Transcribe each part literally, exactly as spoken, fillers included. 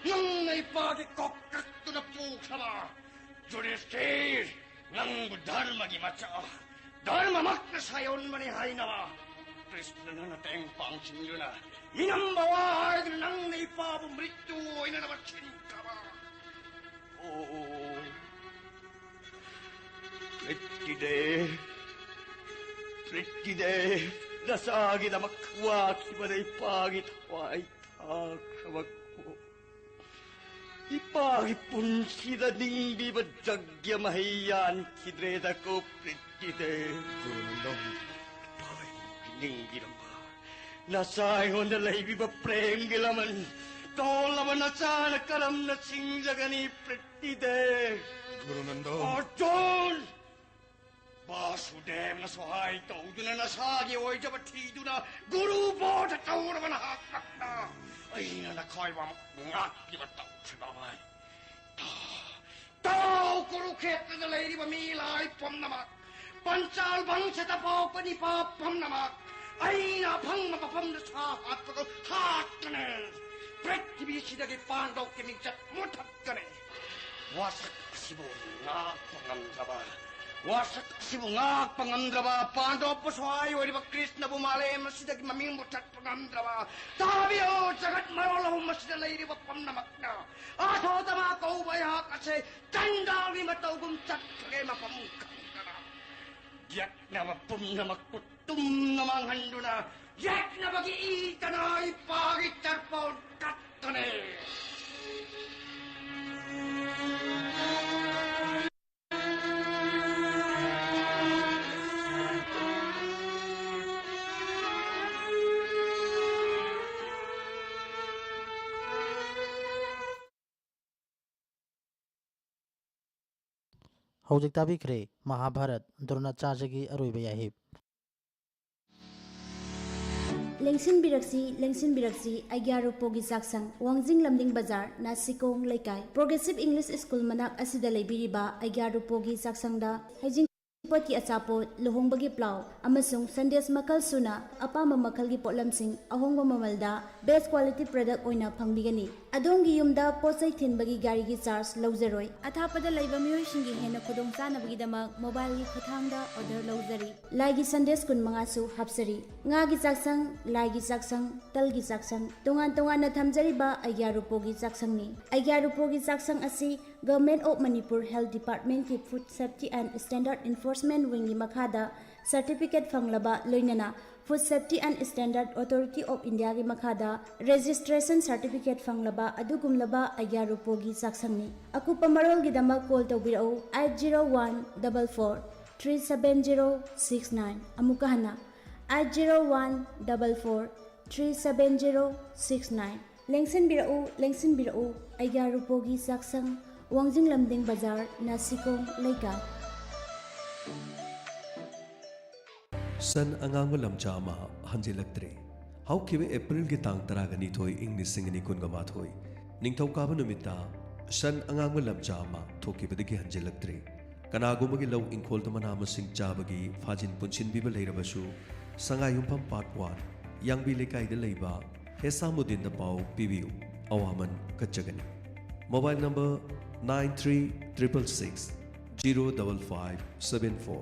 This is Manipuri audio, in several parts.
ꯅꯪꯅ ꯏꯄꯥꯒꯤ ꯀꯣꯛꯀꯛꯇꯨꯗ ꯄꯨꯈ꯭ꯔꯕ ꯌꯨꯗꯤꯁꯇꯤꯔ, ꯅꯪꯕꯨ ꯙꯔꯃꯒꯤ ꯃꯆꯥ, ꯙꯔꯃꯃꯛꯅ ꯁꯥꯏꯑꯣꯟꯕꯅꯤ ꯍꯥꯏꯅꯕ ꯀ꯭ꯔꯤꯁꯅꯅ ꯅꯇꯦꯡ ꯄꯥꯡꯁꯤꯟꯗꯨꯅ ꯃꯤꯅꯝꯕ ꯋꯥ ꯍꯥꯏꯗꯨꯅ ꯅꯪꯅ ꯏꯄꯥꯕꯨ ꯃ꯭ꯔꯤꯇ꯭ꯌꯨ ꯑꯣꯏꯅꯅꯕ ꯁꯤꯟꯈ꯭ꯔꯕ꯫ ꯑꯣ, ꯄ꯭ꯔꯤꯇꯤꯗꯦ, ꯄ꯭ꯔꯤꯇꯤꯗꯦ, ꯅꯆꯥꯒꯤꯗꯃꯛ ꯋꯥꯈꯤꯕꯗ ꯏꯄꯥꯒꯤ ꯊꯋꯥꯏ ꯊꯥꯈ꯭ꯔꯕ ꯀꯣ꯫ ꯏꯄꯥꯒꯤ ꯄꯨꯟꯁꯤꯗ ꯅꯤꯡꯕꯤꯕ ꯖꯒ꯭ꯌ ꯃꯍꯩ ꯌꯥꯟꯈꯤꯗ꯭ꯔꯦꯗꯀꯣ ꯄ꯭ꯔꯤꯇꯤꯗꯦ꯫ ꯒꯨꯔꯨꯅꯟꯗꯣ꯫ ꯏꯄꯥꯒꯤ ꯅꯤꯡꯕꯤꯔꯝꯕ ꯅꯆꯥ ꯑꯩꯉꯣꯟꯗ ꯂꯩꯕꯤꯕ ꯄ꯭ꯔꯦꯝꯒꯤ ꯂꯃꯟ ꯇꯣꯜꯂꯕ ꯅꯆꯥꯅ ꯀꯔꯝꯅ ꯆꯤꯡꯖꯒꯅꯤ ꯄ꯭ꯔꯤꯇꯤꯗꯦ? ꯒꯨꯔꯨꯅꯟꯗꯣ꯫ ꯑꯔꯖꯨꯟ! ꯕꯥꯁꯨꯗꯦꯕꯅ ꯁꯍꯥꯏ ꯇꯧꯗꯨꯅ ꯅꯁꯥꯒꯤ ꯑꯣꯏꯖꯕ ꯊꯤꯗꯨꯅ ꯒꯨꯔꯨ ꯕꯣꯙ ꯇꯧꯔꯕ ꯅꯍꯥꯛꯅ ꯑꯩꯅ ꯅꯈꯣꯏꯕꯨ ꯑꯃꯨꯛ ꯉꯥꯛꯄꯤꯕ ꯇꯧꯈ꯭ꯔꯤꯕ ꯃꯥꯏ꯫ ꯇꯥꯎ, ꯀꯨꯔꯨꯈꯦꯇ꯭ꯔꯗ ꯂꯩꯔꯤꯕ ꯃꯤ ꯂꯥꯏ ꯄꯨꯝꯅꯃꯛ, ꯄꯟꯆꯥꯜ ꯚꯪꯁꯗ ꯄꯣꯛꯄ ꯅꯤꯄꯥ ꯄꯨꯝꯅꯃꯛ, ꯑꯩꯅ ꯑꯐꯪꯕ ꯃꯐꯝꯗ ꯁꯥ ꯍꯥꯠꯄꯒ ꯍꯥꯠꯀꯅꯤ꯫ ꯄ꯭ꯔꯤꯊꯤꯕꯤꯁꯤꯗꯒꯤ ꯄꯥꯟꯗꯧꯀꯤ ꯃꯤꯡꯆꯠ ꯃꯨꯊꯠꯀꯅꯤ꯫ ꯋꯥꯁꯛ ꯑꯁꯤꯕꯨ ꯉꯥꯛꯄ ꯉꯝꯗ꯭ꯔꯕ, ꯋꯥꯁꯛ ꯑꯁꯤꯕꯨ ꯉꯥꯛꯄ ꯉꯝꯗ꯭ꯔꯕ, ꯄꯥꯟꯗꯧꯄ ꯁ꯭ꯋꯥꯏ ꯑꯣꯏꯔꯤꯕ ꯀ꯭ꯔꯤꯁꯅꯕꯨ ꯃꯥꯂꯦꯝ ꯑꯁꯤꯗꯒꯤ ꯃꯃꯤꯡ ꯃꯨꯊꯠꯄ ꯉꯝꯗ꯭ꯔꯕ, ꯇꯥꯕꯤꯌꯨ, ꯖꯒꯠ ꯃꯔꯣꯜ ꯑꯍꯨꯝ ꯑꯁꯤꯗ ꯂꯩꯔꯤꯕ ꯄꯨꯝꯅꯃꯛꯅ꯫ ꯑꯥꯊꯣꯗꯃꯥ ꯀꯧꯕ ꯑꯩꯍꯥꯛ ꯑꯁꯦ ꯆꯟꯗꯥꯜꯒꯤ ꯃꯇꯧꯒꯨꯝ ꯆꯠꯈ꯭ꯔꯦ ꯃꯐꯝ ꯈꯪꯗꯅ꯫ ꯌꯦꯛꯅꯕ ꯄꯨꯝꯅꯃꯛꯄꯨ ꯇꯨꯝꯅ ꯃꯥꯡꯍꯟꯗꯨꯅ ꯌꯦꯛꯅꯕꯒꯤ ꯏ ꯇꯅꯥꯏ ꯄꯥꯒꯤ ꯇꯔꯄꯣꯟ ꯀꯠꯇꯨꯅꯦ꯫ ꯍꯧꯖꯤꯛ ꯇꯥꯕꯤꯈ꯭ꯔꯦ ꯃꯍꯥꯚꯥꯔꯠ ꯗ꯭ꯔꯣꯅꯥꯆꯥꯔꯌꯒꯤ ꯑꯔꯣꯏꯕ ꯌꯥꯍꯤꯞ꯫ ꯂꯦꯡꯁꯤꯟꯕꯤꯔꯛꯁꯤ, ꯂꯦꯡꯁꯤꯟꯕꯤꯔꯛꯁꯤ, ꯑꯩꯒ꯭ꯌꯥꯔꯨꯄꯣꯒꯤ ꯆꯥꯛꯁꯪ, ꯋꯥꯡꯖꯤꯡ ꯂꯝꯗꯤꯡ ꯕꯖꯥꯔ, ꯅꯥꯁꯤꯀꯣꯡ ꯂꯩꯀꯥꯏ, ꯄ꯭ꯔꯣꯒ꯭ꯔꯦꯁꯤꯞ ꯏꯪꯂꯤꯁ ꯁ꯭ꯀꯨꯜ ꯃꯅꯥꯛ ꯑꯁꯤꯗ ꯂꯩꯕꯤꯔꯤꯕ ꯑꯩꯒ꯭ꯌꯥꯔꯨꯄꯣꯒꯤ ꯆꯥꯛꯁꯪꯗ ꯍꯩꯖꯤꯡ ꯄꯣꯠꯀꯤ ꯑꯆꯥꯄꯣꯠ, ꯂꯨꯍꯣꯡꯕꯒꯤ ꯄ꯭ꯂꯥꯎ ꯑꯃꯁꯨꯡ ꯁꯟꯗꯦꯁ ꯃꯈꯜ ꯁꯨꯅ ꯑꯄꯥꯝꯕ ꯃꯈꯜꯒꯤ ꯄꯣꯠꯂꯝꯁꯤꯡ ꯑꯍꯣꯡꯕ ꯃꯃꯜꯗ best quality product ꯑꯣꯏꯅ ꯐꯪꯕꯤꯒꯅꯤ꯫ ꯑꯗꯣꯝꯒꯤ ꯌꯨꯝꯗ ꯄꯣꯠ ꯆꯩ ꯊꯤꯟꯕꯒꯤ ꯒꯥꯔꯤꯒꯤ ꯆꯥꯔꯖ ꯂꯧꯖꯔꯣꯏ꯫ ꯑꯊꯥꯞꯄꯗ ꯂꯩꯕ ꯃꯤꯑꯣꯏꯁꯤꯡꯒꯤ ꯍꯦꯟꯅ ꯈꯨꯗꯣꯡꯆꯥꯅꯕꯒꯤꯗꯃꯛ ꯃꯣꯕꯥꯏꯜꯒꯤ ꯈꯨꯠꯊꯥꯡꯗ ꯑꯣꯔꯗꯔ ꯂꯧꯖꯔꯤ꯫ ꯂꯥꯏꯒꯤ ꯁꯟꯗꯦꯁ ꯀꯨꯟꯃꯉꯥꯁꯨ ꯍꯥꯞꯆꯔꯤ꯫ ꯉꯥꯒꯤ ꯆꯥꯛꯁꯪ, ꯂꯥꯏꯒꯤ ꯆꯥꯛꯁꯪ, ꯇꯜꯒꯤ ꯆꯥꯛꯁꯪ, ꯇꯣꯉꯥꯟ ꯇꯣꯉꯥꯟꯅ ꯊꯝꯖꯔꯤꯕ ꯑꯩꯒ꯭ꯌꯥ ꯔꯨꯄꯣꯒꯤ ꯆꯥꯛꯁꯪꯅꯤ꯫ ꯑꯩꯒ꯭ꯌꯥ ꯔꯨꯄꯣꯒꯤ ꯆꯥꯛꯁꯪ ꯑꯁꯤ Government of Manipur Health Departmentꯀꯤ Food Safety and Standard Enforcement Wingꯒꯤ ꯃꯈꯥꯗ certificate ꯐꯪꯂꯕ, ꯂꯣꯏꯅꯅ Food Safety and Standard Authority of Indiaꯒꯤ ꯃꯈꯥꯗ registration certificate ꯐꯪꯂꯕ ꯑꯗꯨꯒꯨꯝꯂꯕ ꯑꯩꯒ꯭ꯌꯥ ꯔꯨꯄꯣꯒꯤ ꯆꯥꯛꯁꯪꯅꯤ꯫ ꯑꯀꯨꯞꯄ ꯃꯔꯣꯜꯒꯤꯗꯃꯛ call ꯇꯧꯕꯤꯔꯛꯎ eight zero one double four three seven zero six nine꯫ ꯑꯃꯨꯛꯀ ꯍꯟꯅ, eight zero one double four three seven zero six nine꯫ ꯂꯦꯡꯁꯤꯟꯕꯤꯔꯛꯎ, ꯂꯦꯡꯁꯤꯟꯕꯤꯔꯛꯎ, ꯑꯩꯒ꯭ꯌꯥ ꯔꯨꯄꯣꯒꯤ ꯆꯥꯛꯁꯪ, ꯋꯥꯡꯖꯤꯡ ꯂꯝꯗꯤꯡ ꯕꯖꯥꯔ, ꯅꯥꯁꯤꯀꯣꯡ ꯂꯩꯀꯥꯏ꯫ ꯁꯟ ꯑꯉꯥꯡꯕ ꯂꯝꯖꯥ ꯑꯃ ꯍꯟꯖꯤꯜꯂꯛꯇ꯭ꯔꯦ꯫ ꯍꯧꯈꯤꯕ ꯑꯦꯄ꯭ꯔꯤꯜꯒꯤ ꯇꯥꯡ ꯇꯔꯥꯒ ꯅꯤꯊꯣꯏ, ꯏꯪ ꯂꯤꯁꯤꯡ ꯑꯅꯤ ꯀꯨꯟꯒ ꯃꯥꯊꯣꯏ, ꯅꯤꯡꯊꯧꯀꯥꯕ ꯅꯨꯃꯤꯠꯇ ꯁꯟ ꯑꯉꯥꯡꯕ ꯂꯝꯖꯥ ꯑꯃ ꯊꯣꯛꯈꯤꯕꯗꯒꯤ ꯍꯟꯖꯤꯜꯂꯛꯇ꯭ꯔꯦ꯫ ꯀꯅꯥꯒꯨꯝꯕꯒꯤ ꯂꯧ ꯏꯪꯈꯣꯜꯗ ꯃꯅꯥ ꯃꯁꯤꯡ ꯆꯥꯕꯒꯤ ꯐꯥꯖꯤꯟ ꯄꯨꯟꯁꯤꯟꯕꯤꯕ ꯂꯩꯔꯕꯁꯨ, ꯁꯉꯥꯏꯌꯨꯝꯐꯝ Part One, ꯌꯥꯡꯕꯤ ꯂꯩꯀꯥꯏꯗ ꯂꯩꯕ ꯍꯦꯁꯥꯃꯨꯗꯤꯟꯗ ꯄꯥꯎ ꯄꯤꯕꯤꯌꯨ꯫ ꯑꯋꯥꯃꯟ ꯀꯠꯆꯒꯅꯤ꯫ Mobile number nine three triple six zero double five seven four꯫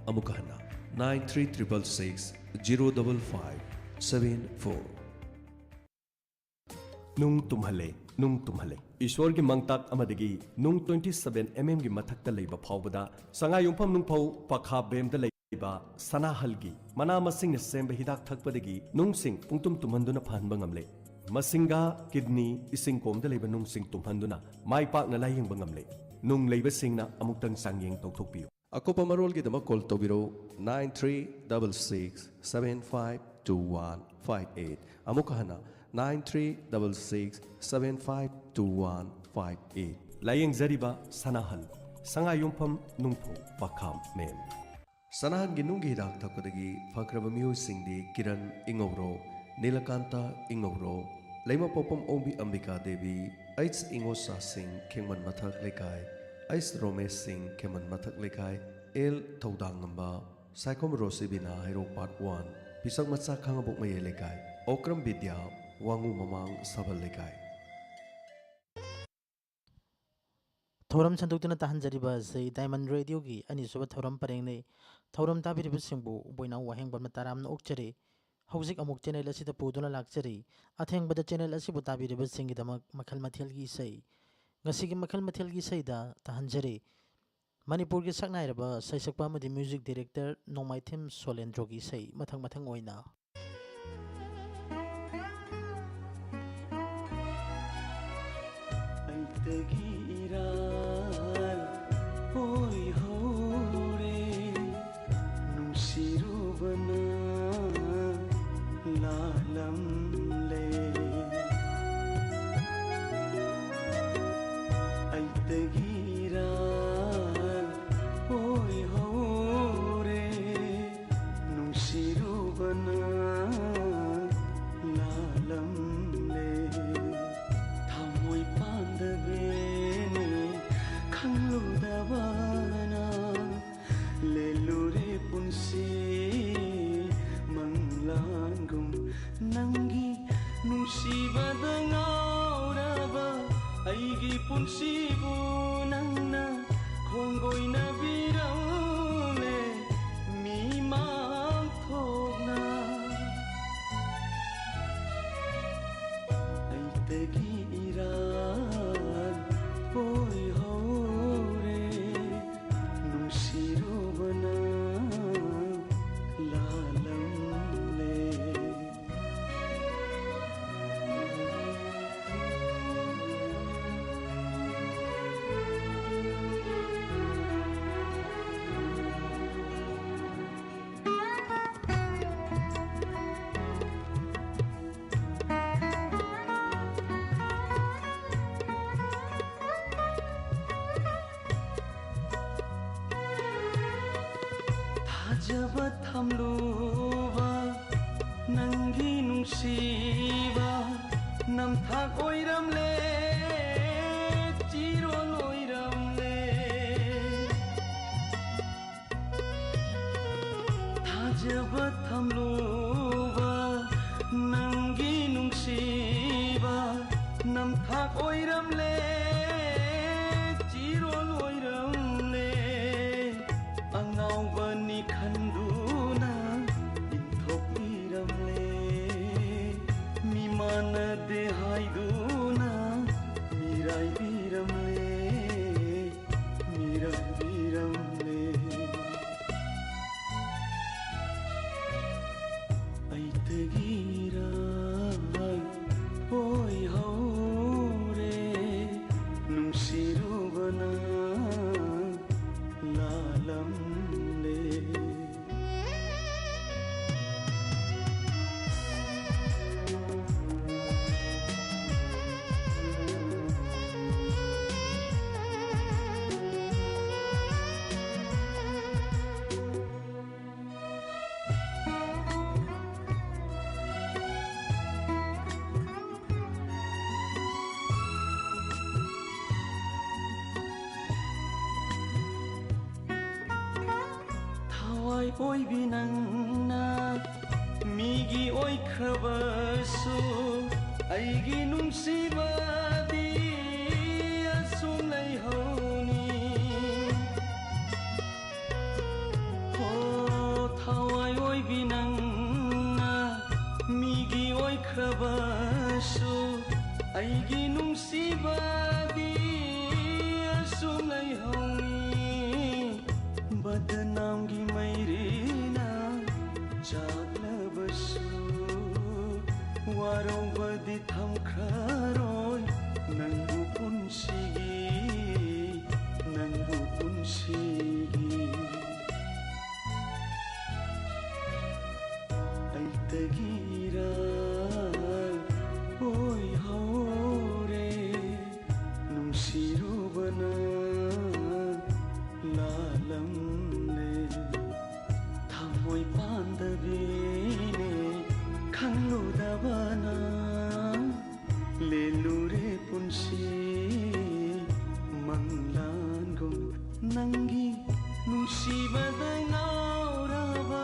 ꯑꯃꯨꯛꯀ ꯍꯟꯅ, nine three triple six zero double five seven four꯫ ꯅꯨꯡ ꯇꯨꯝꯍꯜꯂꯦ, ꯅꯨꯡ ꯇꯨꯝꯍꯜꯂꯦ꯫ ꯏꯁ꯭ꯋꯔꯒꯤ ꯃꯥꯡꯇꯥꯛ ꯑꯃꯗꯒꯤ ꯅꯨꯡ twenty seven mmꯒꯤ ꯃꯊꯛꯇ ꯂꯩꯕ ꯐꯥꯎꯕꯗ ꯁꯉꯥꯏꯌꯨꯝꯐꯝ ꯅꯨꯡꯐꯧ ꯄꯈꯥ ꯕꯦꯝꯗ ꯂꯩꯕ ꯁꯅꯥꯍꯜꯒꯤ ꯃꯅꯥ ꯃꯁꯤꯡꯅ ꯁꯦꯝꯕ ꯍꯤꯗꯥꯛ ꯊꯛꯄꯗꯒꯤ ꯅꯨꯡꯁꯤꯡ ꯄꯨꯡꯇꯨꯝ ꯇꯨꯝꯍꯟꯗꯨꯅ ꯐꯍꯟꯕ ꯉꯝꯂꯦ꯫ ꯃꯁꯤꯡꯒ, ꯀꯤꯗꯅꯤ, ꯏꯁꯤꯡ ꯀꯣꯝꯗ ꯂꯩꯕ ꯅꯨꯡꯁꯤꯡ ꯇꯨꯝꯍꯟꯗꯨꯅ ꯃꯥꯏ ꯄꯥꯛꯅ ꯂꯥꯌꯦꯡꯕ ꯉꯝꯂꯦ꯫ ꯅꯨꯡ ꯂꯩꯕꯁꯤꯡꯅ ꯑꯃꯨꯛꯇꯪ ꯆꯥꯡꯌꯦꯡ ꯇꯧꯊꯣꯛꯄꯤꯌꯨ꯫ ꯑꯀꯨꯞꯄ ꯃꯔꯣꯜꯒꯤꯗꯃꯛ call ꯇꯧꯕꯤꯔꯛꯎ nine three double six seven five two one five eight꯫ ꯑꯃꯨꯛꯀ ꯍꯟꯅ, nine three double six seven five two one five eight꯫ ꯂꯥꯌꯦꯡꯖꯔꯤꯕ ꯁꯅꯥꯍꯜ, ꯁꯉꯥꯏꯌꯨꯝꯐꯝ ꯅꯨꯡꯐꯧ ꯄꯈꯥ ꯃꯦꯝ꯫ ꯁꯅꯥꯍꯟꯒꯤ ꯅꯨꯡꯒꯤ ꯍꯤꯗꯥꯛ ꯊꯛꯄꯗꯒꯤ ꯐꯈ꯭ꯔꯕ ꯃꯤꯑꯣꯏꯁꯤꯡꯗꯤ ꯀꯤꯔꯟ ꯏꯉꯧꯔꯣ, ꯅꯤꯂꯀꯥꯟꯇ ꯏꯉꯧꯔꯣ, ꯂꯩꯃꯄꯣꯛꯄꯝ ꯑꯣꯡꯕꯤ ꯑꯝꯕꯤꯀꯥ ꯗꯦꯕꯤ, ꯑꯩꯆ ꯏꯉꯣꯆꯥꯁꯤꯡ, ꯈꯦꯡꯃꯟ ꯃꯊꯛ ꯂꯩꯀꯥꯏ, ꯑꯩꯆ ꯔꯣꯃꯦꯁ ꯁꯤꯡ, ꯈꯦꯡꯃꯟ ꯃꯊꯛ ꯂꯩꯀꯥꯏ, ꯑꯦꯜ ꯊꯧꯗꯥꯡꯉꯝꯕ, ꯁꯥꯏꯈꯣꯝ ꯔꯣꯁꯤꯕꯤꯅꯥ ꯍꯩꯔꯣꯛ ꯄꯥꯔꯠ ꯋꯥꯟ, ꯄꯤꯁꯛ ꯃꯆꯥ ꯈꯥꯉꯕꯣꯛ ꯃꯌꯥꯏ ꯂꯩꯀꯥꯏ, ꯑꯣꯀ꯭ꯔꯝ ꯕꯤꯗ꯭ꯌꯥ, ꯋꯥꯉꯨ ꯃꯃꯥꯡ ꯁꯥꯕꯜ ꯂꯩꯀꯥꯏ꯫ ꯊꯧꯔꯝ ꯁꯟꯗꯣꯛꯇꯨꯅ ꯇꯥꯍꯟꯖꯔꯤꯕ ꯑꯁꯤ ꯗꯥꯏꯃꯟ ꯔꯦꯗꯤꯑꯣꯒꯤ ꯑꯅꯤꯁꯨꯕ ꯊꯧꯔꯝ ꯄꯔꯦꯡꯅꯤ꯫ ꯊꯧꯔꯝ ꯇꯥꯕꯤꯔꯤꯕꯁꯤꯡꯕꯨ ꯕꯣꯏꯅꯥꯎ ꯋꯥꯍꯦꯡꯕꯝꯅ ꯇꯔꯥꯝꯅ ꯑꯣꯛꯆꯔꯤ꯫ ꯍꯧꯖꯤꯛ ꯑꯃꯨꯛ ꯆꯦꯅꯦꯜ ꯑꯁꯤꯗ ꯄꯨꯗꯨꯅ ꯂꯥꯛꯆꯔꯤ꯫ ꯑꯊꯦꯡꯕꯗ ꯆꯦꯅꯦꯜ ꯑꯁꯤꯕꯨ ꯇꯥꯕꯤꯔꯤꯕꯁꯤꯡꯒꯤꯗꯃꯛ ꯃꯈꯜ ꯃꯊꯦꯜꯒꯤ ꯏꯁꯩ꯫ ꯉꯁꯤꯒꯤ ꯃꯈꯜ ꯃꯊꯦꯜꯒꯤ ꯏꯁꯩꯗ ꯇꯥꯍꯟꯖꯔꯤ꯫ ꯃꯅꯤꯄꯨꯔꯒꯤ ꯁꯛꯅꯥꯏꯔꯕ ꯁꯩꯁꯛꯄ ꯑꯃꯗꯤ ꯃ꯭ꯌꯨꯖꯤꯛ ꯗꯤꯔꯦꯛꯇꯔ ꯅꯣꯡꯃꯥꯏꯊꯦꯝ ꯁꯣꯂꯦꯟꯗ꯭ꯔꯣꯒꯤ ꯏꯁꯩ ꯃꯊꯪ ꯃꯊꯪ ꯑꯣꯏꯅ꯫ ꯑꯩꯇꯒꯤ ꯏꯔꯥꯜ ꯑꯣꯏꯍꯧꯔꯦ, ꯅꯨꯡꯁꯤꯔꯨꯕꯅ ꯂꯥꯜꯂꯝꯂꯦ꯫ ꯑꯩꯇꯒꯤ ꯏꯔꯥꯜ ꯑꯣꯏꯍꯧꯔꯦ, ꯅꯨꯡꯁꯤꯔꯨꯕꯅ ꯂꯥꯜꯂꯝꯂꯦ꯫ ꯊꯃꯣꯏ ꯄꯥꯟꯗꯕꯦꯅꯦ ꯈꯪꯂꯨꯗꯕꯅ, ꯂꯦꯜꯂꯨꯔꯦ ꯄꯨꯟꯁꯤ ꯃꯪꯂꯥꯟꯒꯨꯝ꯫ ꯅꯪꯒꯤ ꯅꯨꯡꯁꯤꯕꯗ ꯉꯥꯎꯔꯕ ꯑꯩꯒꯤ ꯄꯨꯟꯁꯤꯕꯨ ꯅꯪꯅ ꯈꯣꯡꯒꯣꯏꯅꯕꯤꯔꯝꯂꯦ ꯃꯤꯃꯥꯡ ꯊꯣꯛꯅ꯫ ꯑꯩꯇꯒꯤ ꯏꯔꯥꯜ ꯑꯣꯏꯍꯧꯔꯦ, ꯅꯨꯡꯁꯤꯔꯨꯕꯅ ꯂꯥꯜꯂꯝꯂꯦ꯫ ꯊꯥꯖꯕ ꯊꯝꯂꯨꯕ ꯅꯪꯒꯤ ꯅꯨꯡꯁꯤꯕ ꯅꯝꯊꯥꯛ ꯑꯣꯏꯔꯝꯂꯦ, ꯆꯤꯔꯣꯜ ꯑꯣꯏꯔꯝꯂꯦ꯫ ꯊꯝꯂꯨꯕ ꯅꯪꯒꯤ ꯅꯨꯡꯁꯤꯕ ꯅꯝꯊꯥꯛ ꯑꯣꯏꯔꯝꯂꯦ, ꯆꯤꯔꯣꯜ ꯑꯣꯏꯔꯝꯂꯦ꯫ ꯑꯉꯥꯎꯕꯅꯤ ꯈꯟꯗꯨꯅ ꯏꯟꯊꯣꯛꯄꯤꯔꯝꯂꯦ, ꯃꯤꯃꯥꯟꯅꯗꯦ ꯍꯥꯏꯗꯨꯅ ꯃꯤꯔꯥꯏꯕꯤꯔꯝꯂꯦ, ꯃꯤꯔꯥꯏꯕꯤꯔꯝꯂꯦ꯫ ꯑꯩꯇꯒꯤꯔ ꯑꯣꯏꯍꯧꯔꯦ, ꯅꯨꯡꯁꯤꯔꯨꯕꯅ ꯂꯥꯜꯂꯝꯂꯦ꯫ ꯊꯋꯥꯏ ꯑꯣꯏꯕꯤ ꯅꯪꯅ ꯃꯤꯒꯤ ꯑꯣꯏꯈ꯭ꯔꯕꯁꯨ, ꯑꯩꯒꯤ ꯅꯨꯡꯁꯤꯕꯗꯤ ꯑꯁꯨꯝ ꯂꯩꯍꯧꯅꯤ꯫ ꯍꯣ, ꯊꯋꯥꯏ ꯑꯣꯏꯕꯤ ꯅꯪꯅ ꯃꯤꯒꯤ ꯑꯣꯏꯈ꯭ꯔꯕꯁꯨ, ꯑꯩꯒꯤ ꯅꯨꯡꯁꯤꯕꯗꯤ ꯑꯁꯨꯝ ꯂꯩꯍꯧꯅꯤ꯫ ꯕꯗꯅꯥꯝꯒꯤ ꯃꯩꯔꯤꯅ ꯆꯥꯛꯂꯕꯁꯨ, ꯋꯥꯔꯧꯕꯗꯤ ꯊꯝꯈ꯭ꯔꯔꯣꯏ ꯅꯪꯕꯨ ꯄꯨꯟꯁꯤꯒꯤ, ꯅꯪꯕꯨ ꯄꯨꯟꯁꯤꯒꯤ꯫ ꯑꯩꯇꯒꯤꯔ ꯑꯣꯏꯍꯧꯔꯦ, ꯅꯨꯡꯁꯤꯔꯨꯕꯅ ꯂꯥꯜꯂꯝꯂꯦ꯫ ꯊꯃꯣꯏ ꯄꯥꯟꯗꯕꯤꯅꯦ ꯈꯪꯂꯨꯗꯕꯅ, ꯂꯦꯜꯂꯨꯔꯦ ꯄꯨꯟꯁꯤ ꯃꯪꯂꯥꯟꯒꯨꯝ꯫ ꯅꯪꯒꯤ ꯅꯨꯡꯁꯤꯕꯗ ꯉꯥꯎꯔꯕ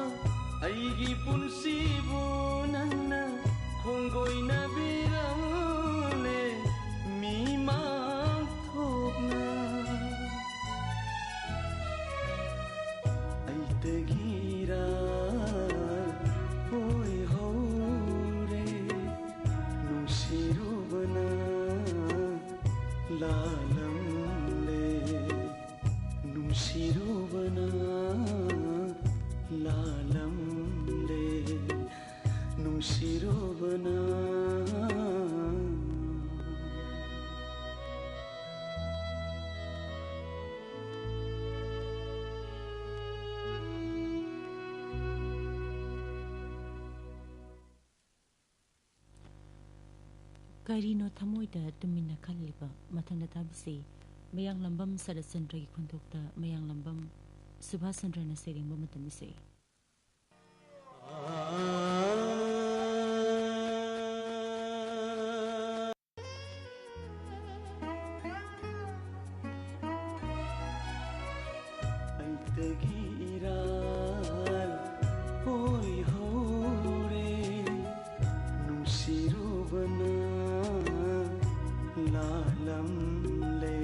ꯀꯔꯤꯅꯣ ꯊꯃꯣꯏꯗ ꯇꯨꯃꯤꯟꯅ ꯈꯜꯂꯤꯕ? ꯃꯊꯪꯗ ꯇꯥꯕꯤꯁꯤ ꯃꯌꯥꯡꯂꯝꯕꯝ ꯁꯔꯠꯆꯟꯗ꯭ꯔꯒꯤ ꯈꯣꯟꯊꯣꯛꯇ ꯃꯌꯥꯡꯂꯝꯕꯝ ꯁꯨꯚꯥꯁ ꯆꯟꯗ꯭ꯔꯅ ꯁꯩꯔꯦꯡꯕ ꯃꯇꯝ ꯏꯁꯩ꯫ ꯑꯩꯇꯒꯤ ꯏꯔꯥꯜ ꯑꯣꯏꯍꯧꯔꯦ, ꯅꯨꯡꯁꯤꯔꯨꯕꯅ ꯂꯥꯜꯂꯝꯂꯦ꯫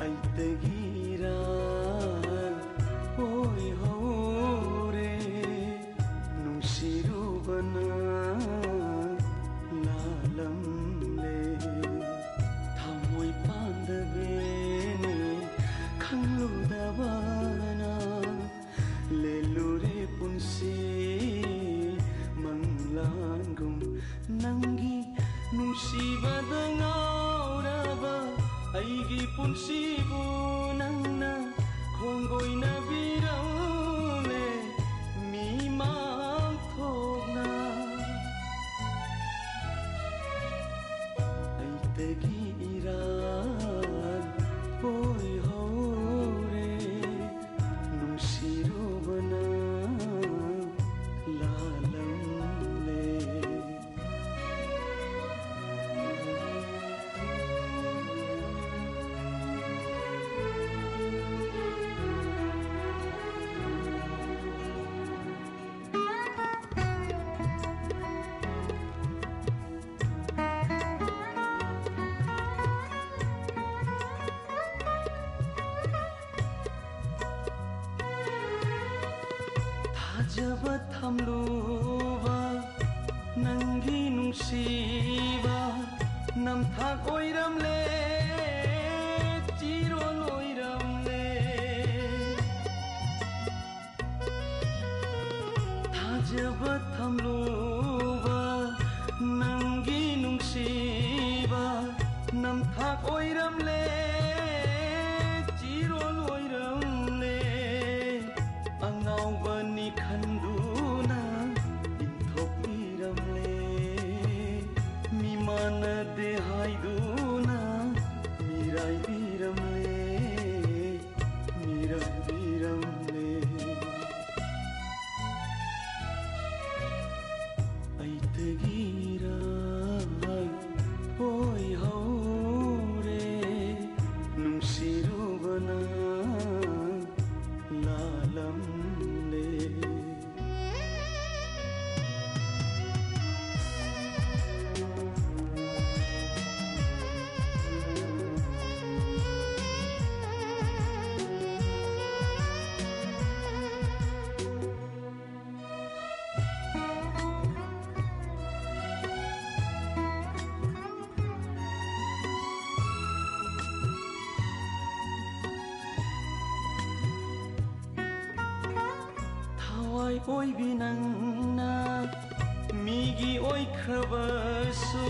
ꯑꯩꯇꯒꯤ ꯏꯔꯥꯜ ꯑꯣꯏꯍꯧꯔꯦ, ꯅꯨꯡꯁꯤꯔꯨꯕꯅ ꯂꯥꯜꯂꯝꯂꯦ꯫ ꯊꯃꯣꯏ ꯄꯥꯟꯗꯕꯦꯅꯦ ꯈꯪꯂꯨꯗꯕꯅ, ꯂꯦꯜꯂꯨꯔꯦ ꯄꯨꯟꯁꯤ ꯃꯪꯂꯥꯟꯒꯨꯝ꯫ ꯅꯪꯒꯤ ꯅꯨꯡꯁꯤꯕꯗ ꯉꯥꯎꯔꯕ ꯑꯩꯒꯤ ꯄꯨꯟꯁꯤꯕꯨ ꯅꯪꯅ ꯈꯣꯡꯒꯣꯏꯅꯕꯤꯔꯝꯂꯦ ꯃꯤꯃꯥꯡ ꯊꯣꯛꯅ꯫ ꯑꯩꯇꯒꯤ ꯏꯔꯥꯜ ꯑꯣꯏꯍꯧꯔꯦ, ꯅꯨꯡꯁꯤꯔꯨꯕꯅ ꯂꯥꯜꯂꯝꯂꯦ꯫ ꯊꯥꯖꯕ ꯊꯝꯂꯨꯕ ꯅꯪꯒꯤ ꯅꯨꯡꯁꯤꯕ ꯅꯝꯊꯥꯛ ꯑꯣꯏꯔꯝꯂꯦ, ꯆꯤꯔꯣꯜ ꯑꯣꯏꯔꯝꯂꯦ꯫ ꯊꯥꯖꯕ ꯊꯝꯂꯨꯕ ꯅꯪꯒꯤ ꯅꯨꯡꯁꯤꯕ ꯅꯝꯊꯥꯛ ꯑꯣꯏꯔꯝꯂꯦ, ꯆꯤꯔꯣꯜ ꯑꯣꯏꯔꯝꯂꯦ꯫ ꯑꯉꯥꯎꯕꯅꯤ ꯈꯟꯗꯨꯅ ꯏꯟꯊꯣꯛ ꯑꯣꯏꯕꯤ ꯅꯪꯅ ꯃꯤꯒꯤ ꯑꯣꯏꯈ꯭ꯔꯕꯁꯨ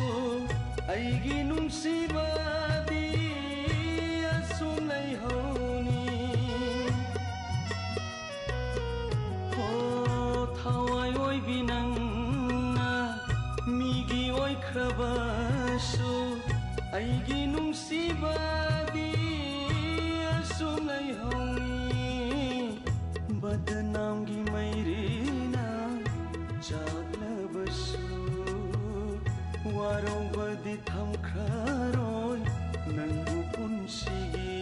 ꯑꯩꯒꯤ ꯅꯨꯡꯁꯤꯕꯗꯤ ꯑꯁꯨꯝ ꯂꯩꯍꯧꯅꯤ꯫ ꯑꯣ ꯊꯋꯥꯏ ꯑꯣꯏꯕꯤ ꯅꯪꯅ ꯃꯤꯒꯤ ꯑꯣꯏꯈ꯭ꯔꯕꯁꯨ ꯑꯩꯒꯤ ꯅꯨꯡꯁꯤꯕꯗꯤ ꯑꯁꯨꯝ ꯂꯩꯍꯧꯅꯤ꯫ ꯕꯗꯅꯥꯝꯒꯤ ꯃꯩꯔꯤꯅ ꯆꯥꯛꯂꯕꯁꯨ ꯋꯥꯔꯧꯕꯗꯤ ꯊꯝꯈ꯭ꯔꯔꯣꯏ ꯅꯪꯕꯨ ꯄꯨꯟꯁꯤꯒꯤ,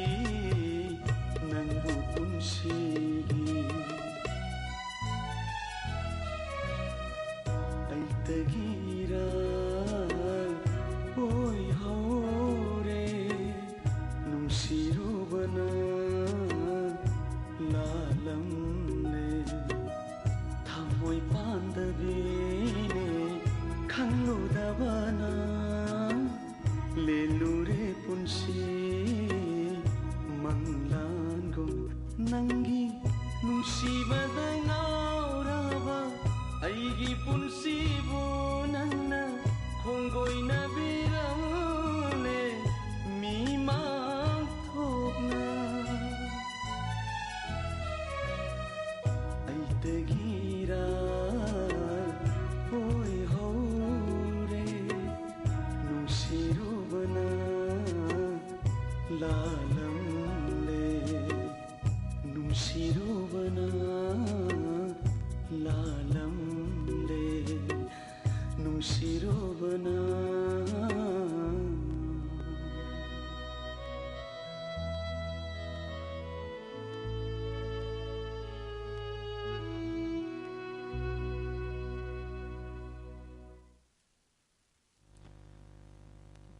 ꯅꯪꯕꯨ ꯄꯨꯟꯁꯤꯒꯤ꯫ ꯑꯩꯇꯒꯤꯔ ꯑꯣꯏꯍꯧꯔꯦ ꯅꯨꯡꯁꯤꯔꯨꯕꯅ ꯂꯥꯜꯂꯝꯂꯦ꯫ ꯊꯃꯣꯏ ꯄꯥꯟꯗꯕꯤꯅꯦ ꯈꯪꯂꯨꯗꯕꯅ ꯂꯦꯜꯂꯨꯔꯦ ꯄꯨꯟꯁꯤ ꯃꯪꯂꯥꯟꯒꯨꯝ꯫ ꯅꯪꯒꯤ ꯅꯨꯡꯁꯤꯕꯗ ꯉꯥꯎꯔꯕ ꯑꯩꯒꯤ ꯄꯨꯟꯁꯤꯕꯨ ꯅꯪꯅ ꯈꯣꯡꯒꯣꯏꯅꯕꯤꯔꯝꯂꯦ ꯃꯤꯃꯥꯡ ꯊꯣꯛꯅ꯫ ꯑꯩꯇꯒꯤꯔ ꯑꯣꯏꯍꯧꯔꯦ ꯅꯨꯡꯁꯤꯔꯨꯕꯅ ꯂꯥꯜꯂꯝꯂꯦ꯫ ꯅꯨꯡꯁꯤꯔꯨꯕꯅ ꯂꯥꯜꯂꯝꯂꯦ꯫ ꯅꯨꯡꯁꯤꯔꯨꯕꯅ꯫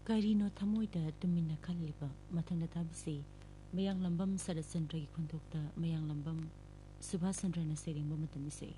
ꯀꯔꯤꯅꯣ ꯊꯃꯣꯏꯗ ꯇꯨꯃꯤꯟꯅ ꯈꯜꯂꯤꯕ? ꯃꯊꯪꯗ ꯇꯥꯕꯤꯁꯤ꯫ ꯃꯌꯥꯡꯂꯝꯕꯝ ꯁꯔꯠꯆꯟꯗ꯭ꯔꯒꯤ ꯈꯣꯟꯊꯣꯛꯇ ꯃꯌꯥꯡꯂꯝꯕꯝ ꯁꯨꯚꯥꯁ ꯆꯟꯗ꯭ꯔꯅ ꯁꯩꯔꯦꯡꯕ ꯃꯇꯝ ꯏꯁꯩ꯫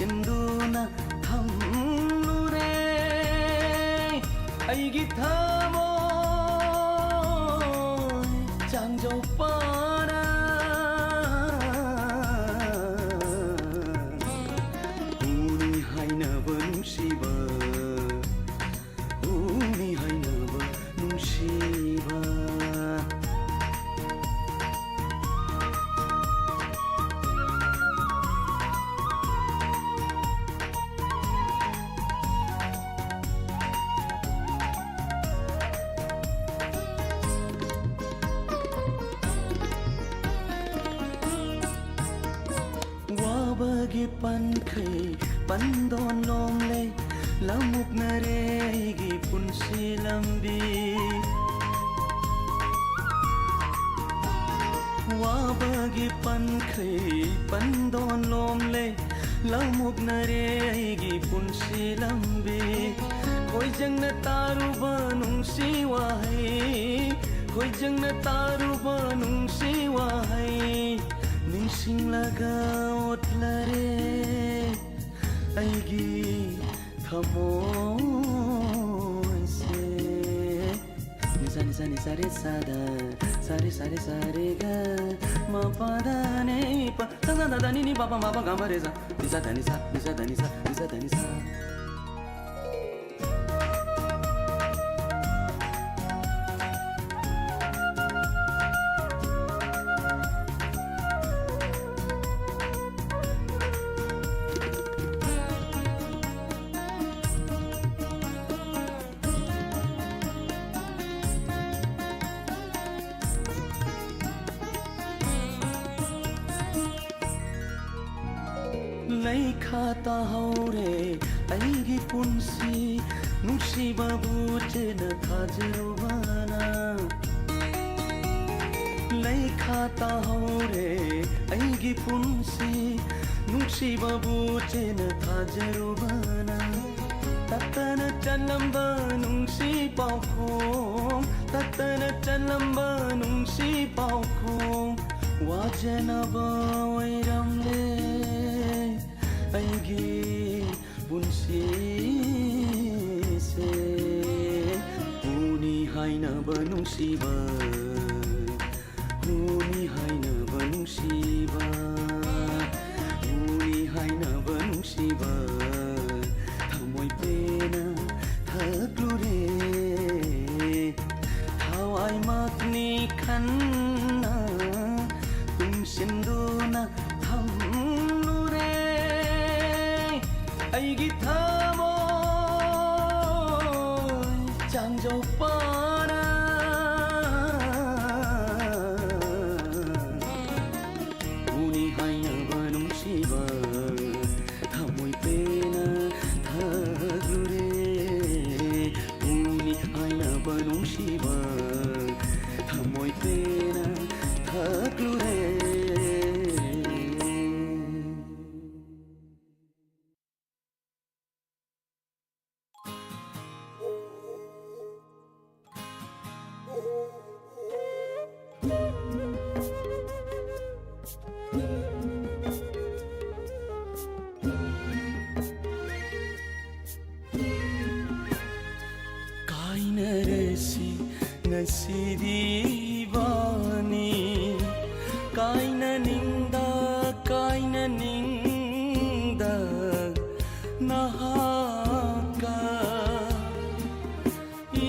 ꯂꯦꯡꯗꯨꯅ ꯊꯝꯂꯨꯔꯦ꯫ ꯑꯩꯒꯤ ꯊꯃꯣꯏ ꯆꯥꯡꯖꯧꯄꯥꯅ ꯎꯅꯤ ꯍꯥꯏꯅꯕ ꯅꯨꯡꯁꯤꯕ, ꯎꯅꯤ ꯍꯥꯏꯅꯕ ꯅꯨꯡꯁꯤꯕ꯫ ꯋꯥꯕꯒꯤ ꯄꯟꯈꯩ ꯄꯟꯗꯣꯟ ꯂꯣꯝꯂꯦ, ꯂꯥꯃꯨꯛꯅꯔꯦ ꯑꯩꯒꯤ ꯄꯨꯟꯁꯤ ꯂꯝꯕꯤ꯫ ꯋꯥꯕꯒꯤ ꯄꯟꯈꯩ ꯄꯟꯗꯣꯟ ꯂꯣꯝꯂꯦ, ꯂꯥꯃꯨꯛꯅꯔꯦ ꯑꯩꯒꯤ ꯄꯨꯟꯁꯤ ꯂꯝꯕꯤ꯫ ꯈꯣꯏꯖꯪꯅ ꯇꯥꯔꯨꯕ ꯅꯨꯡꯁꯤ ꯋꯥꯍꯩ, ꯈꯣꯏꯖꯪꯅ ꯇꯥꯔꯨꯕ ꯅꯨꯡꯁꯤ ꯋꯥꯍꯩ, ꯅꯤꯡꯁꯤꯡꯂꯒ ꯑꯣꯠꯂꯔꯦ ꯑꯩꯒꯤ ꯊꯃꯣꯏꯁꯦ꯫ ꯅꯤꯁꯥ ꯅꯤꯁꯥ ꯅꯤꯁꯥ ꯔꯦ ꯁꯥꯗ, ꯁꯥꯔꯦ ꯁꯥꯔꯦ ꯁꯥꯔꯦ ꯒ, ꯃ ꯄ ꯗ ꯅꯤ ꯄ, ꯁ ꯁ ꯗ ꯗ ꯅꯤ ꯅꯤ ꯄ ꯄ ꯃ ꯄ ꯒ ꯃ ꯔꯦ ꯁ, ꯅꯤꯁꯥ ꯗ ꯅꯤꯁꯥ ꯅꯤꯁꯥ ꯗ ꯅꯤꯁꯥ ꯅꯤꯁꯥ ꯗ ꯅꯤꯁꯥ꯫ ꯂꯩꯈꯥ ꯇꯥꯍꯧꯔꯦ ꯑꯩꯒꯤ ꯄꯨꯟꯁꯤ, ꯅꯨꯡꯁꯤꯕꯕꯨ ꯆꯦꯟꯅ ꯊꯥꯖꯔꯨꯕꯅ꯫ ꯂꯩꯈꯥ ꯇꯥꯍꯧꯔꯦ ꯑꯩꯒꯤ ꯄꯨꯟꯁꯤ, ꯅꯨꯡꯁꯤꯕꯕꯨ ꯆꯦꯟꯅ ꯊꯥꯖꯔꯨꯕꯅ꯫ ꯇꯠꯇꯅ ꯆꯠꯂꯝꯕ ꯅꯨꯡꯁꯤ ꯄꯥꯎꯈꯣꯡ, ꯇꯠꯇꯅ ꯆꯠꯂꯝꯕ ꯅꯨꯡꯁꯤ ꯄꯥꯎꯈꯣꯡ, ꯋꯥꯖꯅꯕ ꯑꯣꯏꯔꯝꯂꯦ ꯑꯩꯒꯤ ꯅꯨꯡꯁꯤꯕ, ꯎꯅꯤ ꯍꯥꯏꯅꯕ ꯅꯨꯡꯁꯤꯕ, ꯎꯅꯤ ꯍꯥꯏꯅꯕ ꯅꯨꯡꯁꯤꯕ, ꯊꯃꯣꯏ ꯄꯦꯟꯅ ꯊꯛꯂꯨꯔꯦ꯫ ꯊꯋꯥꯏꯃꯛꯅꯤ ꯈꯟꯅ ꯇꯨꯝꯁꯤꯟꯗꯨꯅ ꯊꯝꯂꯨꯔꯦ꯫ ꯑꯩꯒꯤ ꯊꯃꯣꯏ ꯆꯥꯡꯖꯧꯄꯥꯅ ꯎꯅꯤ ꯍꯥꯏꯅꯕ ꯅꯨꯡꯁꯤꯕ, ꯊꯃꯣꯏ ꯄꯦꯟꯅ ꯊꯛꯂꯨꯔꯦ꯫ ꯎꯅꯤ ꯍꯥꯏꯅꯕ ꯅꯨꯡꯁꯤꯕ, ꯊꯃꯣꯏ ꯄꯦꯟꯅ ꯊꯛꯂꯨꯔꯦ꯫ ꯀꯥꯏꯅꯔꯁꯤ ꯉꯁꯤꯗꯤ ꯏꯕꯥꯅꯤ꯫ ꯀꯥꯏꯅꯅꯤꯡꯗ, ꯀꯥꯏꯅꯅꯤꯡꯗ ꯅꯍꯥꯛꯀ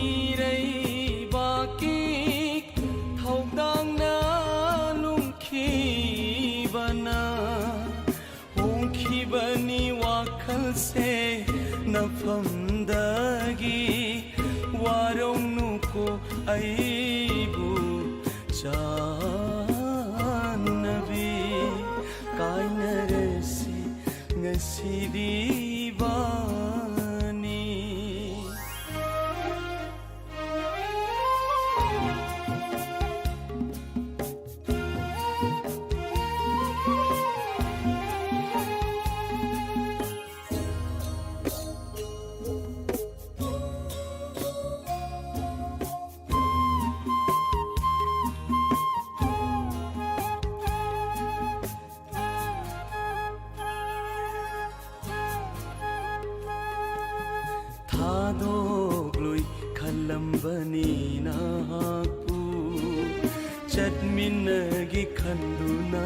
ꯏꯔꯩꯕꯥꯛꯀꯤ ꯊꯧꯗꯥꯡꯅ ꯂꯨꯝꯈꯤꯕꯅ ꯍꯣꯡꯈꯤꯕꯅꯤ ꯋꯥꯈꯜꯁꯦ ꯅꯐꯝꯗꯒꯤ꯫ ꯋꯥꯔꯧꯅꯨꯀꯣ ꯑꯩꯕꯨ ꯆꯥꯟꯅꯕꯤ꯫ ꯀꯥꯏꯅꯔꯁꯤ ꯉꯁꯤꯗꯤ ꯏꯕꯥꯅꯤ꯫ ꯊꯥꯗꯣꯛꯂꯨꯏ ꯈꯜꯂꯝꯕꯅꯤ ꯅꯍꯥꯛꯄꯨ꯫ ꯆꯠꯃꯤꯟꯅꯒꯦ ꯈꯟꯗꯨꯅ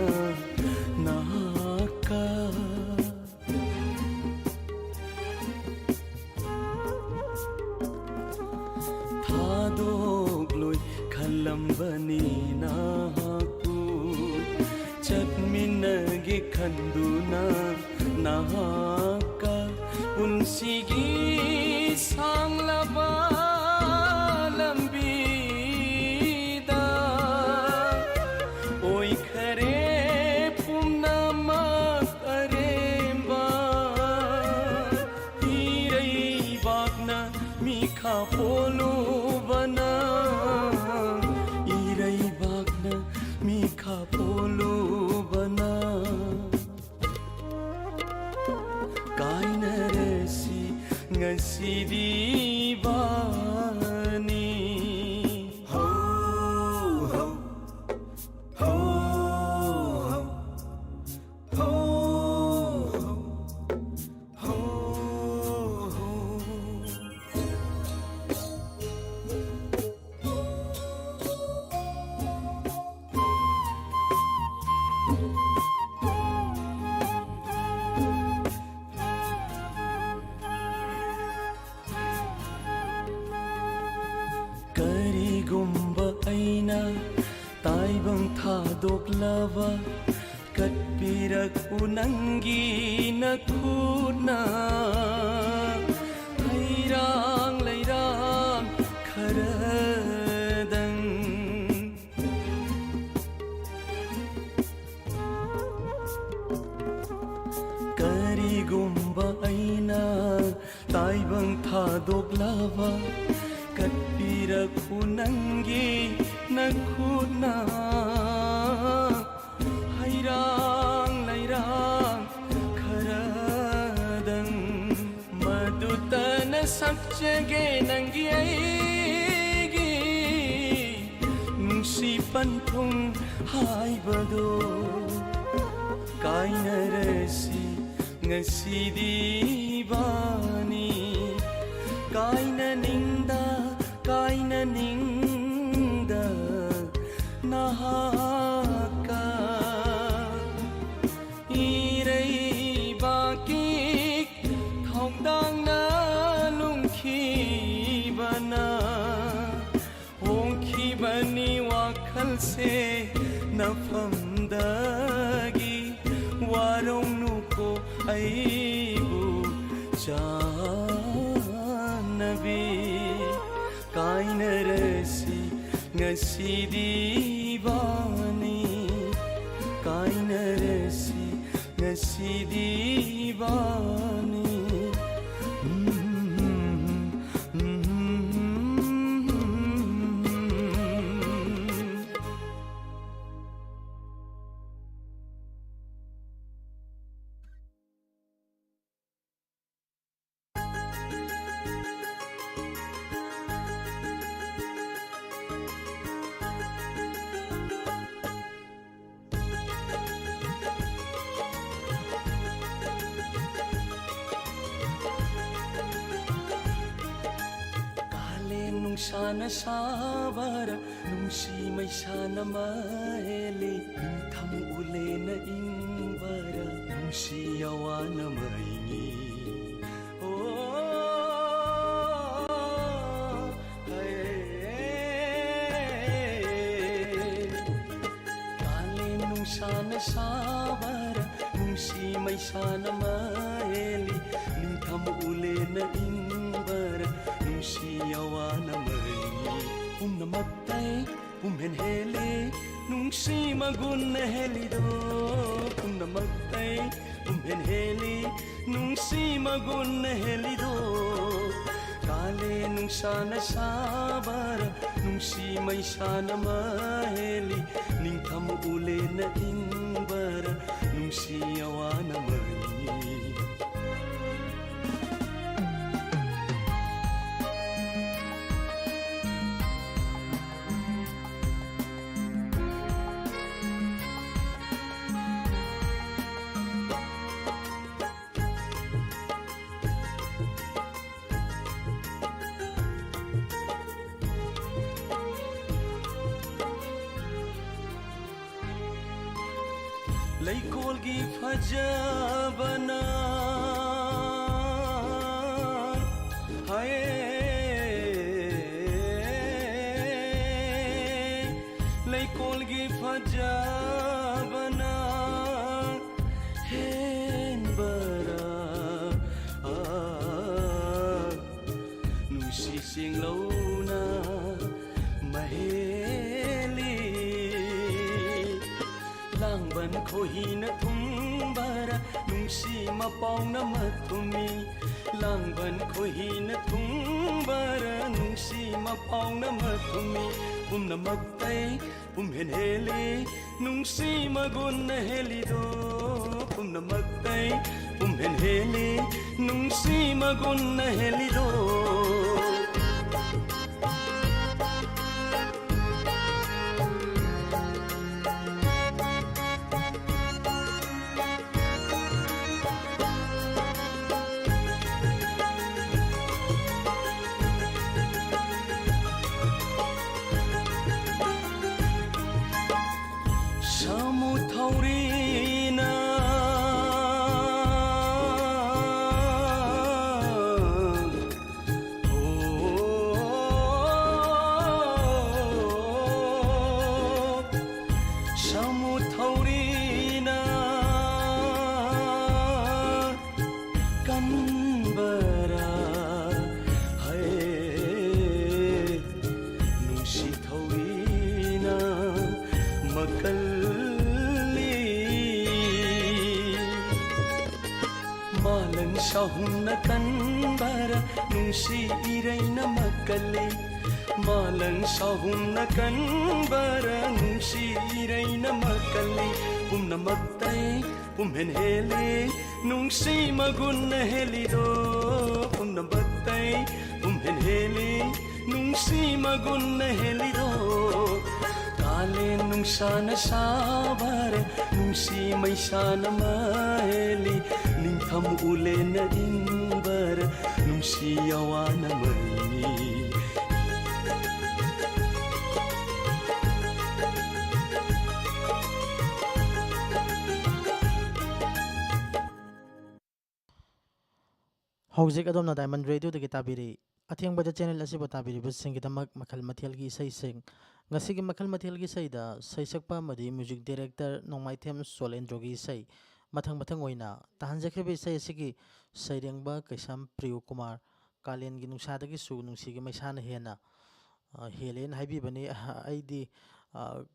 ꯅꯍꯥꯛꯀ꯫ ꯊꯥꯗꯣꯛꯂꯣꯏ ꯈꯜꯂꯝꯕꯅꯤ ꯅꯍꯥꯛꯄꯨ꯫ ꯆꯠꯃꯤꯟꯅꯒꯦ ꯈꯟꯗꯨꯅ ꯅꯍꯥꯛꯀ꯫ ꯄꯨꯟꯁꯤꯒꯤ ꯁꯥꯡꯂꯕ ꯂꯝꯕꯤꯗ ꯑꯣꯏꯈꯔꯦ ꯄꯨꯝꯅꯃꯛ ꯑꯔꯦꯝꯕ꯫ ꯏꯔꯩꯕꯥꯛꯅ ꯃꯤꯈꯥ ꯄꯣꯜꯂꯨꯕꯅ, ꯏꯔꯩꯕꯥꯛꯅ ꯃꯤꯈꯥ ꯄꯣꯜꯂꯨꯕꯅ꯫ ꯀꯥꯏꯅꯔꯁꯤ ꯉꯁꯤꯗꯤ ꯏꯕꯥꯅꯤ꯫ ꯍꯣ, ꯍꯣ, ꯍꯣ, ꯍꯣ, ꯍꯣ, ꯍꯣ, ꯍꯣ, ꯍꯣ꯫ ꯀꯔꯤꯒꯨꯝꯕ ꯑꯩꯅ ꯇꯥꯏꯕꯪ ꯊꯥꯗꯣꯛꯂꯕ, ꯀꯠꯄꯤꯔꯛꯎ ꯅꯪꯒꯤ ꯅꯈꯨꯠꯅ ꯍꯩꯔꯥꯡ ꯂꯩꯔꯥꯡ ꯈꯔꯗꯪ꯫ ꯀꯔꯤꯒꯨꯝꯕ ꯑꯩꯅ ꯇꯥꯏꯕꯪ ꯊꯥꯗꯣꯛꯂꯕ, ꯀꯠꯄꯤꯔꯛꯎ ꯅꯪꯒꯤ ꯅꯈꯨꯠꯅ ꯍꯩꯔꯥꯡ ꯂꯩꯔꯥꯡ ꯈꯔꯗꯪ꯫ ꯃꯗꯨꯇꯅ ꯁꯛꯆꯒꯦ ꯅꯪꯒꯤ ꯑꯩꯒꯤ ꯅꯨꯡꯁꯤ ꯄꯟꯊꯨꯡ ꯍꯥꯏꯕꯗꯣ꯫ ꯀꯥꯏꯅꯔꯁꯤ ꯉꯁꯤꯗꯤ ꯏꯕꯥꯅꯤ꯫ ꯀꯥꯏꯅꯅꯤꯡꯗ ꯇꯥꯡꯅ ꯂꯨꯝꯈꯤꯕꯅ ꯍꯣꯡꯈꯤꯕꯅꯤ ꯋꯥꯈꯜꯁꯦ ꯅꯐꯝꯗꯒꯤ꯫ ꯋꯥꯔꯧꯅꯨꯀꯣ ꯑꯩꯕꯨ ꯆꯥꯟꯅꯕꯤ꯫ ꯀꯥꯏꯅꯔꯁꯤ ꯉꯁꯤꯗꯤ ꯏꯕꯥꯅꯤ꯫ ꯀꯥꯏꯅꯔꯁꯤ ꯉꯁꯤꯗꯤ ꯏꯕꯥꯅꯤ꯫ ꯅꯨꯡꯁꯥꯅ ꯁꯥꯕꯔ ꯅꯨꯡꯁꯤ ꯃꯩꯁꯥꯅ ꯃꯍꯦꯜꯂꯤ꯫ ꯅꯤꯡꯊꯝ ꯎꯂꯦꯅ ꯏꯪꯕꯔ ꯅꯨꯡꯁꯤ ꯑꯋꯥꯅ ꯃꯩꯉꯤ꯫ ꯑꯣ, ꯍꯦ꯫ ꯀꯥꯂꯦꯟ ꯅꯨꯡꯁꯥꯅ ꯁꯥꯕꯔ ꯅꯨꯡꯁꯤ ꯃꯩꯁꯥꯅ ꯃꯍꯦꯜꯂꯤ꯫ ꯅꯤꯡꯊꯝ ꯎꯂꯦꯅ ꯏꯪꯕꯔ ꯅꯨꯡꯁꯤ ꯑꯋꯥꯅ ꯃꯩꯉꯤ꯫ ꯄꯨꯝꯅꯃꯛꯇꯩ ꯄꯨꯝꯍꯦꯟ ꯍꯦꯜꯂꯤ ꯅꯨꯡꯁꯤ ꯃꯒꯨꯟꯅ ꯍꯦꯜꯂꯤꯗꯣ꯫ ꯄꯨꯝꯅꯃꯛꯇꯩ ꯄꯨꯝꯍꯦꯟ ꯍꯦꯜꯂꯤ ꯅꯨꯡꯁꯤ ꯃꯒꯨꯟꯅ ꯍꯦꯜꯂꯤꯗꯣ꯫ ꯀꯥꯂꯦꯟ ꯅꯨꯡꯁꯥꯅ ꯁꯥꯕꯔ ꯅꯨꯡꯁꯤ ꯃꯩꯁꯥꯅ ꯃꯍꯦꯜꯂꯤ꯫ ꯅꯤꯡꯊꯝ ꯎꯂꯦꯅ ꯏꯪꯕꯔ ꯅꯨꯡꯁꯤ ꯑꯋꯥꯅ ꯃꯩꯉꯤ꯫ ꯂꯩꯀꯣꯜꯒꯤ ꯐꯖꯕꯅ ꯖꯕꯅ ꯍꯦꯟꯕꯔ? ꯑꯥ, ꯅꯨꯡꯁꯤ ꯆꯤꯡꯂꯧꯅ ꯃꯍꯦꯜꯂꯤ꯫ ꯂꯥꯡꯕꯟ ꯈꯣꯏꯍꯤꯅ ꯊꯨꯝꯕꯔ, ꯅꯨꯡꯁꯤ ꯃꯄꯥꯎꯅ ꯃꯊꯨꯝꯃꯤ꯫ ꯂꯥꯡꯕꯟ ꯈꯣꯏꯍꯤꯅ ꯊꯨꯝꯕꯔ, ꯅꯨꯡꯁꯤ ꯃꯄꯥꯎꯅ ꯃꯊꯨꯝꯃꯤ꯫ ꯄꯨꯝꯅꯃꯛꯇꯩ ꯄꯨꯝꯍꯦꯟ ꯍꯦꯜꯂꯤ, ꯅꯨꯡꯁꯤ ꯃꯒꯨꯟꯅ ꯍꯦꯜꯂꯤꯗꯣ꯫ ꯄꯨꯝꯅꯃꯛꯇꯩ ꯄꯨꯝꯍꯦꯟ ꯍꯦꯜꯂꯤ, ꯅꯨꯡꯁꯤ ꯃꯒꯨꯟꯅ ꯍꯦꯜꯂꯤꯗꯣ꯫ ꯁꯥꯃꯨ ꯊꯧꯔꯤꯅ, ꯑꯣ, ꯁꯥꯃꯨ ꯊꯧꯔꯤꯅ ꯀꯟꯕꯔꯥ? ꯍꯩ, ꯅꯨꯡꯁꯤ ꯊꯧꯔꯤꯅ ꯃꯀꯜꯂꯤ꯫ ꯃꯥꯂꯪ ꯁꯥꯍꯨꯝꯅ ꯀꯟꯕꯔꯥ, ꯅꯨꯡꯁꯤ ꯏꯔꯩꯅ ꯃꯀꯜꯂꯤ꯫ ꯃꯥꯂꯪ ꯁꯥꯍꯨꯝꯅ ꯀꯟꯕꯔꯥ, ꯅꯨꯡꯁꯤ ꯏꯔꯩꯅ ꯃꯀꯜꯂꯤ꯫ ꯄꯨꯝꯅꯃꯛꯇꯩ ꯄꯨꯝꯍꯦꯟ ꯍꯦꯜꯂꯤ, ꯅꯨꯡꯁꯤ ꯃꯒꯨꯟꯅ ꯍꯦꯜꯂꯤꯗꯣ꯫ ꯄꯨꯝꯅꯃꯛꯇꯩ ꯄꯨꯝꯍꯦꯟ ꯍꯦꯜꯂꯤ, ꯅꯨꯡꯁꯤ ꯃꯒꯨꯟꯅ ꯍꯦꯜꯂꯤꯗꯣ꯫ ꯀꯥꯂꯦꯟ ꯅꯨꯡꯁꯥꯅ ꯁꯥꯕꯔ, ꯅꯨꯡꯁꯤ ꯃꯩꯁꯥꯅ ꯃꯍꯦꯜꯂꯤ꯫ ꯅꯤꯡꯊꯝ ꯎꯂꯦꯟꯅ ꯏꯪꯕꯔ, ꯅꯨꯡꯁꯤ ꯑꯋꯥꯅ ꯃꯩꯅꯤ꯫ ꯍꯧꯖꯤꯛ ꯑꯗꯣꯝꯅ ꯗꯥꯏꯃꯟ ꯔꯦꯗꯤꯑꯣꯗꯒꯤ ꯇꯥꯕꯤꯔꯤ꯫ ꯑꯊꯦꯡꯕꯗ ꯆꯦꯅꯦꯜ ꯑꯁꯤꯕꯨ ꯇꯥꯕꯤꯔꯤꯕꯁꯤꯡꯒꯤꯗꯃꯛ ꯃꯈꯜ ꯃꯊꯦꯜꯒꯤ ꯏꯁꯩꯁꯤꯡ, ꯉꯁꯤꯒꯤ ꯃꯈꯜ ꯃꯊꯦꯜꯒꯤ ꯏꯁꯩꯗ ꯁꯩꯁꯛꯄ ꯑꯃꯗꯤ music director ꯅꯣꯡꯃꯥꯏꯊꯦꯝ ꯁꯣꯂꯦꯟꯗ꯭ꯔꯣꯒꯤ ꯏꯁꯩ ꯃꯊꯪ ꯃꯊꯪ ꯑꯣꯏꯅ ꯇꯥꯍꯟꯖꯈ꯭ꯔꯤꯕ ꯏꯁꯩ ꯑꯁꯤꯒꯤ ꯁꯩꯔꯦꯡꯕ ꯀꯩꯁꯥꯝ ꯄ꯭ꯔꯤꯌꯣ ꯀꯨꯃꯥꯔ, "ꯀꯥꯂꯦꯟꯒꯤ ꯅꯨꯡꯁꯥꯗꯒꯤꯁꯨ ꯅꯨꯡꯁꯤꯒꯤ ꯃꯩꯁꯥꯅ ꯍꯦꯟꯅ, ꯑ, ꯍꯦꯜꯂꯦꯅ" ꯍꯥꯏꯕꯤꯕꯅꯤ꯫ ꯑ, ꯑꯩꯗꯤ, ꯑ,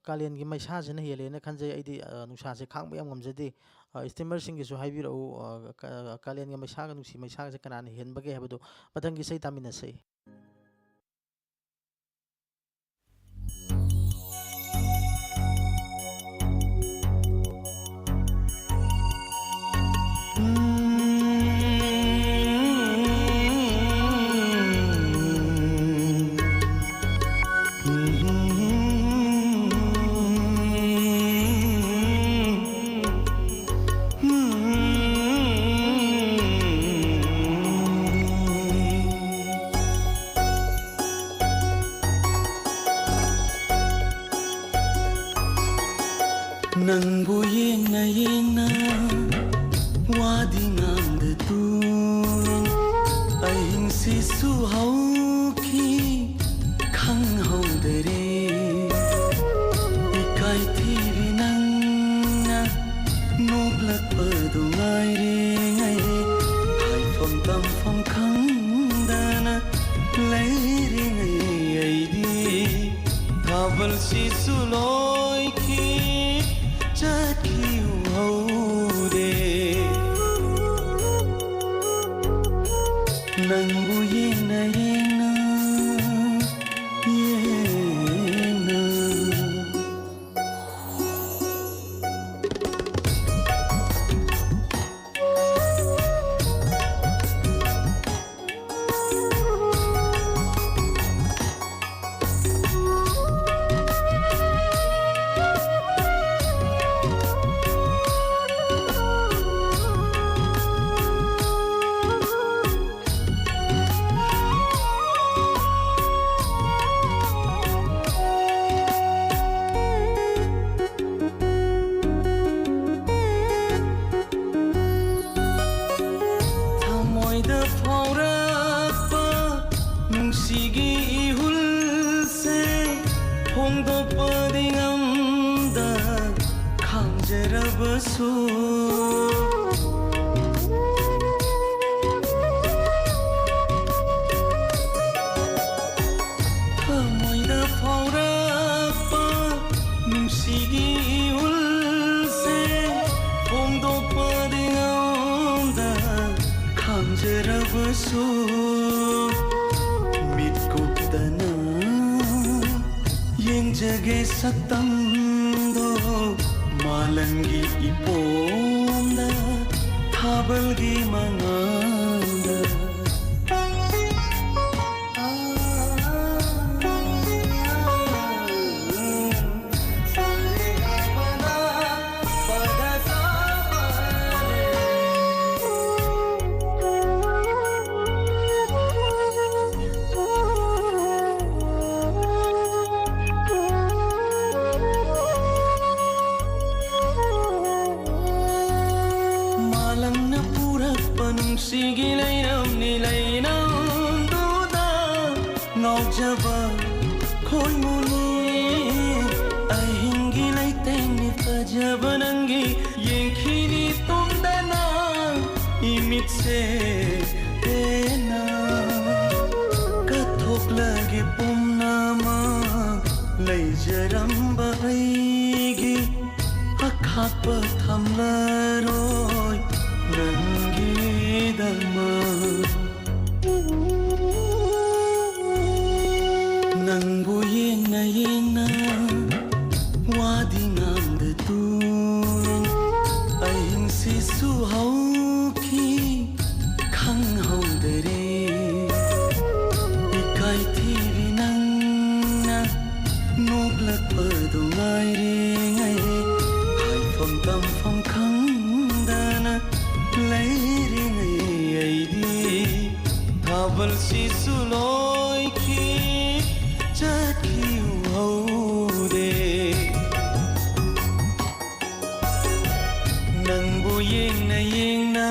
ꯀꯥꯂꯦꯟꯒꯤ ꯃꯩꯁꯥꯁꯤꯅ ꯍꯦꯜꯂꯦꯅ ꯈꯟꯖꯩ꯫ ꯑꯩꯗꯤ, ꯑ, ꯅꯨꯡꯁꯥꯁꯦ ꯈꯥꯡꯕ ꯌꯥꯝ ꯉꯝꯖꯗꯦ꯫ ꯑ, steamerꯁꯤꯡꯒꯤꯁꯨ ꯍꯥꯏꯕꯤꯔꯛꯎ, ꯑ, ꯀ-, ꯀꯥꯂꯦꯟꯒꯤ ꯃꯩꯁꯥꯒ ꯅꯨꯡꯁꯤ ꯃꯩꯁꯥꯒꯁꯦ ꯀꯅꯥꯅ ꯍꯦꯟꯕꯒꯦ ꯍꯥꯏꯕꯗꯣ ꯃꯊꯪꯒꯤ ꯏꯁꯩ ꯇꯥꯃꯤꯟꯅꯁꯦ꯫ ꯅꯪꯕꯨ ꯌꯦꯡꯅ ꯌꯦꯡꯅ ꯋꯥꯗꯤ ꯉꯥꯡꯗ ꯇꯨ ꯑꯍꯤꯡꯁꯤꯁꯨ ꯍꯧꯈꯤ ꯈꯪꯍꯧꯗꯔꯦ꯫ ꯏꯀꯥꯏ ꯊꯤꯕꯤ ꯅꯪꯅ ꯅꯣꯛꯂꯛꯄꯗꯨ ꯉꯥꯏꯔꯤꯉꯩ, ꯍꯥꯏꯐꯝ ꯇꯝꯐꯝ ꯈꯪꯗꯅ ꯂꯩꯔꯤꯉꯩ ꯑꯩꯗꯤ ꯊꯥꯕꯜꯁꯤꯁꯨ ꯂꯣꯏꯈꯤ ꯆꯠꯈꯤꯍꯧꯔꯦ꯫ ꯅꯪꯕꯨ ꯌꯦꯡꯅ ꯌꯦꯡꯅ ꯌꯦꯡꯅ꯫ ꯊꯃꯣꯏꯗ ꯐꯥꯎꯔꯛꯄ ꯅꯨꯡꯁꯤꯒꯤ ꯏꯍꯨꯜꯁꯦ ꯐꯣꯡꯗꯣꯛꯄꯗꯤ ꯉꯝꯗ ꯈꯥꯝꯖꯔꯕꯁꯨ ꯃꯤꯠ ꯀꯨꯞꯇꯅ ꯌꯦꯡꯖꯒꯦ ꯁꯛꯇꯝꯗꯣ ꯃꯥꯂꯪꯒꯤ ꯏꯄꯣꯝꯗ ꯊꯥꯕꯜꯒꯤ ꯃꯉꯥꯜꯗ꯫ ꯃꯥꯂꯪꯅ ꯄꯨꯔꯛꯄ ꯅꯨꯡꯁꯤꯒꯤ ꯂꯩꯔꯝꯅꯤ ꯂꯩꯅꯝꯗꯨꯗ ꯉꯥꯎꯖꯕ ꯈꯣꯏꯃꯨꯅꯤ꯫ ꯑꯍꯤꯡꯒꯤ ꯂꯩꯇꯦꯡꯅꯤ ꯐꯖꯕ ꯅꯪꯒꯤ ꯌꯦꯡꯈꯤꯅꯤ ꯇꯨꯝꯗꯅ ꯏꯃꯤꯠꯁꯦ ꯄꯦꯟꯅ ꯀꯠꯊꯣꯛꯂꯒꯦ ꯄꯨꯝꯅꯃꯛ ꯂꯩꯖꯔꯝꯕ ꯑꯩꯒꯤ ꯑꯈꯥꯛꯄ ꯊꯝꯂꯔꯣꯏ ꯅꯪꯒꯤꯗꯃꯛ꯫ ꯅꯪꯕꯨ ꯌꯦꯡꯅ ꯌꯦꯡꯅ ꯋꯥꯗꯤ ꯉꯥꯡꯗꯗꯨꯅ ꯑꯍꯤꯡꯁꯤꯁꯨ ꯍꯧꯈꯤ ꯈꯪꯍꯧꯗꯔꯦ꯫ ꯏꯀꯥꯏ ꯊꯤꯕꯤ ꯅꯪꯅ ꯅꯣꯛꯂꯛꯄꯗꯨ ꯉꯥꯏꯔꯤꯉꯩ ꯍꯥꯏꯐꯝ ꯇꯝꯐꯝ ꯈꯪꯗꯅ ꯂꯩꯔꯤꯉꯩ ꯑꯩꯗꯤ ꯊꯥꯕꯜꯁꯤꯁꯨ ꯂꯣꯏꯈꯤ ꯆꯠꯈꯤꯍꯧꯗꯦ꯫ ꯅꯪꯕꯨ ꯌꯦꯡꯅ ꯌꯦꯡꯅ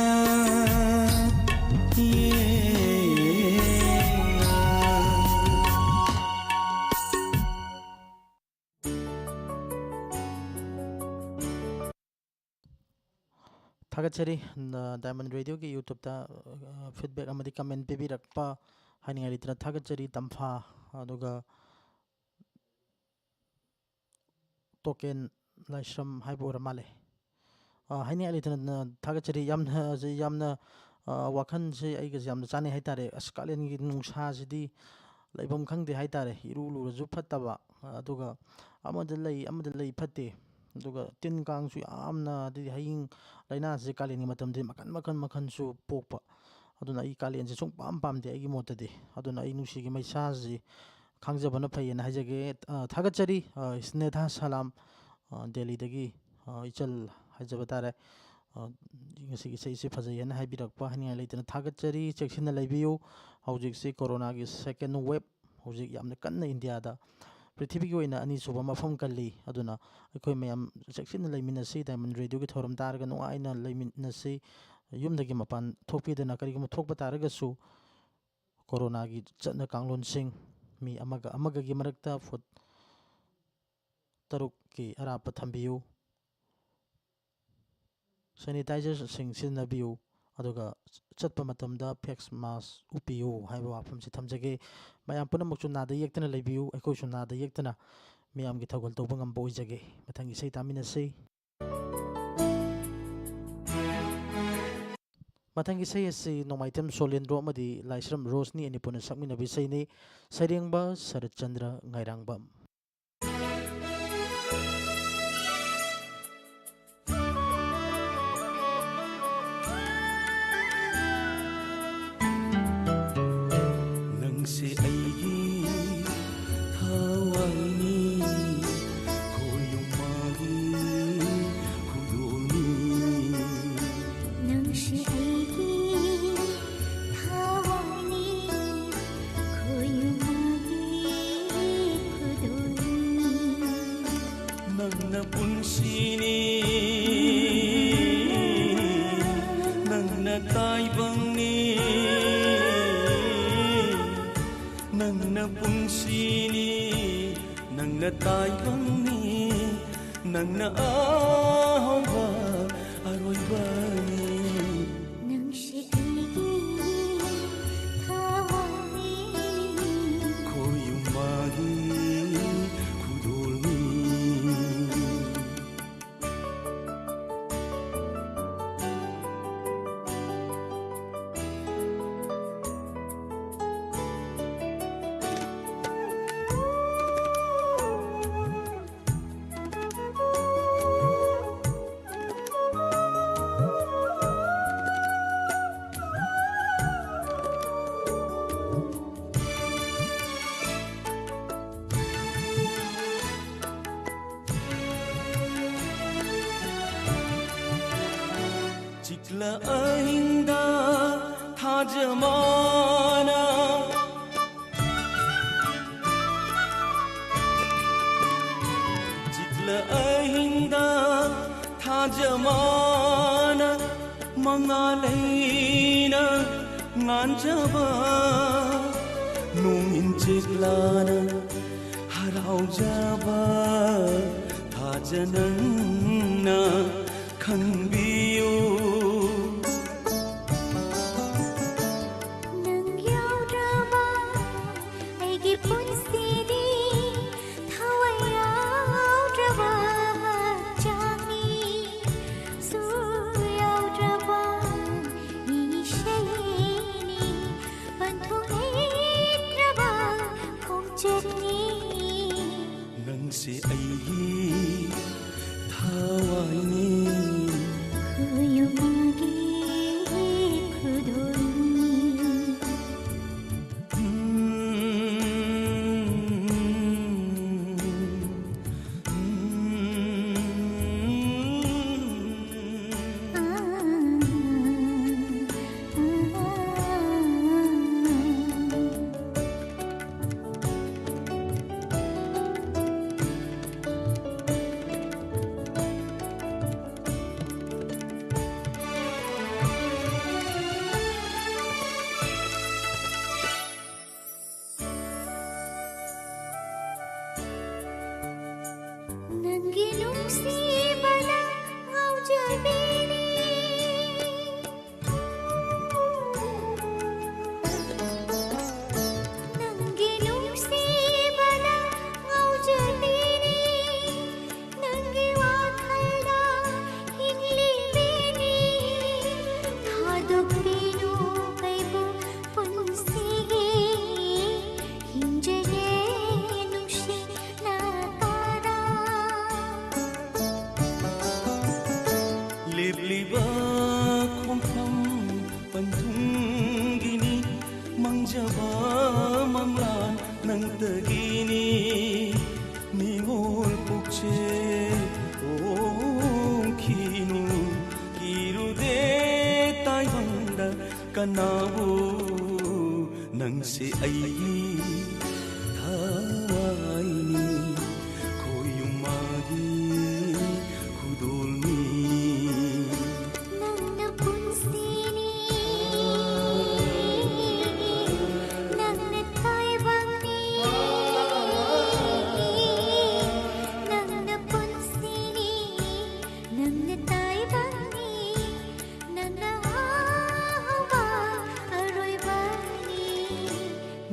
ꯌꯦꯡꯅ꯫ ꯊꯥꯒꯠꯆꯔꯤ꯫ ꯗꯥꯏꯃꯟ ꯔꯦꯗꯤꯑꯣꯒꯤ ꯌꯨꯇ꯭ꯌꯨꯕꯇ ꯐꯤꯗꯕꯦꯛ ꯑꯃꯗꯤ ꯀꯃꯦꯟ ꯄꯤꯕꯤꯔꯛꯄ ꯍꯥꯏꯅꯤꯡꯉꯥꯏ ꯂꯩꯇꯅ ꯊꯥꯒꯠꯆꯔꯤ꯫ ꯇꯝꯐꯥ ꯑꯗꯨꯒ ꯇꯣꯀꯦꯟ ꯂꯥꯏꯁ꯭ꯔꯝ ꯍꯥꯏꯕ ꯑꯣꯏꯔ ꯃꯥꯜꯂꯦ꯫ ꯍꯥꯏꯅꯤꯡꯉꯥꯏ ꯂꯩꯇꯅ ꯊꯥꯒꯠꯆꯔꯤ꯫ ꯌꯥꯝꯅ ꯌꯥꯝꯅ ꯋꯥꯈꯜꯁꯦ ꯑꯩꯒꯁꯦ ꯌꯥꯝꯅ ꯆꯥꯟꯅꯩ ꯍꯥꯏꯇꯥꯔꯦ꯫ ꯑꯁ, ꯀꯥꯂꯦꯟꯒꯤ ꯅꯨꯡꯁꯥꯁꯤꯗꯤ ꯂꯩꯐꯝ ꯈꯪꯗꯦ ꯍꯥꯏꯇꯥꯔꯦ꯫ ꯏꯔꯨ ꯂꯨꯔꯁꯨ ꯐꯠꯇꯕ, ꯑꯗꯨꯒ ꯑꯃꯗ ꯂꯩ ꯑꯃꯗ ꯂꯩ ꯐꯠꯇꯦ, ꯑꯗꯨꯒ ꯇꯤꯟ ꯀꯥꯡꯁꯨ ꯌꯥꯝꯅ, ꯑꯗꯩꯗꯤ ꯍꯌꯤꯡ ꯂꯥꯏꯅꯥꯁꯦ ꯀꯥꯂꯦꯟꯒꯤ ꯃꯇꯝꯗꯗꯤ ꯃꯈꯟ ꯃꯈꯟ ꯃꯈꯟꯁꯨ ꯄꯣꯛꯄ꯫ ꯑꯗꯨꯅ ꯑꯩ ꯀꯥꯂꯦꯟꯁꯦ ꯁꯨꯡ ꯄꯥꯝ ꯄꯥꯝꯗꯦ ꯑꯩꯒꯤ ꯃꯣꯠꯇꯗꯤ꯫ ꯑꯗꯨꯅ ꯑꯩ ꯅꯨꯡꯁꯤꯒꯤ ꯃꯩꯁꯥꯁꯤ ꯈꯥꯡꯖꯕꯅ ꯐꯩꯌꯦꯅ ꯍꯥꯏꯖꯒꯦ꯫ ꯑ, ꯊꯥꯒꯠꯆꯔꯤ, ꯑ, ꯁ꯭ꯅꯦꯍꯥ ꯁꯂꯥꯝ, ꯑ, ꯗꯦꯜꯂꯤꯗꯒꯤ, ꯑ, ꯏꯆꯜ ꯍꯥꯏꯖꯕ ꯇꯥꯔꯦ꯫ ꯑ, ꯉꯁꯤꯒꯤ ꯏꯁꯩꯁꯤ ꯐꯖꯩ ꯍꯥꯏꯅ ꯍꯥꯏꯕꯤꯔꯛꯄ ꯍꯥꯏꯅꯤꯡꯉꯥꯏ ꯂꯩꯇꯅ ꯊꯥꯒꯠꯆꯔꯤ꯫ ꯆꯦꯛꯁꯤꯟꯅ ꯂꯩꯕꯤꯌꯨ꯫ ꯍꯧꯖꯤꯛꯁꯤ ꯀꯣꯔꯣꯅꯥꯒꯤ ꯁꯦꯀꯦꯟ ꯋꯦꯕ ꯍꯧꯖꯤꯛ ꯌꯥꯝꯅ ꯀꯟꯅ ꯏꯟꯗꯤꯌꯥꯗ ꯄ꯭ꯔꯤꯊꯤꯕꯤꯒꯤ ꯑꯣꯏꯅ ꯑꯅꯤꯁꯨꯕ ꯃꯐꯝ ꯀꯜꯂꯤ꯫ ꯑꯗꯨꯅ ꯑꯩꯈꯣꯏ ꯃꯌꯥꯝ ꯆꯦꯛꯁꯤꯟꯅ ꯂꯩꯃꯤꯟꯅꯁꯤ꯫ ꯗꯥꯏꯃꯟ ꯔꯦꯗꯤꯑꯣꯒꯤ ꯊꯧꯔꯝ ꯇꯥꯔꯒ ꯅꯨꯡꯉꯥꯏꯅ ꯂꯩꯃꯤꯟꯅꯁꯤ꯫ ꯌꯨꯝꯗꯒꯤ ꯃꯄꯥꯟ ꯊꯣꯛꯄꯤꯗꯅ, ꯀꯔꯤꯒꯨꯝꯕ ꯊꯣꯛꯄ ꯇꯥꯔꯒꯁꯨ ꯀꯣꯔꯣꯅꯥꯒꯤ ꯆꯠꯅ ꯀꯥꯡꯂꯣꯟꯁꯤꯡ, ꯃꯤ ꯑꯃꯒ ꯑꯃꯒꯒꯤ ꯃꯔꯛꯇ ꯐꯨꯠ ꯇꯔꯨꯛꯀꯤ ꯑꯔꯥꯞꯄ ꯊꯝꯕꯤꯌꯨ, ꯁꯦꯅꯤꯇꯥꯏꯖꯔꯁꯤꯡ ꯁꯤꯖꯤꯟꯅꯕꯤꯌꯨ, ꯑꯗꯨꯒ ꯆꯠꯄ ꯃꯇꯝꯗ ꯐꯦꯁ ꯃꯥꯁ ꯎꯞꯄꯤꯌꯨ ꯍꯥꯏꯕ ꯋꯥꯐꯝꯁꯤ ꯊꯝꯖꯒꯦ꯫ ꯃꯌꯥꯝ ꯄꯨꯝꯅꯃꯛꯁꯨ ꯅꯥꯗ ꯌꯦꯛꯇꯅ ꯂꯩꯕꯤꯌꯨ, ꯑꯩꯈꯣꯏꯁꯨ ꯅꯥꯗ ꯌꯦꯛꯇꯅ ꯃꯤꯌꯥꯝꯒꯤ ꯊꯧꯒꯜ ꯇꯧꯕ ꯉꯝꯕ ꯑꯣꯏꯖꯒꯦ꯫ ꯃꯊꯪꯒꯤ ꯏꯁꯩ ꯇꯥꯃꯤꯟꯅꯁꯤ꯫ ꯃꯊꯪꯒꯤ ꯏꯁꯩ ꯑꯁꯤ ꯅꯣꯡꯃꯥꯏꯊꯦꯝ ꯁꯣꯂꯦꯟꯗ꯭ꯔꯣ ꯑꯃꯗꯤ ꯂꯥꯏꯁ꯭ꯔꯝ ꯔꯣꯁꯅꯤ ꯑꯅꯤ ꯄꯨꯟꯅ ꯁꯛꯃꯤꯟꯅꯕ ꯏꯁꯩꯅꯤ꯫ ꯁꯩꯔꯦꯡꯕ ꯁꯔꯠꯆꯟꯗ꯭ꯔ ꯉꯥꯏꯔꯥꯡꯕꯝ꯫ ꯅꯪꯁꯦ ꯑꯩꯒꯤ ꯊꯋꯥꯏꯅꯤ, ꯈꯣꯏꯅꯨꯃꯥꯒꯤ ꯈꯨꯗꯣꯜꯅꯤ꯫ ꯅꯪꯁꯦ ꯑꯩꯒꯤ ꯊꯋꯥꯏꯅꯤ, ꯈꯣꯏꯅꯨꯃꯥꯒꯤ ꯈꯨꯗꯣꯜꯅꯤ꯫ ꯅꯪꯅ ꯄꯨꯟꯁꯤꯅꯤ, ꯅꯪꯅ ꯇꯥꯏꯕꯪꯅꯤ, ꯅꯪꯅ ꯄꯨꯟꯁꯤꯅꯤ, ꯅꯪꯅ ꯇꯥꯏꯕꯪꯅꯤ, ꯅꯪꯅ ꯑꯍꯧꯕ ꯑꯔꯣꯏꯕ꯫ ꯅꯪꯁꯤ ꯑꯩꯒꯤ ꯊꯋꯥꯏꯅꯤ꯫ ꯈꯣꯏꯌꯨꯝꯕꯒꯤ ꯈꯨꯗꯣꯜꯅꯤ꯫ चितला अहिंदा थाजमाना, चितला अहिंदा थाजमाना, ꯃꯉꯥꯜ ꯂꯩꯅ ꯉꯥꯟꯖꯕ ꯅꯣꯡꯏꯟ ꯆꯤꯛꯂꯥꯅ ꯍꯔꯥꯎꯖꯕ ꯊꯥꯖ ꯅꯪꯅ ꯈꯪꯕꯤꯌꯨ꯫ ꯅꯪ ꯌꯥꯎꯗ꯭ꯔꯕ ꯑꯩꯒꯤ ꯄꯨꯟꯁꯤꯗꯤ ꯊꯋꯥꯏ ꯌꯥꯎꯗ꯭ꯔꯕ ꯍꯛꯆꯥꯡꯅꯤ꯫ ꯁꯨꯔ ꯌꯥꯎꯗ꯭ꯔꯕ ꯏꯁꯩꯅꯤ꯫ ꯄꯟꯊꯨꯡ ꯂꯩꯇ꯭ꯔꯕ ꯈꯣꯡꯆꯠꯅꯤ꯫ ꯅꯪꯁꯦ ꯑꯩꯒꯤ ꯊꯋꯥꯏꯅꯤ꯫ ꯀꯅꯥꯕꯨ ꯅꯪꯁꯦ ꯑꯩꯒꯤ ꯊꯋꯥꯏꯅꯤ, ꯈꯣꯏꯌꯨꯝ ꯃꯥꯒꯤ ꯈꯨꯗꯣꯜꯅꯤ꯫ ꯅꯪꯅ ꯄꯨꯟꯁꯤꯅꯤ, ꯅꯪꯅ ꯇꯥꯏꯕꯪꯅꯤ, ꯅꯪꯅ ꯄꯨꯟꯁꯤꯅꯤ, ꯅꯪꯅ ꯇꯥꯏꯕꯪꯅꯤ, ꯅꯪꯅ ꯑꯍꯧꯕ ꯑꯔꯣꯏꯕꯅꯤ꯫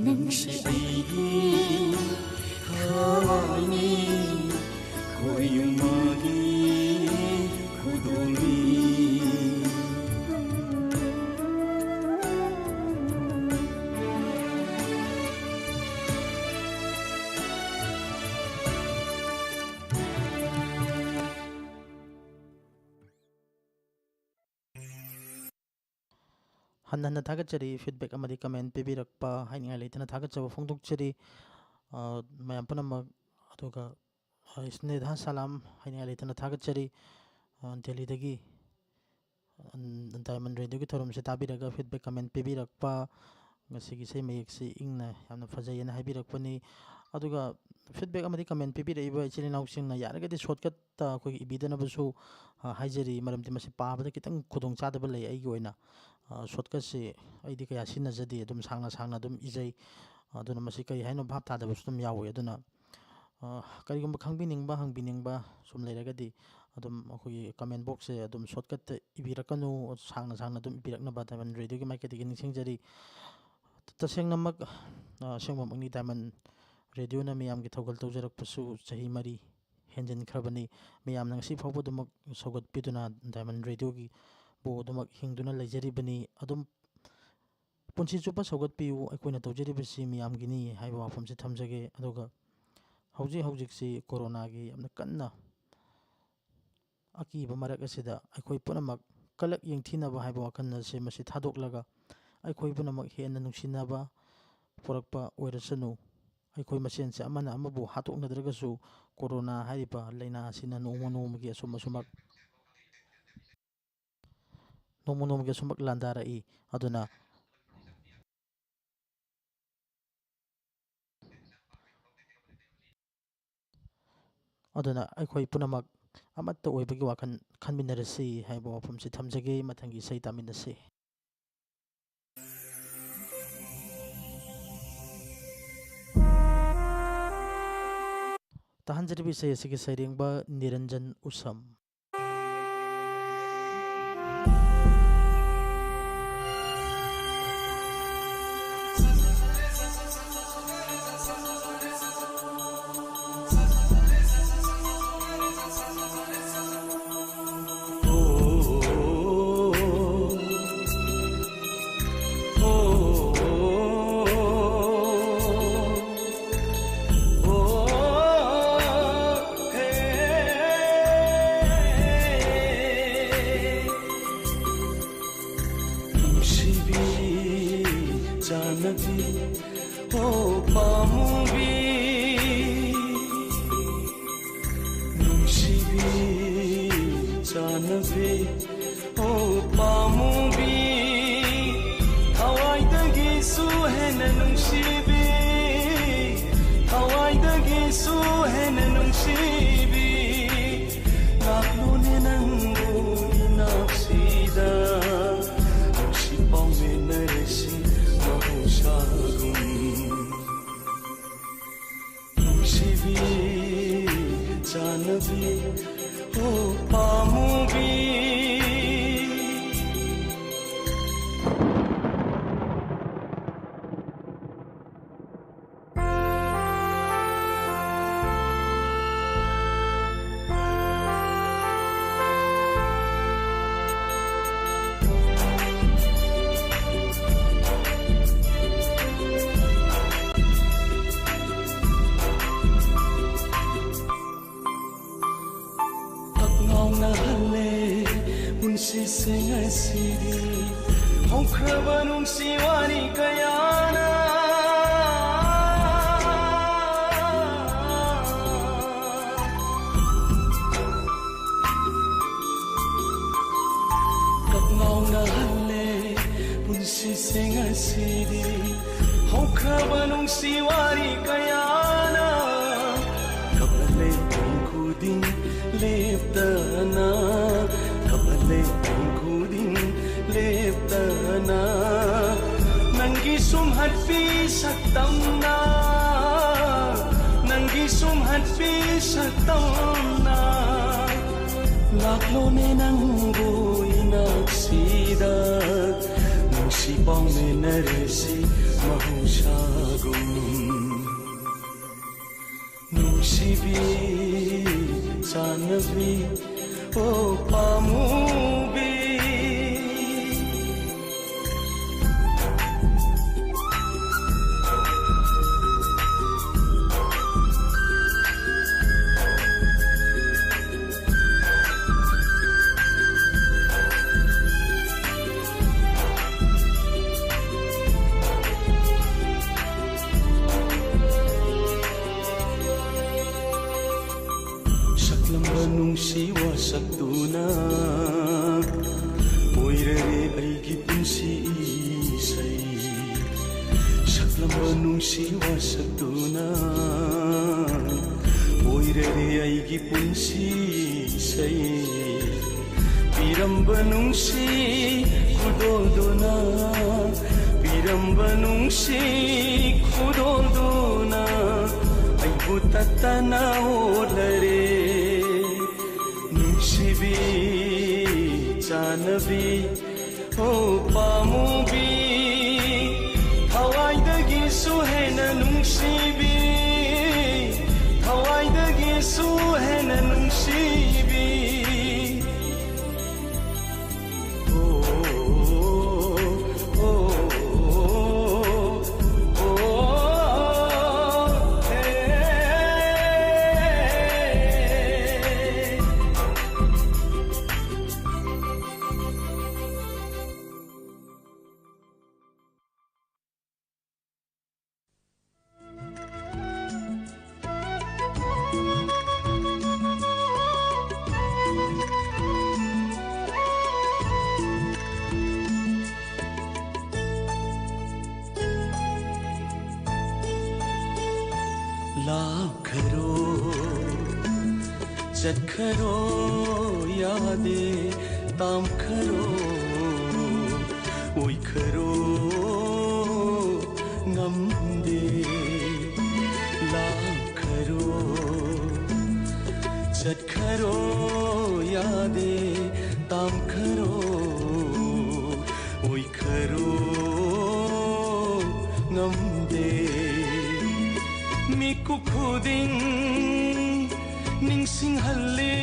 ꯅꯪꯁꯤ ꯑꯩꯒꯤ ꯊꯋꯥꯏꯅꯤ, ꯈꯣꯏꯌꯨꯝ ꯃꯥꯒꯤ ꯈꯨꯗꯣꯜꯅꯤ꯫ ꯍꯟꯅ ꯍꯟꯅ ꯊꯥꯒꯠꯆꯔꯤ꯫ Feedback ꯑꯃꯗꯤ comment ꯄꯤꯕꯤꯔꯛꯄ ꯍꯥꯏꯅꯤꯡꯉꯥꯏ ꯂꯩꯇꯅ ꯊꯥꯒꯠꯆꯕ ꯐꯣꯡꯗꯣꯛꯆꯔꯤ꯫ ꯑ, ꯃꯌꯥꯝ ꯄꯨꯝꯅꯃꯛ, ꯑꯗꯨꯒ, ꯑ, ꯏꯁꯅꯦꯍꯥ ꯁꯂꯥꯝ ꯍꯥꯏꯅꯤꯡꯉꯥꯏ ꯂꯩꯇꯅ ꯊꯥꯒꯠꯆꯔꯤ꯫ ꯑ, ꯗꯦꯜꯂꯤꯗꯒꯤ, ꯎꯝ, Diamond Radioꯒꯤ ꯊꯧꯔꯝꯁꯦ ꯇꯥꯕꯤꯔꯒ feedback comment ꯄꯤꯕꯤꯔꯛꯄ, ꯉꯁꯤꯒꯤ ꯏꯁꯩ ꯃꯌꯦꯛꯁꯤ ꯏꯪꯅ ꯌꯥꯝꯅ ꯐꯖꯩ ꯍꯥꯏꯅ ꯍꯥꯏꯕꯤꯔꯛꯄꯅꯤ꯫ ꯑꯗꯨꯒ feedback ꯑꯃꯗꯤ comment ꯄꯤꯕꯤꯔꯛꯏꯕ ꯏꯆꯤꯜ ꯏꯅꯥꯎꯁꯤꯡꯅ ꯌꯥꯔꯒꯗꯤ shortcutꯇ ꯑꯩꯈꯣꯏꯒꯤ ꯏꯕꯤꯗꯅꯕꯁꯨ, ꯑ, ꯍꯥꯏꯖꯔꯤ, ꯃꯔꯝꯗꯤ ꯃꯁꯤ ꯄꯥꯕꯗ ꯈꯤꯇꯪ ꯈꯨꯗꯣꯡꯆꯥꯗꯕ ꯂꯩ ꯑꯩꯒꯤ ꯑꯣꯏꯅ꯫ ꯑ, shortcutꯁꯤ ꯑꯩꯗꯤ ꯀꯌꯥ ꯁꯤꯖꯤꯟꯅꯖꯗꯦ, ꯑꯗꯨꯝ ꯁꯥꯡꯅ ꯁꯥꯡꯅ ꯑꯗꯨꯝ ꯏꯖꯩ꯫ ꯑꯗꯨꯅ ꯃꯁꯤ ꯀꯔꯤ ꯍꯥꯏꯅꯣ ꯚꯥꯞ ꯇꯥꯗꯕꯁꯨ ꯑꯗꯨꯝ ꯌꯥꯎꯋꯤ꯫ ꯑꯗꯨꯅ, ꯑ, ꯀꯔꯤꯒꯨꯝꯕ ꯈꯪꯕꯤꯅꯤꯡꯕ, ꯍꯪꯕꯤꯅꯤꯡꯕ ꯁꯨꯝ ꯂꯩꯔꯒꯗꯤ ꯑꯗꯨꯝ ꯑꯩꯈꯣꯏꯒꯤ comment boxꯁꯦ ꯑꯗꯨꯝ shortcutꯇ ꯏꯕꯤꯔꯛꯀꯅꯨ, ꯁꯥꯡꯅ ꯁꯥꯡꯅ ꯑꯗꯨꯝ ꯏꯕꯤꯔꯛꯅꯕ Diamond Radioꯒꯤ ꯃꯥꯏꯀꯩꯗꯒꯤ ꯅꯤꯡꯁꯤꯡꯖꯔꯤ꯫ ꯇꯁꯦꯡꯅꯃꯛ, ꯑ, ꯑꯁꯦꯡꯕꯃꯛꯅꯤ, Diamond Radioꯅ ꯃꯤꯌꯥꯝꯒꯤ ꯊꯧꯒꯜ ꯇꯧꯖꯔꯛꯄꯁꯨ ꯆꯍꯤ ꯃꯔꯤ ꯍꯦꯟꯖꯤꯟꯈ꯭ꯔꯕꯅꯤ꯫ ꯃꯤꯌꯥꯝꯅ ꯉꯁꯤ ꯐꯥꯎꯕ ꯑꯗꯨꯃꯛ ꯁꯧꯒꯠꯄꯤꯗꯨꯅ Diamond Radioꯒꯤꯕꯨ ꯑꯗꯨꯃꯛ ꯍꯤꯡꯗꯨꯅ ꯂꯩꯖꯔꯤꯕꯅꯤ꯫ ꯑꯗꯨꯝ ꯄꯨꯟꯁꯤ ꯆꯨꯞꯄ ꯁꯧꯒꯠꯄꯤꯌꯨ, ꯑꯩꯈꯣꯏꯅ ꯇꯧꯖꯔꯤꯕꯁꯤ ꯃꯤꯌꯥꯝꯒꯤꯅꯤ ꯍꯥꯏꯕ ꯋꯥꯐꯝꯁꯤ ꯊꯝꯖꯒꯦ꯫ ꯑꯗꯨꯒ ꯍꯧꯖꯤꯛ ꯍꯧꯖꯤꯛꯁꯤ ꯀꯣꯔꯣꯅꯥꯒꯤ ꯌꯥꯝꯅ ꯀꯟꯅ ꯑꯀꯤꯕ ꯃꯔꯛ ꯑꯁꯤꯗ ꯑꯩꯈꯣꯏ ꯄꯨꯝꯅꯃꯛ ꯀꯂꯛ ꯌꯦꯡꯊꯤꯅꯕ ꯍꯥꯏꯕ ꯋꯥꯈꯜ ꯑꯁꯤ ꯃꯁꯤ ꯊꯥꯗꯣꯛꯂꯒ ꯑꯩꯈꯣꯏ ꯄꯨꯝꯅꯃꯛ ꯍꯦꯟꯅ ꯅꯨꯡꯁꯤꯅꯕ ꯄꯨꯔꯛꯄ ꯑꯣꯏꯔꯁꯅꯨ꯫ ꯑꯩꯈꯣꯏ ꯃꯁꯦꯟꯁꯦ ꯑꯃꯅ ꯑꯃꯕꯨ ꯍꯥꯠꯇꯣꯛꯅꯗ꯭ꯔꯒꯁꯨ ꯀꯣꯔꯣꯅꯥ ꯍꯥꯏꯔꯤꯕ ꯂꯥꯏꯅꯥ ꯑꯁꯤꯅ ꯅꯣꯡꯃ ꯅꯣꯡꯃꯒꯤ ꯑꯁꯨꯝ ꯑꯁꯨꯃꯛ ꯅꯣꯡꯃ ꯅꯣꯡꯃꯒꯤ ꯑꯁꯨꯝꯃꯛ ꯂꯥꯟꯗꯥꯔꯛꯏ꯫ ꯑꯗꯨꯅ, ꯑꯗꯨꯅ ꯑꯩꯈꯣꯏ ꯄꯨꯝꯅꯃꯛ ꯑꯃꯠꯇ ꯑꯣꯏꯕꯒꯤ ꯋꯥꯈꯜ ꯈꯟꯃꯤꯟꯅꯔꯁꯤ ꯍꯥꯏꯕ ꯋꯥꯐꯝꯁꯤ ꯊꯝꯖꯒꯦ꯫ ꯃꯊꯪꯒꯤ ꯏꯁꯩ ꯇꯥꯃꯤꯟꯅꯁꯤ꯫ ꯇꯥꯍꯟꯖꯔꯤꯕ ꯏꯁꯩ ꯑꯁꯤꯒꯤ ꯁꯩꯔꯦꯡꯕ ꯅꯤꯔꯟꯖꯟ ꯎꯁꯝ꯫ ꯅꯨꯡꯁꯤꯕꯤ ꯆꯥꯟꯅꯕꯤ, ꯑꯣ ꯄꯥꯃꯨꯕꯤ, ꯅꯨꯡꯁꯤꯕꯤ ꯆꯥꯟꯅꯕꯤ, ꯑꯣ ꯄꯥꯃꯨꯕꯤ, ꯊꯋꯥꯏꯗꯒꯤꯁꯨ ꯍꯦꯟꯅ ꯅꯨꯡꯁꯤꯕꯤ, ꯊꯋꯥꯏꯗꯒꯤꯁꯨ ꯍꯦꯟꯅ ꯅꯨꯡꯁꯤꯕꯤ, ꯂꯥꯛꯂꯣꯅꯦ ꯅꯪꯕꯨ ꯏꯅꯥꯛꯁꯤꯗ, ꯅꯨꯡꯁꯤ ꯄꯥꯎꯃꯤꯟꯅꯔꯁꯤ ꯃꯍꯧꯁꯥꯒꯨꯝ꯫ ꯅꯨꯡꯁꯤꯕꯤ ꯆꯥꯟꯅꯕꯤ, ꯑꯣ ꯄꯥꯃꯨꯕꯤ꯫ ꯉꯥꯎꯅꯍꯜꯂꯦ ꯄꯨꯟꯁꯤꯁꯦ ꯉꯁꯤꯗꯤ꯫ ꯍꯧꯈ꯭ꯔꯕ ꯅꯨꯡꯁꯤ ꯋꯥꯔꯤ ꯀꯌꯥꯅ ꯀꯛꯉꯥꯎ ꯉꯁꯤꯗꯤ ꯍꯧꯈ꯭ꯔꯕ ꯅꯨꯡꯁꯤ ꯋꯥꯔꯤ ꯀꯌꯥꯅ ꯊꯕꯛ ꯂꯩꯇꯪ ꯈꯨꯗꯤꯡ ꯂꯦꯞꯇꯅ, ꯊꯕꯛ ꯂꯩꯇꯪ ꯈꯨꯗꯤꯡ ꯂꯦꯞꯇꯅ ꯅꯪꯒꯤ ꯁꯨꯝꯍꯠꯄꯤ ꯁꯛꯇꯝꯅ, ꯅꯪꯒꯤ ꯁꯨꯝꯍꯠꯄꯤ ꯁꯛꯇꯝꯅ ꯂꯥꯛꯂꯣꯅꯦ ꯅꯪꯕꯨ ꯏꯅꯥꯛꯁꯤꯗ, ꯅꯨꯡꯁꯤ ꯄꯥꯎꯃꯤꯟꯅꯔꯁꯤ ꯃꯍꯧꯁꯥꯒꯨꯝ꯫ ꯅꯨꯡꯁꯤꯕꯤ ꯆꯥꯟꯅꯕꯤ ꯑꯣ ꯄꯥꯃꯨꯕꯤ꯫ ꯁꯛꯂꯝꯕ ꯅꯨꯡꯁꯤ ꯋꯥꯁꯛꯇꯨꯅ ꯑꯣꯏꯔꯔꯦ ꯑꯩꯒꯤ ꯄꯨꯟꯁꯤ ꯏꯁꯩ꯫ ꯁꯛꯂꯝꯕ ꯅꯨꯡꯁꯤ ꯋꯥꯁꯛꯇꯨꯅ ꯑꯣꯏꯔꯔꯦ ꯑꯩꯒꯤ ꯄꯨꯟꯁꯤ ꯏꯁꯩ꯫ ꯄꯤꯔꯝꯕ ꯅꯨꯡꯁꯤ ꯈꯨꯗꯣꯜꯗꯨꯅ, ꯄꯤꯔꯝꯕ ꯅꯨꯡꯁꯤ ꯈꯨꯗꯣꯜꯗꯨꯅ ꯑꯩꯕꯨ ꯇꯠꯇꯅ ꯑꯣꯠꯂꯔꯦ꯫ ꯅꯨꯡꯁꯤꯕꯤ ꯆꯥꯟꯅꯕꯤ ꯑꯣ ꯄꯥꯃꯨꯕꯤ, ꯊꯋꯥꯏꯗꯒꯤꯁꯨ ꯍꯦꯟꯅ ꯅꯨꯡꯁꯤꯕꯤ, ꯊꯋꯥꯏꯗꯒꯤꯁꯨ ꯍꯦꯟꯅ ꯅꯨꯡꯁꯤꯕꯤ꯫ ꯑꯣ, ꯑꯣ, ꯑꯣ, ꯑꯣ, ꯑꯦ꯫ ꯂꯥꯛꯈꯔꯣ, ꯆꯠꯈꯔꯣ, ꯌꯥꯗꯦ, ꯇꯥꯝꯈꯔꯣ, ꯑꯣꯏꯈꯔꯣ, ꯉꯝꯗꯦ꯫ ꯂꯥꯛꯈꯔꯣ, ꯆꯠꯈꯔꯣ, ꯌꯥꯗꯦ, ꯇꯥꯝꯈꯔꯣ, ꯑꯣꯏꯈꯔꯣ, ꯉꯝꯗꯦ꯫ ꯃꯤꯀꯨꯞ ꯈꯨꯗꯤꯡ ꯅꯤꯡꯁꯤꯡꯍꯜꯂꯤ,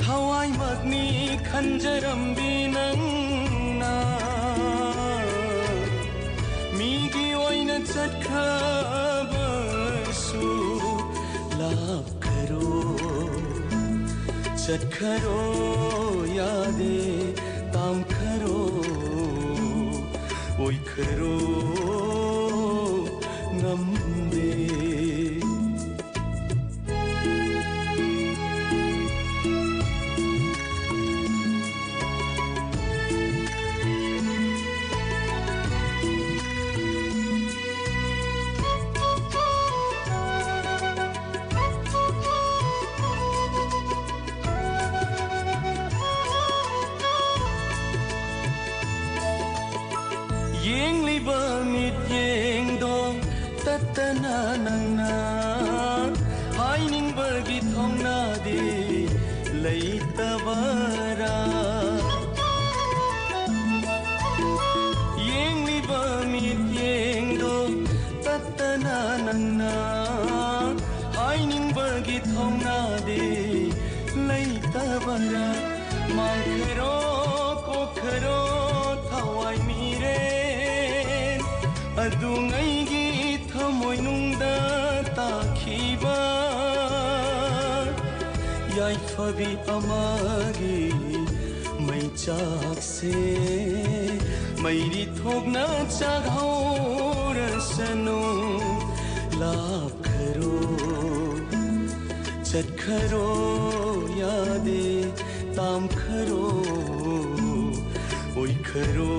ꯊꯋꯥꯏꯃꯛꯅꯤ ꯈꯟꯖꯔꯝꯕꯤ ꯅꯪꯅ꯫ ꯃꯤꯒꯤ ꯑꯣꯏꯅ ꯆꯠꯈ꯭ꯔꯕꯁꯨ ꯂꯥꯛꯈꯔꯣ, ꯆꯠꯈꯔꯣ, ꯌꯥꯗꯦ, ꯇꯥꯝꯈꯔꯣ, ꯑꯣꯏꯈꯔꯣ, ꯉꯝꯗꯦ꯫ ꯌꯦꯡꯂꯤꯕ ꯃꯤꯠꯌꯦꯡꯗꯣ ꯇꯠꯇꯅ ꯅꯪꯅ ꯍꯥꯏꯅꯤꯡꯕꯒꯤ ꯊꯧꯅꯥꯗꯤ ꯂꯩꯇꯕꯔꯥ? ꯌꯦꯡꯂꯤꯕ ꯃꯤꯠꯌꯦꯡꯗꯣ ꯇꯠꯇꯅ ꯅꯪꯅ ꯍꯥꯏꯅꯤꯡꯕꯒꯤ ꯊꯧꯅꯥꯗꯤ ꯂꯩꯇꯕꯔꯥ? ꯃꯥꯡꯈꯔꯣ, ꯀꯣꯛꯈꯔꯣ, ꯊꯋꯥꯏ ꯃꯤꯔꯦꯟ ꯑꯗꯨꯉꯩꯒꯤ ꯊꯃꯣꯏꯅꯨꯡꯗ ꯇꯥꯈꯤꯕ ꯌꯥꯏꯐꯕꯤ ꯑꯃꯒꯤ ꯃꯩꯆꯥꯛꯁꯦ ꯃꯩꯔꯤ ꯊꯣꯛꯅ ꯆꯥꯛꯍꯧꯔꯁꯅꯨ꯫ ꯂꯥꯛꯈꯔꯣ, ꯆꯠꯈꯔꯣ, ꯌꯥꯗꯦ, ꯇꯥꯝꯈꯔꯣ, ꯑꯣꯏꯈꯔꯣ,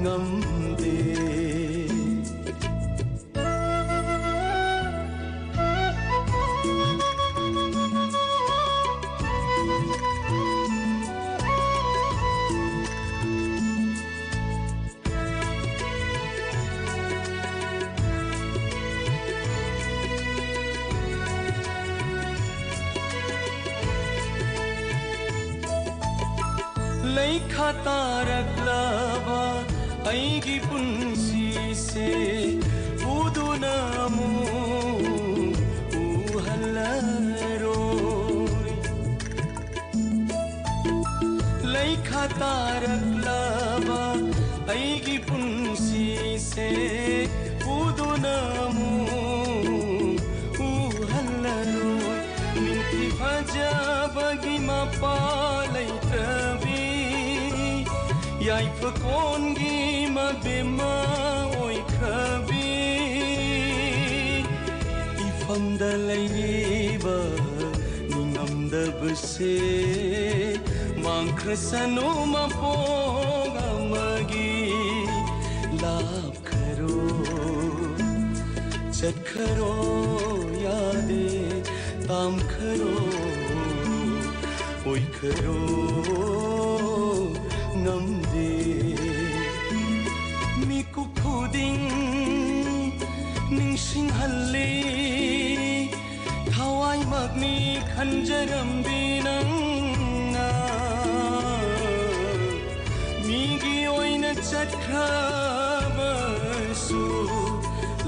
ꯉꯝꯗꯦ꯫ ꯂꯩꯈꯥ ꯇꯥꯔꯛꯂꯕ ꯑꯩꯒꯤ ꯄꯨꯟꯁꯤꯁꯦ ꯎꯗꯨꯅ ꯑꯃꯨꯛ ꯎꯍꯜꯂꯔꯣꯏ꯫ ꯂꯩꯈꯥ ꯇꯥꯔꯛꯂꯕ ꯑꯩꯒꯤ ꯄꯨꯟꯁꯤꯁꯦ ꯎꯗꯨꯅ ꯑꯃꯨꯛ ꯎꯍꯜꯂꯔꯣꯏ꯫ ꯅꯤꯡꯊꯤ ꯐꯖꯕꯒꯤ ꯃꯄꯥ ꯂꯩꯇ꯭ꯔꯕꯤ, ꯌꯥꯏꯐꯀꯣꯟꯒꯤ ꯃꯕꯦꯝꯃ ꯑꯣꯏꯈ꯭ꯔꯕꯤ, ꯏꯐꯝꯗ ꯂꯩꯔꯤꯕ ꯅꯤꯡꯉꯝꯗꯕꯁꯦ ꯃꯥꯡꯈ꯭ꯔꯁꯅꯨ ꯃꯄꯣꯛ ꯑꯃꯒꯤ꯫ ꯂꯥꯞꯈꯔꯣ, ꯆꯠꯈꯔꯣ, ꯌꯥꯗꯦ, ꯇꯥꯝꯈꯔꯣ, ꯑꯣꯏꯈꯔꯣ, ꯉꯝꯗꯦ꯫ ꯃꯤꯀꯨꯞ ꯈꯨꯗꯤꯡ ꯅꯤꯡꯁꯤꯡꯍꯜꯂꯤ, ꯊꯋꯥꯏꯃꯛꯅꯤ ꯈꯟꯖꯔꯝꯕꯤ ꯅꯪꯅ꯫ ꯃꯤꯒꯤ ꯑꯣꯏꯅ ꯆꯠꯈ꯭ꯔꯕꯁꯨ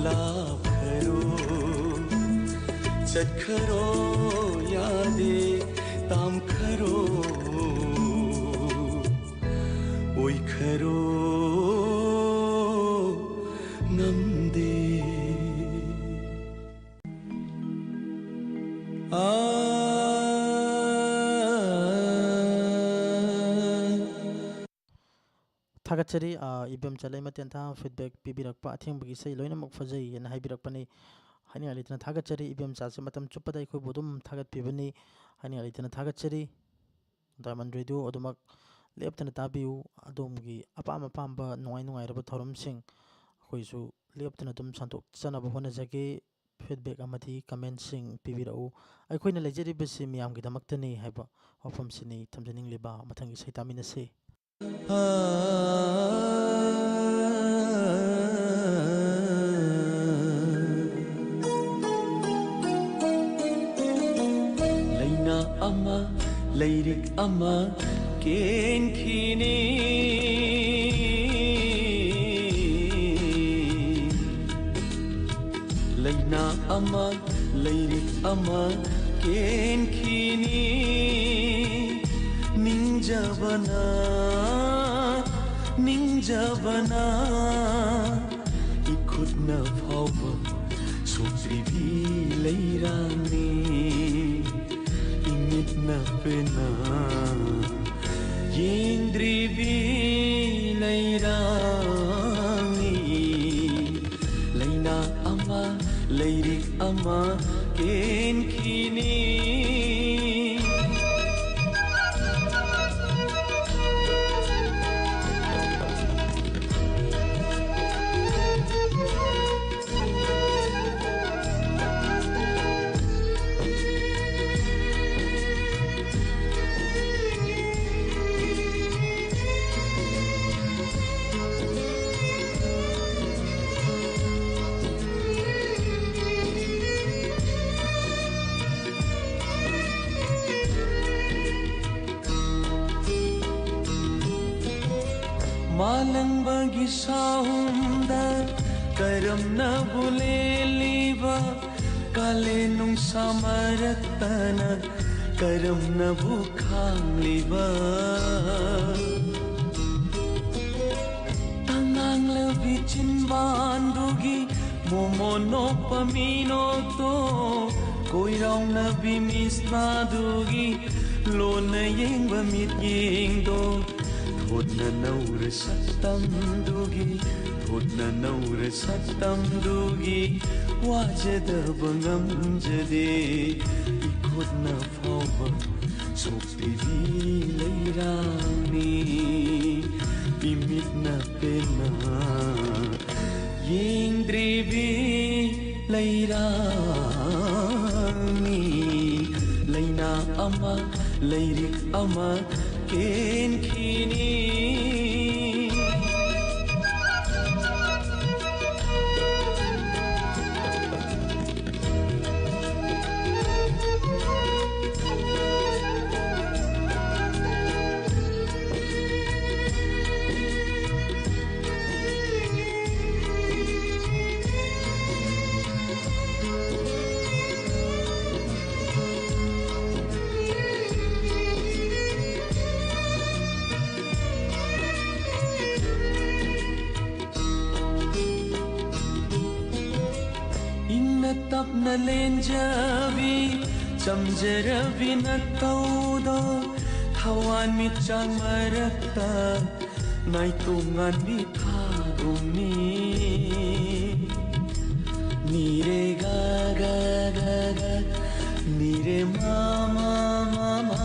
ꯂꯥꯞꯈꯔꯣ, ꯆꯠꯈꯔꯣ, ꯌꯥꯗꯦ, ꯇꯥꯝꯈꯔꯣ, ꯑꯣꯏꯈꯔꯣ, ꯉꯝꯗꯦ꯫ ꯑꯥ꯫ ꯊꯥꯒꯠꯆꯔꯤ, ꯑ, ꯏꯕꯦꯝꯆꯥ ꯂꯩꯃ ꯇꯦꯟꯊꯥ feedback ꯄꯤꯕꯤꯔꯛꯄ, "ꯑꯊꯦꯡꯕꯒꯤ ꯏꯁꯩ ꯂꯣꯏꯅꯃꯛ ꯐꯖꯩ" ꯍꯥꯏꯅ ꯍꯥꯏꯕꯤꯔꯛꯄꯅꯤ꯫ ꯍꯥꯏꯅꯤꯡꯉꯥꯏ ꯂꯩꯇꯅ ꯊꯥꯒꯠꯆꯔꯤ꯫ ꯏꯕꯦꯝꯆꯥꯁꯦ ꯃꯇꯝ ꯆꯨꯞꯄꯗ ꯑꯩꯈꯣꯏꯕꯨ ꯑꯗꯨꯝ ꯊꯥꯒꯠꯄꯤꯕꯅꯤ꯫ ꯍꯥꯏꯅꯤꯡꯉꯥꯏ ꯂꯩꯇꯅ ꯊꯥꯒꯠꯆꯔꯤ꯫ Diamond Radio ꯑꯗꯨꯃꯛ ꯂꯦꯞꯇꯅ ꯇꯥꯕꯤꯌꯨ꯫ ꯑꯗꯣꯝꯒꯤ ꯑꯄꯥꯝ ꯑꯄꯥꯝꯕ ꯅꯨꯡꯉꯥꯏ ꯅꯨꯡꯉꯥꯏꯔꯕ ꯊꯧꯔꯝꯁꯤꯡ ꯑꯩꯈꯣꯏꯁꯨ ꯂꯦꯞꯇꯅ ꯑꯗꯨꯝ ꯁꯟꯗꯣꯛꯆꯅꯕ ꯍꯣꯠꯅꯖꯒꯦ꯫ Feedback ꯑꯃꯗꯤ commentꯁꯤꯡ ꯄꯤꯕꯤꯔꯛꯎ꯫ ꯑꯩꯈꯣꯏꯅ ꯂꯩꯖꯔꯤꯕꯁꯤ ꯃꯤꯌꯥꯝꯒꯤꯗꯃꯛꯇꯅꯤ ꯍꯥꯏꯕ ꯋꯥꯐꯝꯁꯤꯅꯤ ꯊꯝꯖꯅꯤꯡꯂꯤꯕ꯫ ꯃꯊꯪꯒꯤ ꯏꯁꯩ ꯇꯥꯃꯤꯟꯅꯁꯤ꯫ ꯂꯩꯅꯥ ꯑꯃ, ꯂꯩꯔꯤꯛ ꯑꯃ, ꯀꯦꯟꯈꯤꯅꯤ꯫ ꯂꯥꯏꯅꯥ ꯑꯃ, ꯂꯥꯏꯔꯤꯛ ꯑꯃ ꯀꯦꯟꯈꯤꯅꯤ꯫ ꯅꯤꯡꯖꯕꯅ, ꯅꯤꯡꯖꯕꯅ ꯏꯈꯨꯠꯅ ꯐꯥꯎꯕ ꯁꯣꯛꯇ꯭ꯔꯤꯕꯤ ꯂꯩꯔꯥꯡꯅꯤ꯫ ꯏꯃꯤꯠꯅ ꯄꯦꯟꯅ ꯌꯦꯡꯗ꯭ꯔꯤꯕꯤ ꯂꯩꯔꯥꯡꯅꯤ꯫ ꯂꯥꯏꯅꯥ ꯑꯃ, ꯂꯥꯏꯔꯤꯛ ꯑꯃ ꯀꯦꯟꯈꯤꯅꯤ꯫ ꯃꯥꯂꯪꯕꯒꯤ ꯁꯥꯍꯨꯝꯗ ꯀꯔꯝꯅꯕꯨ ꯂꯦꯜꯂꯤꯕ, ꯀꯥꯂꯦꯟ ꯅꯨꯡꯁꯥ ꯃꯔꯛꯇꯅ ꯀꯔꯝꯅꯕꯨ ꯈꯥꯡꯂꯤꯕ? ꯇꯉꯥꯡꯂꯕꯤ ꯆꯤꯟꯕꯥꯟꯗꯨꯒꯤ ꯃꯣꯃꯣꯟ ꯅꯣꯛꯄ ꯃꯤꯅꯣꯛꯇꯣ, ꯀꯣꯏꯔꯥꯎꯅꯕꯤ ꯃꯤꯁꯅꯥꯗꯨꯒꯤ ꯂꯣꯟꯅ ꯌꯦꯡꯕ ꯃꯤꯠꯌꯦꯡꯗꯣ, ꯊꯣꯠꯅ ꯅꯧꯔ ꯁꯛꯇꯝꯗꯨꯒꯤ, ꯊꯣꯠꯅ ꯅꯧꯔ ꯁꯛꯇꯝꯗꯨꯒꯤ ꯋꯥꯖꯗꯕ ꯉꯝꯖꯗꯦ꯫ ꯏꯈꯨꯠꯅ ꯐꯥꯎꯕ ꯁꯣꯛꯄꯤꯕꯤ ꯂꯩꯔꯥꯡꯅꯤ꯫ ꯏꯃꯤꯠꯅ ꯄꯦꯟꯅ ꯌꯦꯡꯗ꯭ꯔꯤꯕꯤ ꯂꯩꯔꯥꯡꯅꯤ꯫ ꯂꯥꯏꯅꯥ ꯑꯃ, ꯂꯥꯏꯔꯤꯛ ꯑꯃ ꯀꯦꯟꯈꯤꯅꯤ꯫ ꯂꯦꯟꯖꯕꯤ, ꯆꯝꯖꯔꯕꯤ ꯅꯇꯧꯗꯣ, ꯊꯋꯥꯟ ꯃꯤꯆꯥꯛ ꯃꯔꯛꯇ ꯅꯥꯏꯇꯣꯝ ꯉꯥꯟꯕꯤ ꯊꯥꯒꯨꯝꯅꯤ꯫ ꯅꯤꯔꯦ ꯒ ꯒ ꯒ ꯒ, ꯅꯤꯔꯦ ꯃ ꯃ ꯃ ꯃ,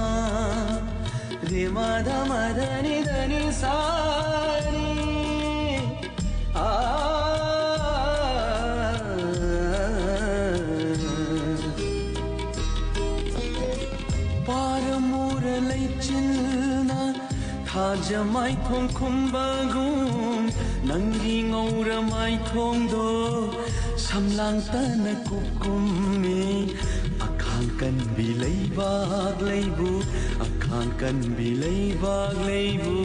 ꯔꯦ ꯃ ꯙ ꯃ ꯙ ꯅꯤ ꯙ ꯅꯤ ꯁꯥ ꯅꯤ꯫ ꯄꯥꯔꯃꯨꯔ ꯂꯩꯆꯤꯜꯅ ꯊꯥꯖ ꯃꯥꯏꯊꯣꯡ ꯈꯨꯝꯕꯒꯨꯝ, ꯅꯪꯒꯤ ꯉꯧꯔ ꯃꯥꯏꯊꯣꯡꯗꯣ ꯁꯝꯂꯥꯡꯇꯅ ꯀꯨꯞꯀꯨꯝꯃꯤ꯫ ꯑꯈꯥꯡ ꯀꯟꯕꯤ ꯂꯩꯕꯥꯛ ꯂꯩꯕꯨ, ꯑꯈꯥꯡ ꯀꯟꯕꯤ ꯂꯩꯕꯥꯛ ꯂꯩꯕꯨ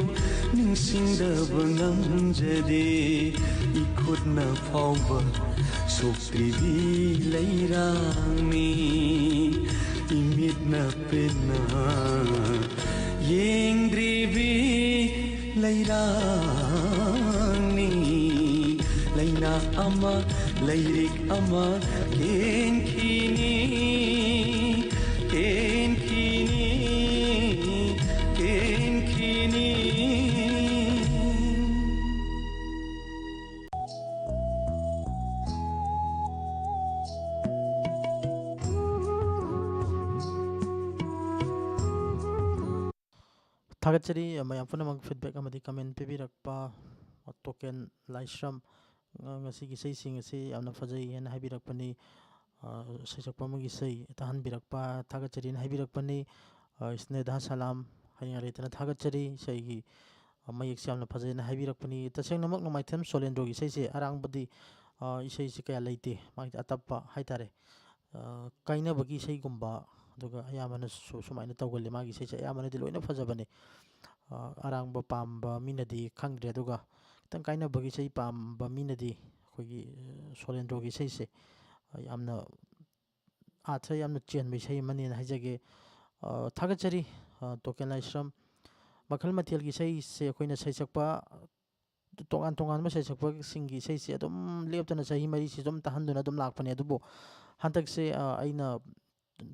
ꯅꯤꯡꯁꯤꯡꯗꯕ ꯉꯝꯖꯗꯦ꯫ ꯏꯈꯨꯠꯅ ꯐꯥꯎꯕ ꯁꯣꯛꯇ꯭ꯔꯤꯕꯤ ꯂꯩꯔꯥꯡꯅꯤ꯫ ꯏꯃꯤꯠꯅ ꯄꯦꯟꯅ ꯌꯦꯡꯗ꯭ꯔꯤꯕꯤ ꯂꯩꯔꯥꯡꯅꯤ꯫ ꯂꯩꯅꯥ ꯑꯃ, ꯂꯩꯔꯤꯛ ꯑꯃ ꯀꯦꯟꯈꯤꯅꯤ, ꯀꯦꯟꯈꯤꯅꯤ, ꯀꯦꯟꯈꯤꯅꯤ꯫ ꯊꯥꯒꯠꯆꯔꯤ ꯃꯌꯥꯝ ꯄꯨꯝꯅꯃꯛ feedback ꯑꯃꯗꯤ comment ꯄꯤꯕꯤꯔꯛꯄ꯫ ꯇꯣꯀꯦꯟ ꯂꯥꯏꯁ꯭ꯔꯝ, ꯉ-, ꯉꯁꯤꯒꯤ ꯏꯁꯩꯁꯤꯡ ꯑꯁꯤ ꯌꯥꯝꯅ ꯐꯖꯩ ꯍꯥꯏꯅ ꯍꯥꯏꯕꯤꯔꯛꯄꯅꯤ꯫ ꯑ, ꯁꯩꯁꯛꯄ ꯑꯃꯒꯤ ꯏꯁꯩ ꯇꯥꯍꯟꯕꯤꯔꯛꯄ ꯊꯥꯒꯠꯆꯔꯤꯅ ꯍꯥꯏꯕꯤꯔꯛꯄꯅꯤ꯫ ꯑ, ꯁ꯭ꯅꯦꯗꯥ ꯁꯂꯥꯝ ꯍꯥꯏꯅꯤꯡꯉꯥꯏ ꯂꯩꯇꯅ ꯊꯥꯒꯠꯆꯔꯤ꯫ ꯏꯁꯩꯒꯤ, ꯑ, ꯃꯌꯦꯛꯁꯦ ꯌꯥꯝꯅ ꯐꯖꯩꯅ ꯍꯥꯏꯕꯤꯔꯛꯄꯅꯤ꯫ ꯇꯁꯦꯡꯅꯃꯛ ꯅꯣꯡꯃꯥꯏꯊꯦꯝ ꯁꯣꯂꯦꯟꯗ꯭ꯔꯣꯒꯤ ꯏꯁꯩꯁꯦ ꯑꯔꯥꯡꯕꯗꯤ, ꯑ, ꯏꯁꯩꯁꯦ ꯀꯌꯥ ꯂꯩꯇꯦ, ꯃꯥꯒꯤꯗꯤ ꯑꯇꯞꯄ ꯍꯥꯏꯇꯥꯔꯦ꯫ ꯑ, ꯀꯥꯏꯅꯕꯒꯤ ꯏꯁꯩꯒꯨꯝꯕ, ꯑꯗꯨꯒ ꯑꯌꯥꯝꯕꯅꯁꯨ ꯁꯨꯃꯥꯏꯅ ꯇꯧꯒꯜꯂꯤ꯫ ꯃꯥꯒꯤ ꯏꯁꯩꯁꯦ ꯑꯌꯥꯝꯕꯅꯗꯤ ꯂꯣꯏꯅ ꯐꯖꯕꯅꯤ꯫ ꯑ, ꯑꯔꯥꯡꯕ ꯄꯥꯝꯕ ꯃꯤꯅꯗꯤ ꯈꯪꯗ꯭ꯔꯦ, ꯑꯗꯨꯒ ꯈꯤꯇꯪ ꯀꯥꯏꯅꯕꯒꯤ ꯏꯁꯩ ꯄꯥꯝꯕ ꯃꯤꯅꯗꯤ ꯑꯩꯈꯣꯏꯒꯤ, ꯑ, ꯁꯣꯂꯦꯟꯗ꯭ꯔꯣꯒꯤ ꯏꯁꯩꯁꯦ, ꯑ, ꯌꯥꯝꯅ ꯑꯥꯔꯊ ꯌꯥꯝꯅ ꯆꯦꯟꯕ ꯏꯁꯩ ꯑꯃꯅꯦꯅ ꯍꯥꯏꯖꯒꯦ꯫ ꯑ, ꯊꯥꯒꯠꯆꯔꯤ, ꯑ, ꯇꯣꯀꯦꯟ ꯂꯥꯏꯁ꯭ꯔꯝ꯫ ꯃꯈꯜ ꯃꯊꯦꯜꯒꯤ ꯏꯁꯩꯁꯦ ꯑꯩꯈꯣꯏꯅ ꯁꯩꯁꯛꯄ, ꯇꯣꯉꯥꯟ ꯇꯣꯉꯥꯟꯕ ꯁꯩꯁꯛꯄꯁꯤꯡꯒꯤ ꯏꯁꯩꯁꯦ ꯑꯗꯨꯝ ꯂꯦꯞꯇꯅ ꯆꯍꯤ ꯃꯔꯤꯁꯤ ꯑꯗꯨꯝ ꯇꯥꯍꯟꯗꯨꯅ ꯑꯗꯨꯝ ꯂꯥꯛꯄꯅꯦ꯫ ꯑꯗꯨꯕꯨ ꯍꯟꯗꯛꯁꯦ, ꯑ, ꯑꯩꯅ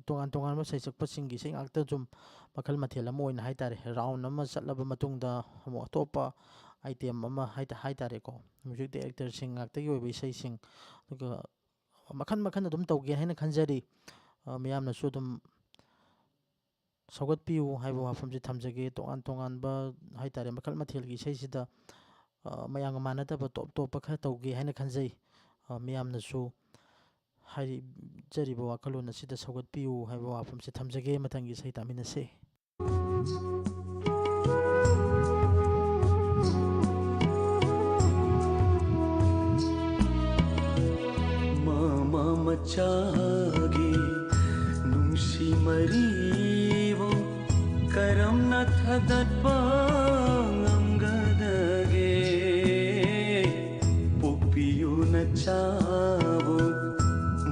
ꯇꯣꯉꯥꯟ ꯇꯣꯉꯥꯟꯕ ꯁꯩꯁꯛꯄꯁꯤꯡꯒꯤ ꯏꯁꯩ ꯉꯥꯛꯇ ꯁꯨꯝ ꯃꯈꯜ ꯃꯊꯦꯜ ꯑꯃ ꯑꯣꯏꯅ ꯍꯥꯏ ꯇꯥꯔꯦ, ꯔꯥꯎꯟ ꯑꯃ ꯆꯠꯂꯕ ꯃꯇꯨꯡꯗ ꯑꯃꯨꯛ ꯑꯇꯣꯞꯄ ꯑꯥꯏꯇꯦꯝ ꯑꯃ ꯍꯥꯏ ꯇ-, ꯍꯥꯏ ꯇꯥꯔꯦꯀꯣ, ꯃ꯭ꯌꯨꯖꯤꯛ ꯗꯥꯏꯔꯦꯛꯇꯔꯁꯤꯡ ꯉꯥꯛꯇꯒꯤ ꯑꯣꯏꯕ ꯏꯁꯩꯁꯤꯡ, ꯑꯗꯨꯒ ꯃꯈꯜ ꯃꯈꯜ ꯑꯗꯨꯝ ꯇꯧꯒꯦ ꯍꯥꯏꯅ ꯈꯟꯖꯔꯤ꯫ ꯑ, ꯃꯤꯌꯥꯝꯅꯁꯨ ꯑꯗꯨꯝ ꯁꯧꯒꯠꯄꯤꯌꯨ ꯍꯥꯏꯕ ꯋꯥꯐꯝꯁꯤ ꯊꯝꯖꯒꯦ꯫ ꯇꯣꯉꯥꯟ ꯇꯣꯉꯥꯟꯕ ꯍꯥꯏ ꯇꯥꯔꯦ, ꯃꯈꯜ ꯃꯊꯦꯜꯒꯤ ꯏꯁꯩꯁꯤꯗ, ꯑ, ꯃꯌꯥꯝꯒ ꯃꯥꯟꯅꯗꯕ ꯇꯣꯞ ꯇꯣꯞꯄ ꯈꯔ ꯇꯧꯒꯦ ꯍꯥꯏꯅ ꯈꯟꯖꯩ꯫ ꯑ, ꯃꯤꯌꯥꯝꯅꯁꯨ ꯍꯥꯏꯖꯔꯤꯕ ꯋꯥꯈꯜꯂꯣꯟ ꯑꯁꯤꯗ ꯁꯧꯒꯠꯄꯤꯌꯨ ꯍꯥꯏꯕ ꯋꯥꯐꯝꯁꯤ ꯊꯝꯖꯒꯦ꯫ ꯃꯊꯪꯒꯤ ꯏꯁꯩ ꯇꯥꯃꯤꯟꯅꯁꯤ꯫ ꯃꯃꯥ ꯃꯆꯥꯒꯤ ꯅꯨꯡꯁꯤ ꯃꯔꯤꯕꯨ ꯀꯔꯝꯅ ꯊꯥꯗꯠꯄ ꯉꯝꯒꯗꯒꯦ? ꯄꯣꯛꯄꯤꯌꯨ ꯅꯆꯥꯕꯨ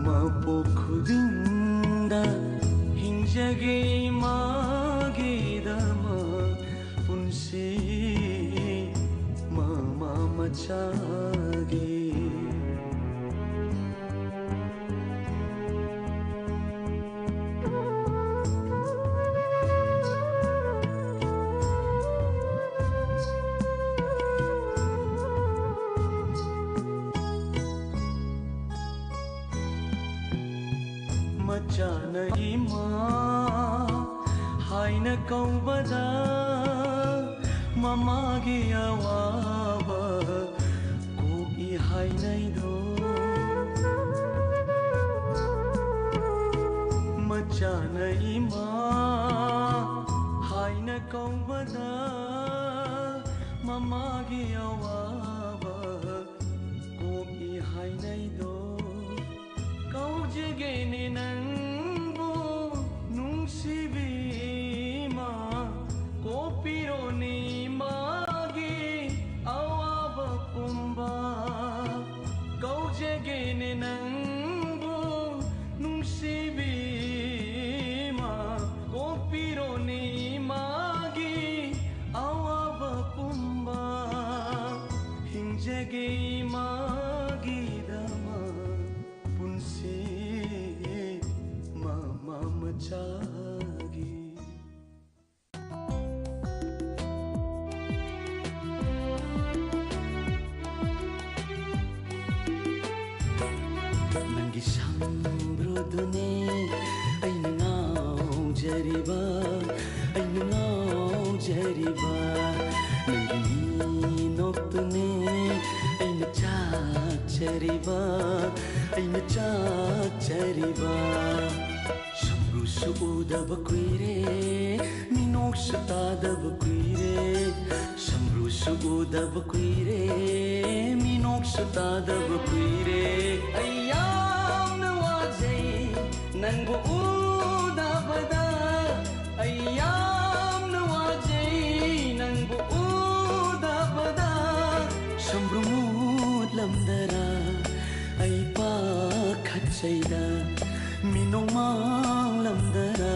ꯃꯄꯣꯛ ꯈꯨꯗꯤꯡꯗ ꯍꯤꯡꯖꯒꯦ ꯏꯃꯥꯒꯤꯗꯃꯛ ꯄꯨꯟꯁꯤ ꯃꯃꯥ ꯃꯆꯥꯒꯤ꯫ ꯃꯆꯥꯅ ꯏꯃꯥ ꯍꯥꯏꯅ ꯀꯧꯕꯗ ꯃꯃꯥꯒꯤ ꯑꯋꯥꯕ ꯀꯣꯛꯏ ꯍꯥꯏꯅꯩꯗꯣ꯫ ꯃꯆꯥꯅ ꯏꯃꯥ ꯍꯥꯏꯅ ꯀꯧꯕꯗ ꯃꯃꯥꯒꯤ ꯑꯋꯥꯕ ꯀꯣꯛꯏ ꯍꯥꯏꯅꯩꯗꯣ꯫ ꯀꯧꯖꯒꯦꯅꯦ ꯅꯪꯕꯨ ꯅꯨꯡꯁꯤꯕꯤ ꯏꯃꯥ, ꯀꯣꯛꯄꯤꯔꯣꯅꯦ ꯏꯃꯥꯒꯤ ꯑꯋꯥꯕ ꯄꯨꯝꯕ꯫ ꯀꯧꯖꯒꯦꯅꯦ ꯅꯪꯕꯨ ꯅꯨꯡꯁꯤꯕꯤ ꯏꯃꯥ, ꯀꯣꯛꯄꯤꯔꯣꯅꯦ ꯏꯃꯥꯒꯤ ꯑꯋꯥꯕ ꯄꯨꯝꯕ꯫ ꯍꯤꯡꯖꯒꯦ ꯏꯃꯥꯒꯤꯗꯃꯛ ꯄꯨꯟꯁꯤ ꯅꯦ ꯑꯩꯅ ꯉꯥꯎꯖꯔꯤꯕ, ꯑꯩꯅ ꯉꯥꯎꯖꯔꯤꯕ, ꯅꯪꯒꯤ ꯃꯤꯅꯣꯛꯇꯨꯅꯦ ꯑꯩꯅ ꯆꯥꯛꯆꯔꯤꯕ, ꯑꯩꯅ ꯆꯥꯛꯆꯔꯤꯕ꯫ ꯁꯝꯕ꯭ꯔꯨꯁꯨ ꯎꯗꯕ ꯀꯨꯏꯔꯦ, ꯃꯤꯅꯣꯛꯁꯨ ꯇꯥꯗꯕ ꯀꯨꯏꯔꯦ꯫ ꯁꯝꯕ꯭ꯔꯨꯁꯨ ꯎꯗꯕ ꯀꯨꯏꯔꯦ, ꯃꯤꯅꯣꯛꯁꯨ ꯇꯥꯗꯕ ꯀꯨꯏꯔꯦ꯫ ꯑꯩ ꯌꯥꯝꯅ ꯋꯥꯖꯩ ꯅꯪꯕꯨ ꯎꯗꯕꯗ, ꯑꯩ ꯌꯥꯝꯅ ꯋꯥꯖꯩ ꯅꯪꯕꯨ ꯎꯗꯕꯗ꯫ ꯁꯝꯕ꯭ꯔꯨ ꯃꯨꯠꯂꯝꯗꯔꯥ ꯑꯩ ꯄꯥꯈꯠꯆꯩꯗ, ꯃꯤꯅꯣꯛ ꯃꯥꯡꯂꯝꯗꯔꯥ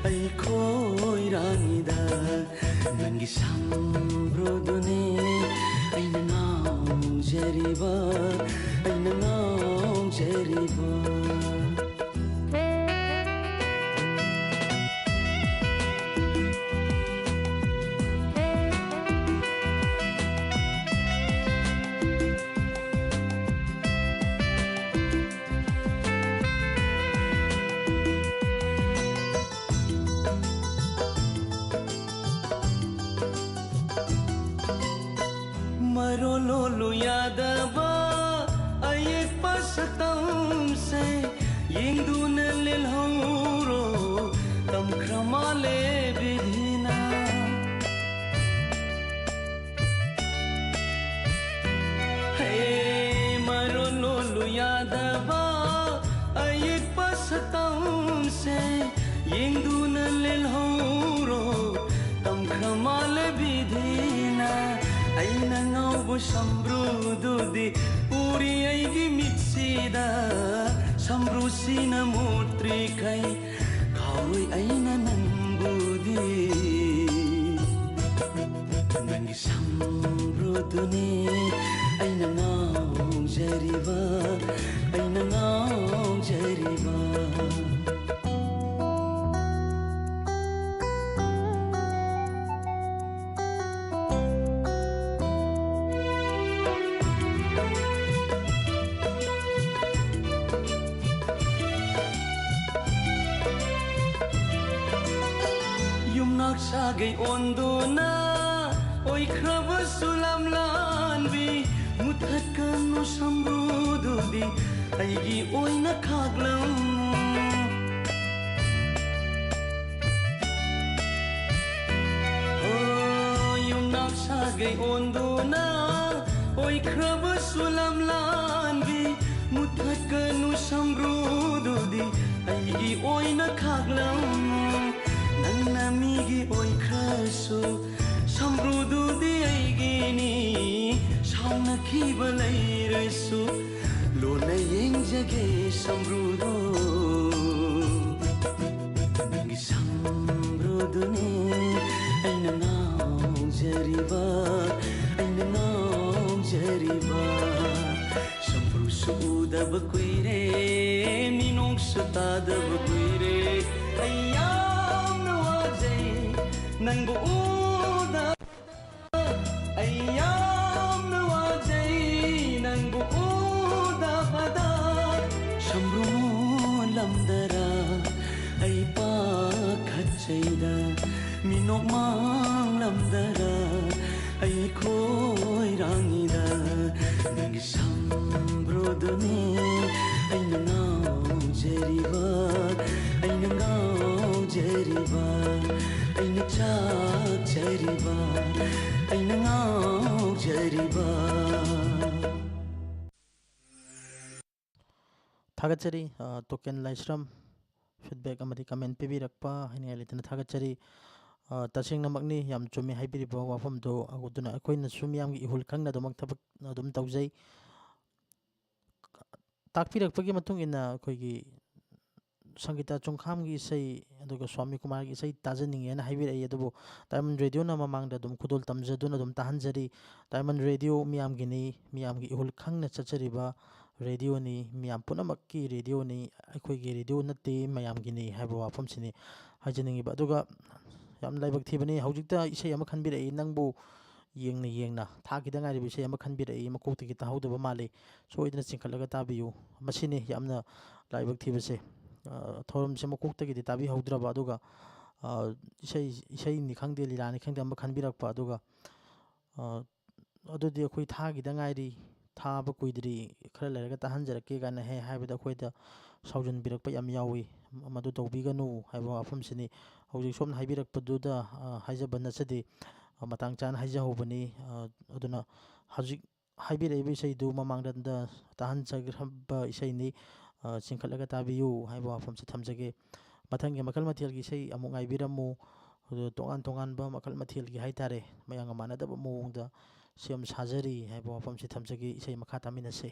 ꯑꯩ ꯈꯣꯏꯔꯥꯡꯉꯤꯗ꯫ ꯅꯪꯒꯤ ꯁꯝꯕ꯭ꯔꯨꯗꯨꯅꯦ ꯑꯩꯅ ꯉꯥꯎꯖꯔꯤꯕ, ꯑꯩꯅ ꯉꯥꯎꯖꯔꯤꯕ꯫ ꯃꯔꯣꯜ ꯂꯣꯜꯂꯨ ꯌꯥꯗꯕ ꯑꯌꯦꯛꯄ ꯁꯛꯇꯝꯁꯦ ꯌꯦꯡꯗꯨꯅ ꯂꯦꯜꯍꯧꯔꯣ, ꯇꯝꯈ꯭ꯔ ꯃꯥꯜꯂꯦ ꯕꯤꯙꯤꯅ꯫ ꯍꯦ, ꯃꯔꯣꯜ ꯂꯣꯜꯂꯨ ꯌꯥꯗꯕ ꯑꯌꯦꯛꯄ ꯁꯛꯇꯝꯁꯦ ꯌꯦꯡꯗꯨꯅ ꯂꯦꯜꯍꯧꯔꯣ, ꯇꯝꯈ꯭ꯔ ꯃꯥꯜꯂꯦ ꯕꯤꯙꯤꯅ꯫ ꯑꯩꯅ ꯉꯥꯎꯕ ꯁꯝꯕ꯭ꯔꯨꯗꯨꯗꯤ ꯎꯔꯤ ꯑꯩꯒꯤ ꯃꯤꯠꯁꯤꯗ, ꯁꯝꯕ꯭ꯔꯨꯁꯤꯅ ꯃꯨꯠꯇ꯭ꯔꯤꯈꯩ ꯀꯥꯎꯔꯣꯏ ꯑꯩꯅ ꯅꯪꯕꯨꯗꯤ꯫ ꯅꯪꯒꯤ ꯁꯝꯕ꯭ꯔꯨꯗꯨꯅꯤ ꯑꯩꯅ ꯉꯥꯎꯖꯔꯤꯕ, ꯑꯩꯅ ꯉꯥꯎꯖꯔꯤꯕ꯫ ꯀꯩ ꯑꯣꯟꯗꯨꯅ ꯑꯣꯏꯈ꯭ꯔꯕꯁꯨ ꯂꯝꯂꯥꯟꯕꯤ, ꯃꯨꯊꯠꯀꯅꯨ ꯁꯝꯕ꯭ꯔꯨꯗꯨꯗꯤ ꯑꯩꯒꯤ ꯑꯣꯏꯅ ꯈꯥꯛꯂꯝꯃꯨ꯫ ꯑꯣ, ꯌꯨꯝꯅꯥꯛ ꯁꯥꯒꯩ ꯑꯣꯟꯗꯨꯅ ꯑꯣꯏꯈ꯭ꯔꯕꯁꯨ ꯂꯝꯂꯥꯟꯕꯤ, ꯃꯨꯊꯠꯀꯅꯨ ꯁꯝꯕ꯭ꯔꯨꯗꯨꯗꯤ ꯑꯩꯒꯤ ꯑꯣꯏꯅ ꯈꯥꯛꯂꯝꯃꯨ꯫ ꯅꯪꯅ ꯃꯤꯒꯤ ꯑꯣꯏꯈ꯭ꯔꯁꯨ, ꯁꯝꯕ꯭ꯔꯨꯗꯨꯗꯤ ꯑꯩꯒꯤꯅꯤ꯫ ꯁꯥꯎꯅꯈꯤꯕ ꯂꯩꯔꯁꯨ, ꯂꯣꯟꯅ ꯌꯦꯡꯖꯒꯦ ꯁꯝꯕ꯭ꯔꯨꯗꯨ꯫ ꯅꯪꯒꯤ ꯁꯝꯕ꯭ꯔꯨꯗꯨꯅꯤ ꯑꯩꯅ ꯉꯥꯎꯖꯔꯤꯕ, ꯑꯩꯅ ꯉꯥꯎꯖꯔꯤꯕ꯫ ꯁꯝꯕ꯭ꯔꯨꯁꯨ ꯎꯗꯕ ꯀꯨꯏꯔꯦ, ꯃꯤꯅꯣꯛꯁꯨ ꯇꯥꯗꯕ ꯀꯨꯏꯔꯦ꯫ ꯑꯩ ꯌꯥꯝꯅ ꯋꯥꯖꯩ ꯅꯪꯕꯨ ꯎꯗꯕ꯫ ꯑꯩ ꯌꯥꯝꯅ ꯋꯥꯖꯩ ꯅꯪꯕꯨ ꯎꯗꯕꯗ꯫ ꯁꯝꯕ꯭ꯔꯨ ꯃꯣꯜꯂꯝꯗꯔ ꯑꯩ ꯄꯥꯈꯠꯆꯩꯗ, ꯃꯤꯅꯣꯛ ꯃꯥꯡꯂꯝꯗꯔ ꯑꯩ ꯈꯣꯏꯔꯥꯡꯉꯤꯗ꯫ ꯅꯪꯒꯤ ꯁꯝꯕ꯭ꯔꯨꯗꯨꯅꯤ ꯑꯩꯅ ꯉꯥꯎꯖꯔꯤꯕ, ꯑꯩꯅ ꯉꯥꯎꯖꯔꯤꯕ, ꯑꯩꯅ ꯆꯥꯛꯆꯔꯤꯕ, ꯑꯩꯅ ꯉꯥꯎꯖꯔꯤꯕ꯫ ꯊꯥꯒꯠꯆꯔꯤ, ꯑ, ꯇꯣꯀꯦꯟ ꯂꯥꯏꯁ꯭ꯔꯝ꯫ Feedback ꯑꯃꯗꯤ comment ꯄꯤꯕꯤꯔꯛꯄ ꯍꯥꯏꯅꯤꯡꯉꯥꯏ ꯂꯩꯇꯅ ꯊꯥꯒꯠꯆꯔꯤ꯫ ꯑ, ꯇꯁꯦꯡꯅꯃꯛꯅꯤ, ꯌꯥꯝ ꯆꯨꯝꯃꯤ ꯍꯥꯏꯕꯤꯔꯤꯕ ꯋꯥꯐꯝꯗꯣ꯫ ꯑꯗꯨꯅ ꯑꯩꯈꯣꯏꯅꯁꯨ ꯃꯤꯌꯥꯝꯒꯤ ꯏꯍꯨꯜ ꯈꯪꯅ ꯑꯗꯨꯃꯛ ꯊꯕꯛ ꯑꯗꯨꯝ ꯇꯧꯖꯩ꯫ ꯇꯥꯛꯄꯤꯔꯛꯄꯒꯤ ꯃꯇꯨꯡ ꯏꯟꯅ ꯑꯩꯈꯣꯏꯒꯤ ꯁꯪꯒꯤꯇꯥ ꯆꯨꯡꯈꯥꯝꯒꯤ ꯏꯁꯩ, ꯑꯗꯨꯒ ꯁ꯭ꯋꯥꯃꯤ ꯀꯨꯃꯥꯔꯒꯤ ꯏꯁꯩ ꯇꯥꯖꯅꯤꯡꯉꯦꯅ ꯍꯥꯏꯕꯤꯔꯛꯏ꯫ ꯑꯗꯨꯕꯨ Diamond Radioꯅ ꯃꯃꯥꯡꯗ ꯑꯗꯨꯝ ꯈꯨꯗꯣꯜ ꯇꯝꯖꯗꯨꯅ ꯑꯗꯨꯝ ꯇꯥꯍꯟꯖꯔꯤ꯫ Diamond Radio ꯃꯤꯌꯥꯝꯒꯤꯅꯤ, ꯃꯤꯌꯥꯝꯒꯤ ꯏꯍꯨꯜ ꯈꯪꯅ ꯆꯠꯆꯔꯤꯕ radioꯅꯤ, ꯃꯤꯌꯥꯝ ꯄꯨꯝꯅꯃꯛꯀꯤ radioꯅꯤ, ꯑꯩꯈꯣꯏꯒꯤ radio ꯅꯠꯇꯦ, ꯃꯌꯥꯝꯒꯤꯅꯤ ꯍꯥꯏꯕ ꯋꯥꯐꯝꯁꯤꯅꯤ ꯍꯥꯏꯖꯅꯤꯡꯉꯤꯕ꯫ ꯑꯗꯨꯒ ꯌꯥꯝ ꯂꯥꯏꯕꯛ ꯊꯤꯕꯅꯤ, ꯍꯧꯖꯤꯛꯇ ꯏꯁꯩ ꯑꯃ ꯈꯟꯕꯤꯔꯛꯏ, ꯅꯪꯕꯨ ꯌꯦꯡꯅ ꯌꯦꯡꯅ ꯊꯥꯈꯤꯗ ꯉꯥꯏꯔꯤꯕ ꯏꯁꯩ ꯑꯃ ꯈꯟꯕꯤꯔꯛꯏ, ꯃꯀꯣꯛꯇꯒꯤ ꯇꯥꯍꯧꯗꯕ ꯃꯥꯜꯂꯤ, ꯁꯣꯏꯗꯅ ꯆꯤꯡꯈꯠꯂꯒ ꯇꯥꯕꯤꯌꯨ꯫ ꯃꯁꯤꯅꯤ ꯌꯥꯝꯅ ꯂꯥꯏꯕꯛ ꯊꯤꯕꯁꯦ꯫ ꯑ, ꯊꯧꯔꯝꯁꯦ ꯃꯀꯣꯛꯇꯒꯤꯗꯤ ꯇꯥꯕꯤꯍꯧꯗ꯭ꯔꯕ, ꯑꯗꯨꯒ ꯑ, ꯏꯁꯩ, ꯏꯁꯩꯅꯤ ꯈꯪꯗꯦ, ꯂꯤꯂꯥꯅꯤ ꯈꯪꯗꯦ, ꯑꯃ ꯈꯟꯕꯤꯔꯛꯄ꯫ ꯑꯗꯨꯒ, ꯑ, "ꯑꯗꯨꯗꯤ ꯑꯩꯈꯣꯏ ꯊꯥꯈꯤꯗ ꯉꯥꯏꯔꯤ, ꯊꯥꯕ ꯀꯨꯏꯗ꯭ꯔꯤ, ꯈꯔ ꯂꯩꯔꯒ ꯇꯥꯍꯟꯖꯔꯛꯀꯦ" ꯀꯥꯏꯅ ꯍꯦꯛ ꯍꯥꯏꯕꯗ ꯑꯩꯈꯣꯏꯗ ꯁꯥꯎꯖꯟꯕꯤꯔꯛꯄ ꯌꯥꯝ ꯌꯥꯎꯏ꯫ "ꯃꯗꯨ ꯇꯧꯕꯤꯒꯅꯨ" ꯍꯥꯏꯕ ꯋꯥꯐꯝꯁꯤꯅꯤ꯫ ꯍꯧꯖꯤꯛ ꯁꯣꯝꯅ ꯍꯥꯏꯕꯤꯔꯛꯄꯗꯨꯗ, ꯑ, ꯍꯥꯏꯖꯕ ꯅꯠꯆꯗꯦ꯫ ꯑ, ꯃꯇꯥꯡ ꯆꯥꯅ ꯍꯥꯏꯖꯍꯧꯕꯅꯤ꯫ ꯑ, ꯑꯗꯨꯅ ꯍꯧꯖꯤꯛ ꯍꯥꯏꯕꯤꯔꯛꯏꯕ ꯏꯁꯩꯗꯨ ꯃꯃꯥꯡꯗ ꯇꯥꯍꯟꯖꯈ꯭ꯔꯕ ꯏꯁꯩꯅꯤ꯫ ꯑ, ꯆꯤꯡꯈꯠꯂꯒ ꯇꯥꯕꯤꯌꯨ ꯍꯥꯏꯕ ꯋꯥꯐꯝꯁꯤ ꯊꯝꯖꯒꯦ꯫ ꯃꯊꯪꯒꯤ ꯃꯈꯜ ꯃꯊꯦꯜꯒꯤ ꯏꯁꯩ ꯑꯃꯨꯛ ꯉꯥꯏꯕꯤꯔꯝꯃꯨ꯫ ꯑꯗꯨ ꯇꯣꯉꯥꯟ ꯇꯣꯉꯥꯟꯕ ꯃꯈꯜ ꯃꯊꯦꯜꯒꯤ ꯍꯥꯏ ꯇꯥꯔꯦ, ꯃꯌꯥꯝꯒ ꯃꯥꯟꯅꯗꯕ ꯃꯑꯣꯡꯗ ꯁꯦꯝ ꯁꯥꯖꯔꯤ ꯍꯥꯏꯕ ꯋꯥꯐꯝꯁꯤ ꯊꯝꯖꯒꯦ꯫ ꯏꯁꯩ ꯃꯈꯥ ꯇꯥꯃꯤꯟꯅꯁꯦ꯫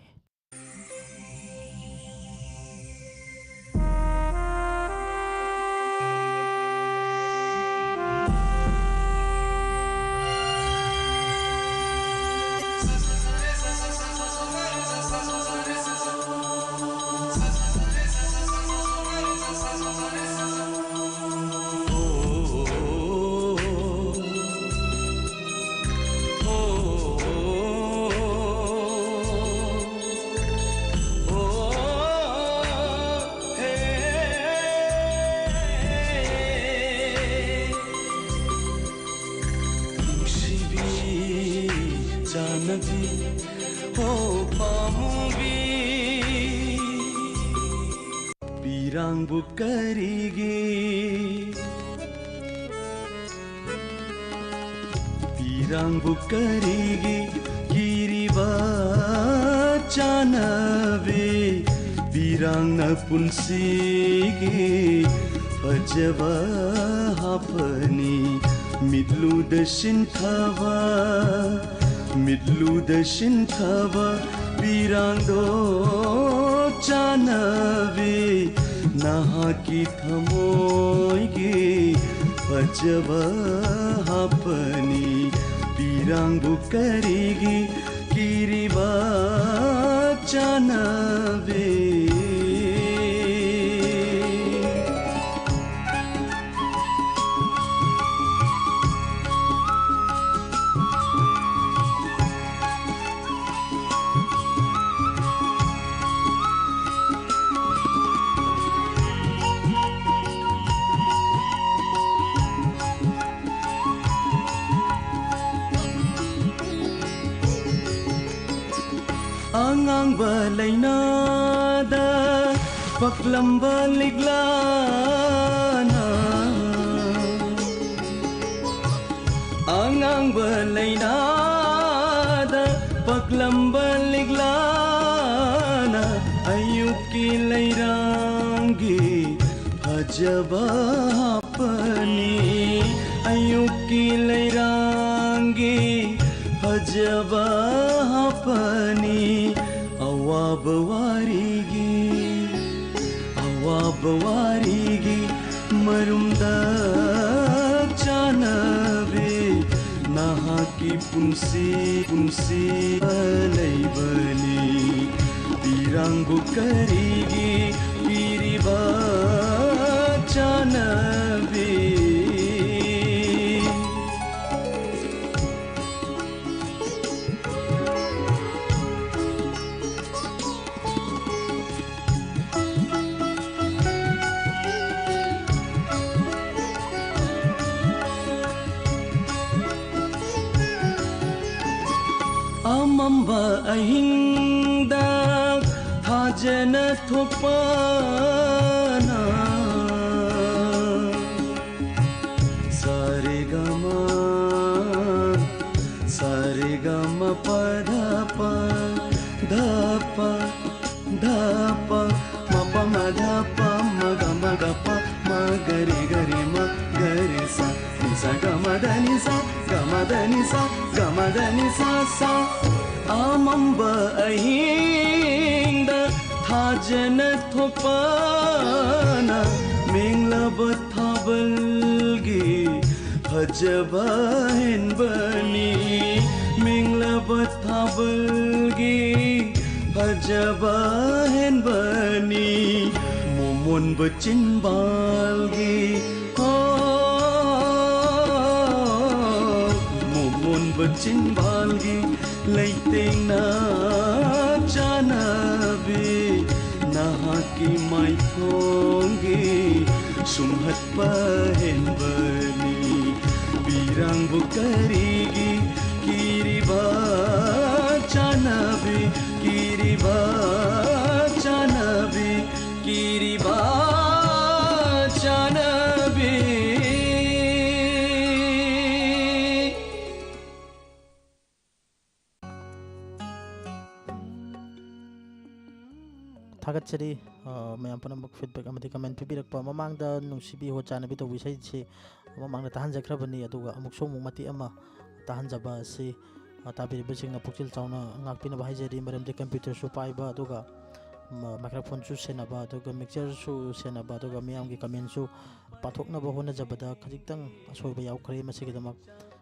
ꯅꯨꯡꯁꯤꯕꯤ ꯆꯥꯟꯅꯕꯤ, ꯍꯣ ꯄꯥꯃꯨꯕꯤ, ꯄꯤꯔꯥꯡꯕꯨ ꯀꯔꯤꯒꯤ, ꯄꯤꯔꯥꯡꯕꯨ ꯀꯔꯤꯒꯤ ꯀꯤꯔꯤꯕ ꯆꯥꯟꯅꯕꯤ? ꯄꯤꯔꯥꯡꯅ ꯄꯨꯟꯁꯤꯒꯤ ꯐꯖꯕ ꯍꯥꯞꯄꯅꯤ, ꯃꯤꯠꯂꯨꯗ ꯁꯤꯟꯊꯕ, ꯃꯤꯠꯂꯨꯗ ꯁꯤꯟꯊꯕ ꯄꯤꯔꯥꯡꯗꯣ ꯆꯥꯟꯅꯕꯤ, ꯅꯍꯥꯛꯀꯤ ꯊꯃꯣꯏꯒꯤ ꯐꯖꯕ ꯍꯥꯞꯄꯅꯤ꯫ ꯄꯤꯔꯥꯡꯕꯨ ꯀꯔꯤꯒꯤ ꯀꯤꯔꯤꯕ ꯆꯥꯟꯅꯕꯤ? ꯑꯉꯥꯡꯕ ꯂꯩꯅꯥꯗ ꯄꯛꯂꯝꯕ ꯂꯤꯛꯂꯥꯅ, ꯑꯉꯥꯡꯕ ꯂꯩꯅꯥꯗ ꯄꯛꯂꯝꯕ ꯂꯤꯛꯂꯥꯅ ꯑꯌꯨꯛꯀꯤ ꯂꯩꯔꯥꯡꯒꯤ ꯐꯖꯕ ꯍꯥꯞꯄꯅꯤ, ꯑꯌꯨꯛꯀꯤ ꯂꯩꯔꯥꯡꯒꯤ ꯐꯖꯕ ꯍꯥꯞꯄꯅꯤ꯫ ꯑꯋꯥꯕ ꯋꯥꯔꯤꯒꯤ, ꯑꯋꯥꯕ ꯋꯥꯔꯤꯒꯤ ꯃꯔꯨꯝꯗ ꯆꯥꯅꯕꯤ ꯅꯍꯥꯛꯀꯤ ꯄꯨꯟꯁꯤ, ꯄꯨꯟꯁꯤ ꯂꯩꯕꯅꯤ꯫ ꯄꯤꯔꯥꯡꯕꯨ ꯀꯔꯤꯒꯤ ꯄꯤꯔꯤꯕ ꯆꯥꯅꯕꯤ? ꯑꯃꯝꯕ ꯑꯍꯤꯡꯗ ꯊꯥꯖꯅ ꯊꯣꯛꯄꯅ ꯁꯥꯔꯦꯒꯃ, ꯁꯥꯔꯦꯒꯃ ꯄꯗ ꯄ, ꯙ ꯄ, ꯙ ꯄ, ꯃ ꯄ ꯃ ꯙ ꯄ ꯃ ꯒ ꯃ ꯒ ꯄ ꯃ ꯒ ꯔꯤ ꯒ ꯔꯤ ꯃ ꯒ ꯔꯤ ಸ, ನಿ ಸ ಗ ಮ ದ ನಿ ಸ, ಗ ಮ ದ ನಿ ಸ, ಗ ಮ ದ ನಿ ಸ ಸ. ꯑꯃꯝꯕ ꯑꯍꯤꯡꯗ ꯊꯥꯖꯅ ꯊꯣꯛꯄꯅ ꯃꯦꯡꯂꯕ ꯊꯥꯕꯜꯒꯤ ꯐꯖꯕ ꯍꯦꯟꯕꯅꯤ, ꯃꯦꯡꯂꯕ ꯊꯥꯕꯜꯒꯤ ꯐꯖꯕ ꯍꯦꯟꯕꯅꯤ꯫ ꯃꯣꯃꯣꯟꯕ ꯆꯤꯟꯕꯥꯜꯒꯤ, ꯍꯣ, ꯃꯣꯃꯣꯟꯕ ꯆꯤꯟꯕꯥꯜꯒꯤ ꯂꯩꯇꯦꯡꯅ ꯆꯥꯅꯕꯤ ꯅꯍꯥꯛꯀꯤ ꯃꯥꯏꯊꯣꯡꯒꯤ ꯁꯨꯝꯍꯠꯄ ꯍꯦꯟꯕꯅꯤ꯫ ꯄꯤꯔꯥꯡꯕꯨ ꯀꯔꯤꯒꯤ ꯀꯤꯔꯤꯕ ꯆꯥꯅꯕꯤ? ꯊꯥꯒꯠꯆꯔꯤ꯫ ꯑ, ꯃꯌꯥꯝ ꯄꯨꯝꯅꯃꯛ feedback ꯑꯃꯗꯤ comment ꯄꯤꯕꯤꯔꯛꯄ꯫ ꯃꯃꯥꯡꯗ ꯅꯨꯡꯁꯤꯕꯤ ꯍꯣ ꯆꯥꯟꯅꯕꯤ ꯇꯧꯕ ꯏꯁꯩꯁꯤ ꯃꯃꯥꯡꯗ ꯇꯥꯍꯟꯖꯈ꯭ꯔꯕꯅꯤ, ꯑꯗꯨꯒ ꯑꯃꯨꯛꯁꯨ ꯑꯃꯨꯛ ꯃꯇꯦꯛ ꯑꯃ ꯇꯥꯍꯟꯖꯕ ꯑꯁꯤ, ꯑ, ꯇꯥꯕꯤꯔꯤꯕꯁꯤꯡꯅ ꯄꯨꯛꯆꯦꯜ ꯆꯥꯎꯅ ꯉꯥꯛꯄꯤꯅꯕ ꯍꯥꯏꯖꯔꯤ꯫ ꯃꯔꯝꯗꯤ computerꯁꯨ ꯄꯥꯏꯕ, ꯑꯗꯨꯒ, ꯃ-, microphoneꯁꯨ ꯁꯦꯟꯅꯕ, ꯑꯗꯨꯒ mixtureꯁꯨ ꯁꯦꯟꯅꯕ, ꯑꯗꯨꯒ ꯃꯤꯌꯥꯝꯒꯤ commentꯁꯨ ꯄꯥꯊꯣꯛꯅꯕ ꯍꯣꯠꯅꯖꯕꯗ ꯈꯖꯤꯛꯇꯪ ꯑꯁꯣꯏꯕ ꯌꯥꯎꯈ꯭ꯔꯦ꯫ ꯃꯁꯤꯒꯤꯗꯃꯛ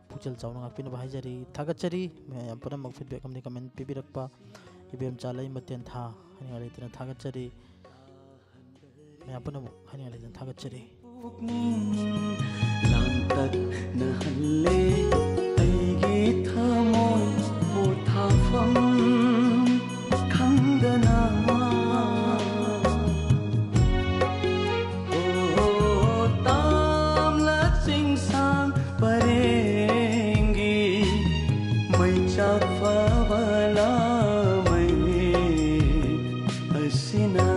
ꯄꯨꯛꯆꯦꯜ ꯆꯥꯎꯅ ꯉꯥꯛꯄꯤꯅꯕ ꯍꯥꯏꯖꯔꯤ꯫ ꯊꯥꯒꯠꯆꯔꯤ ꯃꯌꯥꯝ ꯄꯨꯝꯅꯃꯛ feedback ꯑꯃꯗꯤ comment ꯄꯤꯕꯤꯔꯛꯄ꯫ ꯏꯕꯦꯝꯆꯥ ꯂꯩꯃ ꯇꯦꯟꯊꯥ, ꯍꯥꯏꯅꯤꯡꯉꯥꯏ ꯂꯩꯇꯅ ꯊꯥꯒꯠꯆꯔꯤ꯫ ꯃꯌꯥꯝ ꯄꯨꯝꯅꯃꯛ ꯍꯥꯏꯅꯤꯡꯉꯥꯏ ꯂꯩꯇꯅ ꯊꯥꯒꯠꯆꯔꯤ꯫ ꯄꯨꯛꯅꯤꯡ ꯂꯥꯡꯇꯛꯅꯍꯜꯂꯦ ꯑꯩꯒꯤ ꯊꯃꯣꯏ ꯄꯣꯊꯥꯐꯝ ꯈꯪꯗꯅ꯫ ꯑꯣ, ꯇꯥꯝꯂ ꯆꯤꯡꯁꯥꯡ ꯄꯔꯦꯡꯒꯤ ꯃꯩꯆꯥꯛ ꯐꯕ ꯂꯥꯃꯩ ꯑꯁꯤꯅ꯫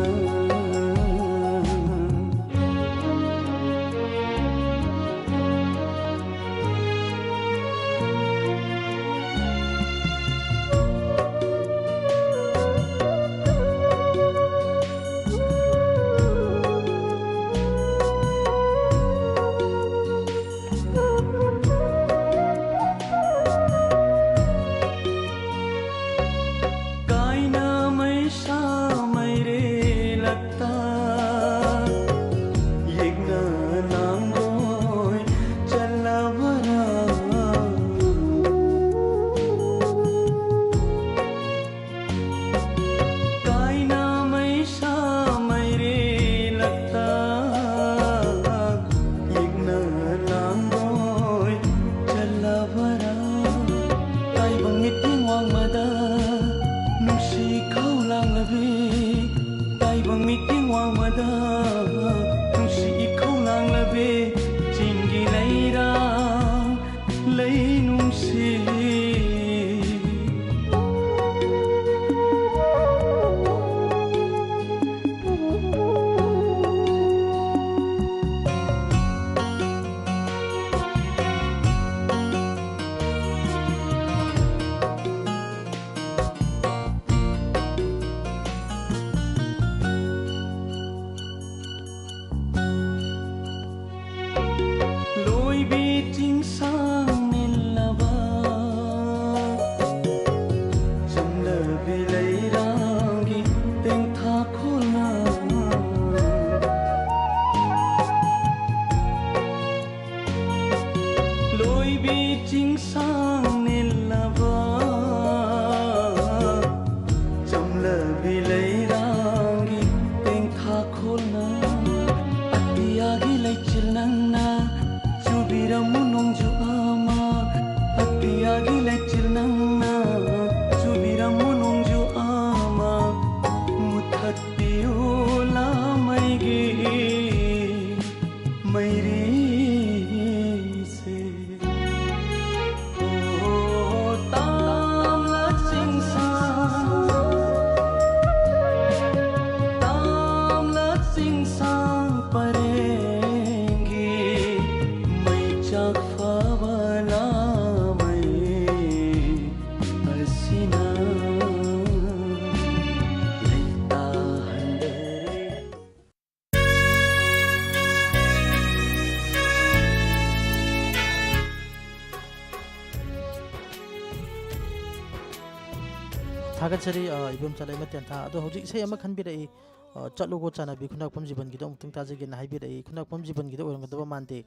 ꯊꯥꯒꯠꯆꯔꯤ, ꯑ, ꯏꯕꯦꯝꯆꯥ ꯂꯩꯃ ꯇꯦꯟꯊꯥ꯫ ꯑꯗꯣ ꯍꯧꯖꯤꯛ ꯏꯁꯩ ꯑꯃ ꯈꯟꯕꯤꯔꯛꯏ, ꯑ, "ꯆꯠꯂꯣꯀꯣ ꯆꯥꯅꯕꯤ", ꯈꯨꯟꯗ꯭ꯔꯥꯛꯄꯝ ꯖꯤꯕꯟꯒꯤꯗꯣ ꯑꯃꯨꯛꯇꯪ ꯇꯥꯖꯒꯦꯅ ꯍꯥꯏꯕꯤꯔꯛꯏ꯫ ꯈꯨꯟꯗ꯭ꯔꯥꯛꯄꯝ ꯖꯤꯕꯟꯒꯤꯗꯣ ꯑꯣꯏꯔꯝꯒꯗꯕ ꯃꯥꯟꯗꯦ꯫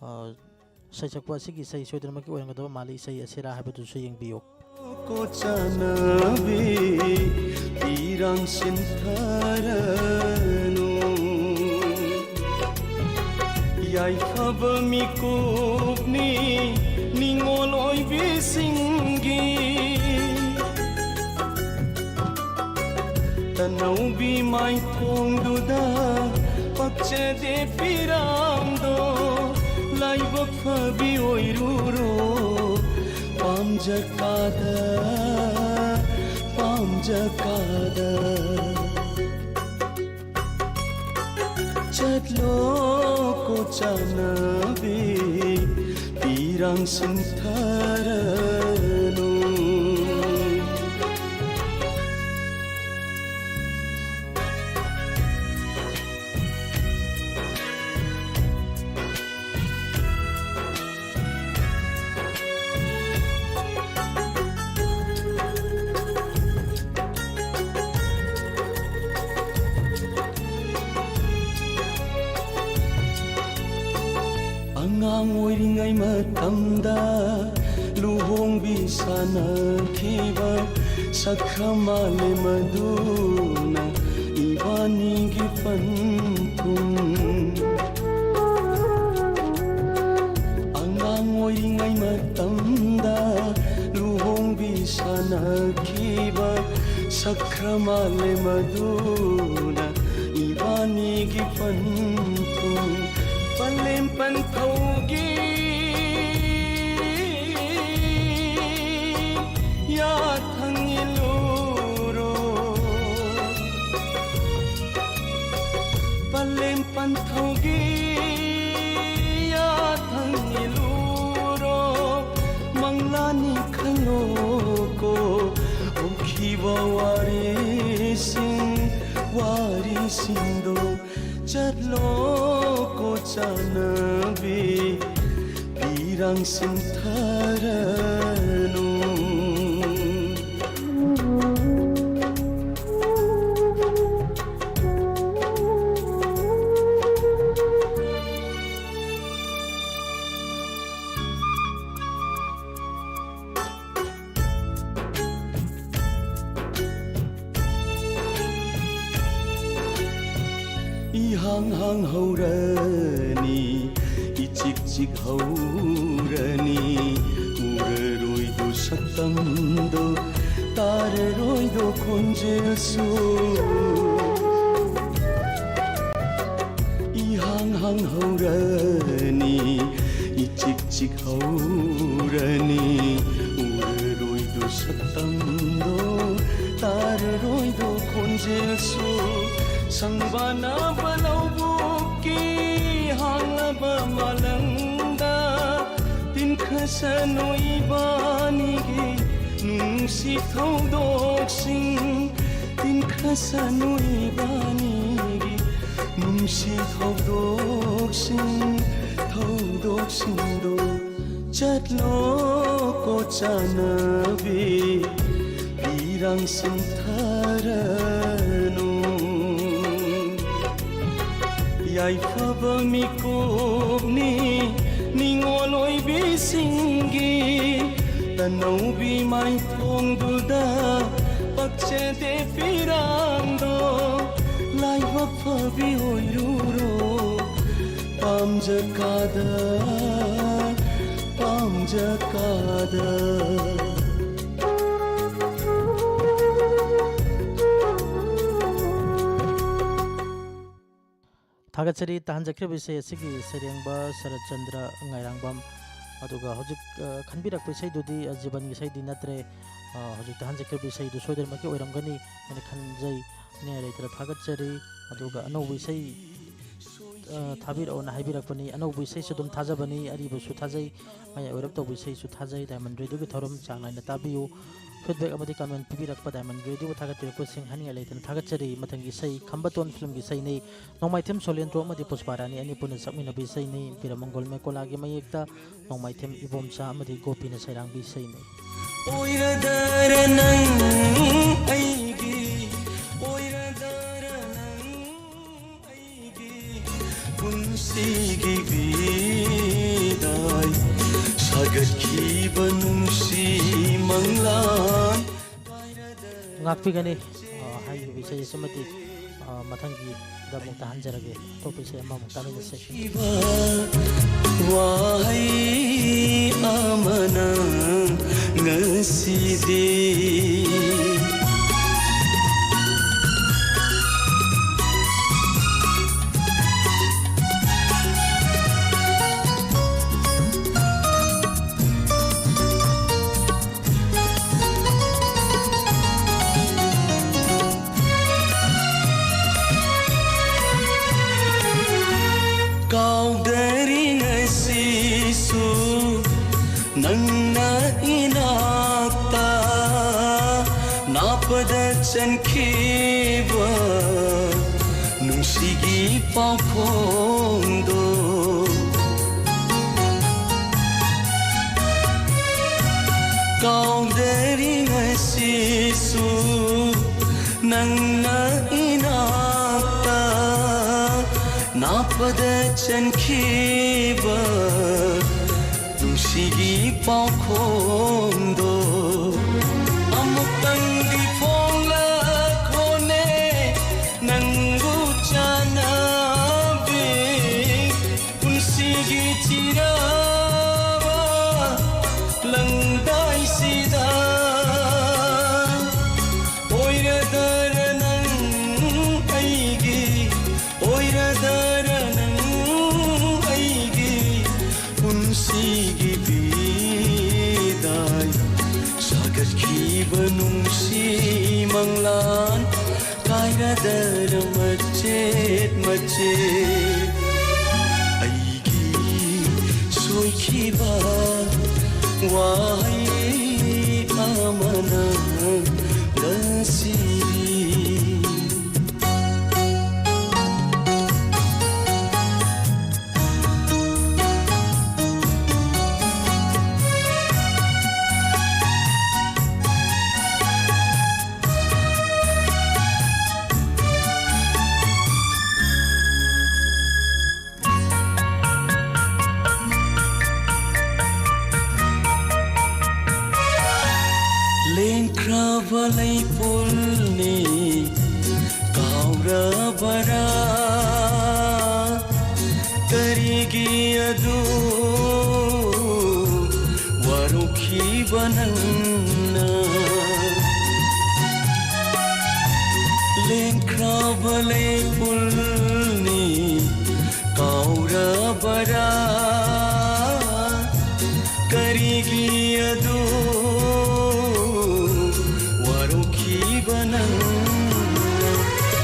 ꯑ, ꯁꯩꯁꯛꯄ ꯑꯁꯤꯒꯤ ꯏꯁꯩ ꯁꯣꯏꯗꯅꯃꯛꯀꯤ ꯑꯣꯏꯔꯝꯒꯗꯕ ꯃꯥꯜꯂꯤ꯫ ꯏꯁꯩ ꯑꯁꯤꯔꯥ ꯍꯥꯏꯕꯗꯨꯁꯨ ꯌꯦꯡꯕꯤꯌꯨ꯫ ꯀꯣ ꯆꯥꯅꯕꯤ ꯄꯤꯔꯥꯡ ꯁꯤꯟꯊꯔꯅꯨ꯫ ꯌꯥꯏꯐꯕ ꯃꯤꯀꯨꯞꯅꯤ ꯅꯤꯉꯣꯜ ꯑꯣꯏꯕꯤꯁꯤꯡꯒꯤ꯫ ꯇꯅꯧꯕꯤ ꯃꯥꯏꯊꯣꯡꯗꯨꯗ ꯄꯛꯆꯗꯦ ꯄꯤꯔꯥꯡꯗꯣ꯫ ꯂꯥꯏꯕꯛ ꯐꯕꯤ ꯑꯣꯏꯔꯨꯔꯣ ꯄꯥꯝꯖꯀꯥꯗ, ꯄꯥꯝꯖꯀꯥꯗ꯫ ꯆꯠꯂꯣ ꯀꯣ ꯆꯥꯅꯕꯤ ꯄꯤꯔꯥꯡ ꯁꯤꯟꯊꯔꯅꯨ꯫ ꯑꯉꯥꯡ ꯑꯣꯏꯔꯤꯉꯩ ꯃꯇꯝꯗ ꯂꯨꯍꯣꯡꯕꯤ ꯁꯥꯟꯅꯈꯤꯕ ꯁꯛꯈ꯭ꯔ ꯃꯥꯜꯂꯦ ꯃꯗꯨꯅ ꯏꯕꯥꯅꯤꯒꯤ ꯄꯟꯊꯨꯡ꯫ ꯑꯉꯥꯡ ꯑꯣꯏꯔꯤꯉꯩ ꯃꯇꯝꯗ ꯂꯨꯍꯣꯡꯕꯤ ꯁꯥꯟꯅꯈꯤꯕ ꯁꯛꯈ꯭ꯔ ꯃꯥꯜꯂꯦ ꯃꯗꯨꯅ ꯏꯕꯥꯅꯤꯒꯤ ꯄꯟꯊꯨꯡ꯫ ꯄꯂꯦꯝ ꯄꯟꯊꯧꯒꯤ ꯌꯥꯊꯪ ꯏꯜꯂꯨꯔꯣ꯫ ꯄꯂꯦꯝ ꯄꯟꯊꯧꯒꯤ ꯌꯥꯊꯪ ꯏꯜꯂꯨꯔꯣ꯫ ꯃꯪꯂꯥꯅꯤ ꯈꯜꯂꯣꯀꯣ ꯍꯧꯈꯤꯕ ꯋꯥꯔꯤꯁꯤꯡ, ꯋꯥꯔꯤꯁꯤꯡꯗꯣ꯫ ꯆꯠꯂꯣꯀꯣ ꯆꯥꯅꯕꯤ ꯄꯤꯔꯥꯡ ꯁꯤꯟꯊꯔꯅꯨ꯫ ꯍꯥꯡ ꯍꯥꯡ ꯍꯧꯔꯅꯤ, ꯏꯆꯤꯛ ꯆꯤꯛ ꯍꯧꯔꯅꯤ, ꯎꯔꯔꯣꯏꯗꯣ ꯁꯛꯇꯝꯗꯣ, ꯇꯥꯔꯔꯣꯏꯗꯣ ꯈꯣꯟꯖꯦꯜꯁꯨ꯫ ꯏꯍꯥꯡ ꯍꯥꯡ ꯍꯧꯔꯅꯤ, ꯏꯆꯤꯛ ꯆꯤꯛ ꯍꯧꯔꯅꯤ, ꯎꯔꯔꯣꯏꯗꯣ ꯁꯛꯇꯝꯗꯣ, ꯇꯥꯔꯔꯣꯏꯗꯣ ꯈꯣꯟꯖꯦꯜꯁꯨ꯫ ꯁꯪꯕꯥꯅꯕ ꯂꯧꯕꯨꯛꯀꯤ ꯍꯥꯡꯂꯕ ꯃꯥꯂꯪꯗ, ꯇꯤꯟꯈꯠꯁꯅꯨ ꯏꯕꯥꯅꯤꯒꯤ ꯅꯨꯡꯁꯤ ꯊꯧꯗꯣꯛꯁꯤꯡ, ꯇꯤꯟꯈꯠꯁꯅꯨ ꯏꯕꯥꯅꯤꯒꯤ ꯅꯨꯡꯁꯤ ꯊꯧꯗꯣꯛꯁꯤꯡ, ꯊꯧꯗꯣꯛꯁꯤꯡꯗꯣ꯫ ꯆꯠꯂꯣꯀꯣ ꯆꯥꯅꯕꯤ, ꯄꯤꯔꯥꯡ ꯁꯤꯟꯊꯔꯅꯨ꯫ ꯌꯥꯏꯐꯕ ꯃꯤꯀꯨꯞꯅꯤ ꯅꯤꯉꯣꯜ ꯑꯣꯏꯕꯤꯁꯤꯡꯒꯤ, ꯇꯅꯧꯕꯤ ꯃꯥꯏꯊꯣꯡꯗꯨꯗ ꯄꯛꯆꯗꯦ ꯄꯤꯔꯥꯡꯗꯣ꯫ ꯂꯥꯏꯕꯛ ꯐꯕꯤ ꯑꯣꯏꯔꯨꯔꯣ, ꯄꯥꯝꯖ ꯀꯥꯗ, ꯄꯥꯝꯖ ꯀꯥꯗ꯫ ꯊꯥꯒꯠꯆꯔꯤ꯫ ꯇꯥꯍꯟꯖꯈ꯭ꯔꯤꯕ ꯏꯁꯩ ꯑꯁꯤꯒꯤ ꯁꯩꯔꯦꯡꯕ ꯁꯔꯠꯆꯟꯗ꯭ꯔ ꯉꯥꯏꯔꯥꯡꯕꯝ꯫ ꯑꯗꯨꯒ ꯍꯧꯖꯤꯛ, ꯑ, ꯈꯟꯕꯤꯔꯛꯄ ꯏꯁꯩꯗꯨꯗꯤ, ꯑ, ꯖꯤꯕꯟꯒꯤ ꯏꯁꯩꯗꯤ ꯅꯠꯇ꯭ꯔꯦ꯫ ꯑ, ꯍꯧꯖꯤꯛ ꯇꯥꯍꯟꯖꯈ꯭ꯔꯤꯕ ꯏꯁꯩꯗꯨ ꯁꯣꯏꯗꯅꯃꯛꯀꯤ ꯑꯣꯏꯔꯝꯒꯅꯤ ꯍꯥꯏꯅ ꯈꯟꯖꯩ꯫ ꯅꯤꯡꯉꯥꯏ ꯂꯩꯇꯅ ꯊꯥꯒꯠꯆꯔꯤ꯫ ꯑꯗꯨꯒ ꯑꯅꯧꯕ ꯏꯁꯩ, ꯑ, ꯊꯥꯕꯤꯔꯛꯑꯣꯅ ꯍꯥꯏꯕꯤꯔꯛꯄꯅꯤ꯫ ꯑꯅꯧꯕ ꯏꯁꯩꯁꯨ ꯑꯗꯨꯝ ꯊꯥꯖꯕꯅꯤ, ꯑꯔꯤꯕꯁꯨ ꯊꯥꯖꯩ꯫ ꯃꯌꯥꯏ ꯑꯣꯏꯔꯞ ꯇꯧꯕ ꯏꯁꯩꯁꯨ ꯊꯥꯖꯩ꯫ ꯗꯥꯏꯃꯟ ꯔꯦꯗꯤꯑꯣꯒꯤ ꯊꯧꯔꯝ ꯆꯥꯡ ꯅꯥꯏꯅ ꯇꯥꯕꯤꯌꯨ꯫ ꯐꯤꯗꯕꯦꯛ ꯑꯃꯗꯤ ꯀꯃꯦꯟ ꯄꯤꯕꯤꯔꯛꯄ ꯗꯥꯏꯃꯟ ꯔꯦꯗꯤꯑꯣꯕꯨ ꯊꯥꯒꯠꯄꯤꯔꯛꯄꯁꯤꯡ ꯍꯥꯏꯅꯤꯡꯉꯥꯏ ꯂꯩꯇꯅ ꯊꯥꯒꯠꯆꯔꯤ꯫ ꯃꯊꯪꯒꯤ ꯏꯁꯩ ꯈꯝꯕꯇꯣꯟ ꯐꯤꯂꯝꯒꯤ ꯏꯁꯩꯅꯤ꯫ ꯅꯣꯡꯃꯥꯏꯊꯦꯝ ꯁꯣꯂꯦꯟꯗ꯭ꯔꯣ ꯑꯃꯗꯤ ꯄꯨꯁꯄꯥꯔꯥꯅꯤ ꯑꯅꯤꯄꯨꯔꯅ ꯁꯛꯃꯤꯟꯅꯕ ꯏꯁꯩꯅꯤ꯫ ꯕꯤꯔꯃꯪꯒꯣꯜ ꯃꯦꯀꯣꯂꯥꯒꯤ ꯃꯌꯦꯛꯇ ꯅꯣꯡꯃꯥꯏꯊꯦꯝ ꯏꯕꯣꯝꯆꯥ ꯑꯃꯗꯤ ꯒꯣꯄꯤꯅ ꯁꯩꯔꯥꯡꯕꯤ ꯏꯁꯩꯅꯤ꯫ ꯑꯣꯏꯔꯗꯔ ꯅꯪ ꯑꯩꯒꯤ, ꯑꯣꯏꯔꯗꯔ ꯅꯪ ꯑꯩꯒꯤ ꯄꯨꯟꯁꯤꯒꯤ ꯕꯤꯗꯥꯏ, ꯁꯥꯒꯠꯈꯤꯕ ꯅꯨꯡꯁꯤ ꯃꯪꯂꯥꯟ꯫ ꯉꯥꯛꯄꯤꯒꯅꯤ꯫ ꯑ, ꯍꯥꯏꯔꯤꯕ ꯏꯁꯩ ꯑꯁꯤꯃꯗꯤ, ꯑ, ꯃꯊꯪꯒꯤꯗ ꯑꯃꯨꯛ ꯇꯥꯍꯟꯖꯔꯒꯦ꯫ ꯑꯇꯣꯞꯄ ꯏꯁꯩ ꯑꯃꯃꯨꯛ ꯇꯥꯃꯤꯟꯅꯁꯦ꯫ ꯋꯥꯍꯩ ꯑꯃꯅ ꯉꯁꯤꯗꯤ꯫ ꯀꯥꯎꯗꯔꯤ ꯉꯁꯤꯁꯨ ꯅꯪꯅ ꯏꯅꯥꯛꯇ ꯅꯥꯞꯄꯗ ꯆꯟꯈꯤꯕ ꯅꯨꯡꯁꯤꯒꯤ ꯄꯥꯎꯈꯣꯡꯗꯣ꯫ ꯀꯥꯎꯗꯔꯤ ꯉꯁꯤꯁꯨ ꯅꯪꯅ ꯏꯅꯥꯛꯇ ꯅꯥꯞꯄꯗ ꯆꯟꯈꯤꯕ ꯅꯨꯡꯁꯤꯒꯤ ꯄꯥꯎꯈꯣꯡꯗꯣ꯫ ꯑꯃꯨꯛꯇꯪꯗꯤ ꯐꯣꯡꯂꯛꯈꯣꯅꯦ ꯅꯪꯕꯨ ꯆꯥꯟꯅꯕꯤ꯫ ꯄꯨꯟꯁꯤꯒꯤ ꯆꯤꯔꯥꯕ ꯂꯪꯗꯥꯏꯁꯤꯗ ꯑꯣꯏꯔꯗꯔ ꯅꯪ ꯑꯩꯒꯤ, ꯑꯣꯏꯔꯗꯔ ꯅꯪ ꯑꯩꯒꯤ ꯄꯨꯟꯁꯤꯒꯤ ꯕꯤꯗꯥꯏ꯫ ꯁꯥꯒꯠꯈꯤꯕ ꯅꯨꯡꯁꯤ ꯃꯪꯂꯥꯟ ꯀꯥꯏꯔꯗꯔ ꯃꯆꯦꯠ ꯃꯆꯦꯠ꯫ ꯑꯩꯒꯤ ꯁꯣꯏꯈꯤꯕ ꯋꯥꯍꯩ ꯑꯃꯅ ꯉꯁꯤ꯫ ꯂꯦꯡꯈ꯭ꯔꯕ ꯂꯩꯄꯨꯜꯅꯤ ꯀꯥꯎ ꯔꯕꯔꯥ, ꯀꯔꯤꯒꯤ ꯑꯗꯨ ꯋꯥꯔꯧꯈꯤꯕ ꯅꯪꯅ? ꯂꯦꯡꯈ꯭ꯔꯕ ꯂꯩꯄꯨꯜꯅꯤ ꯀꯥꯎꯔꯕꯔꯥ? ꯀꯔꯤꯒꯤ ꯑꯗꯨ ꯋꯥꯔꯧꯈꯤꯕ ꯅꯪꯅ?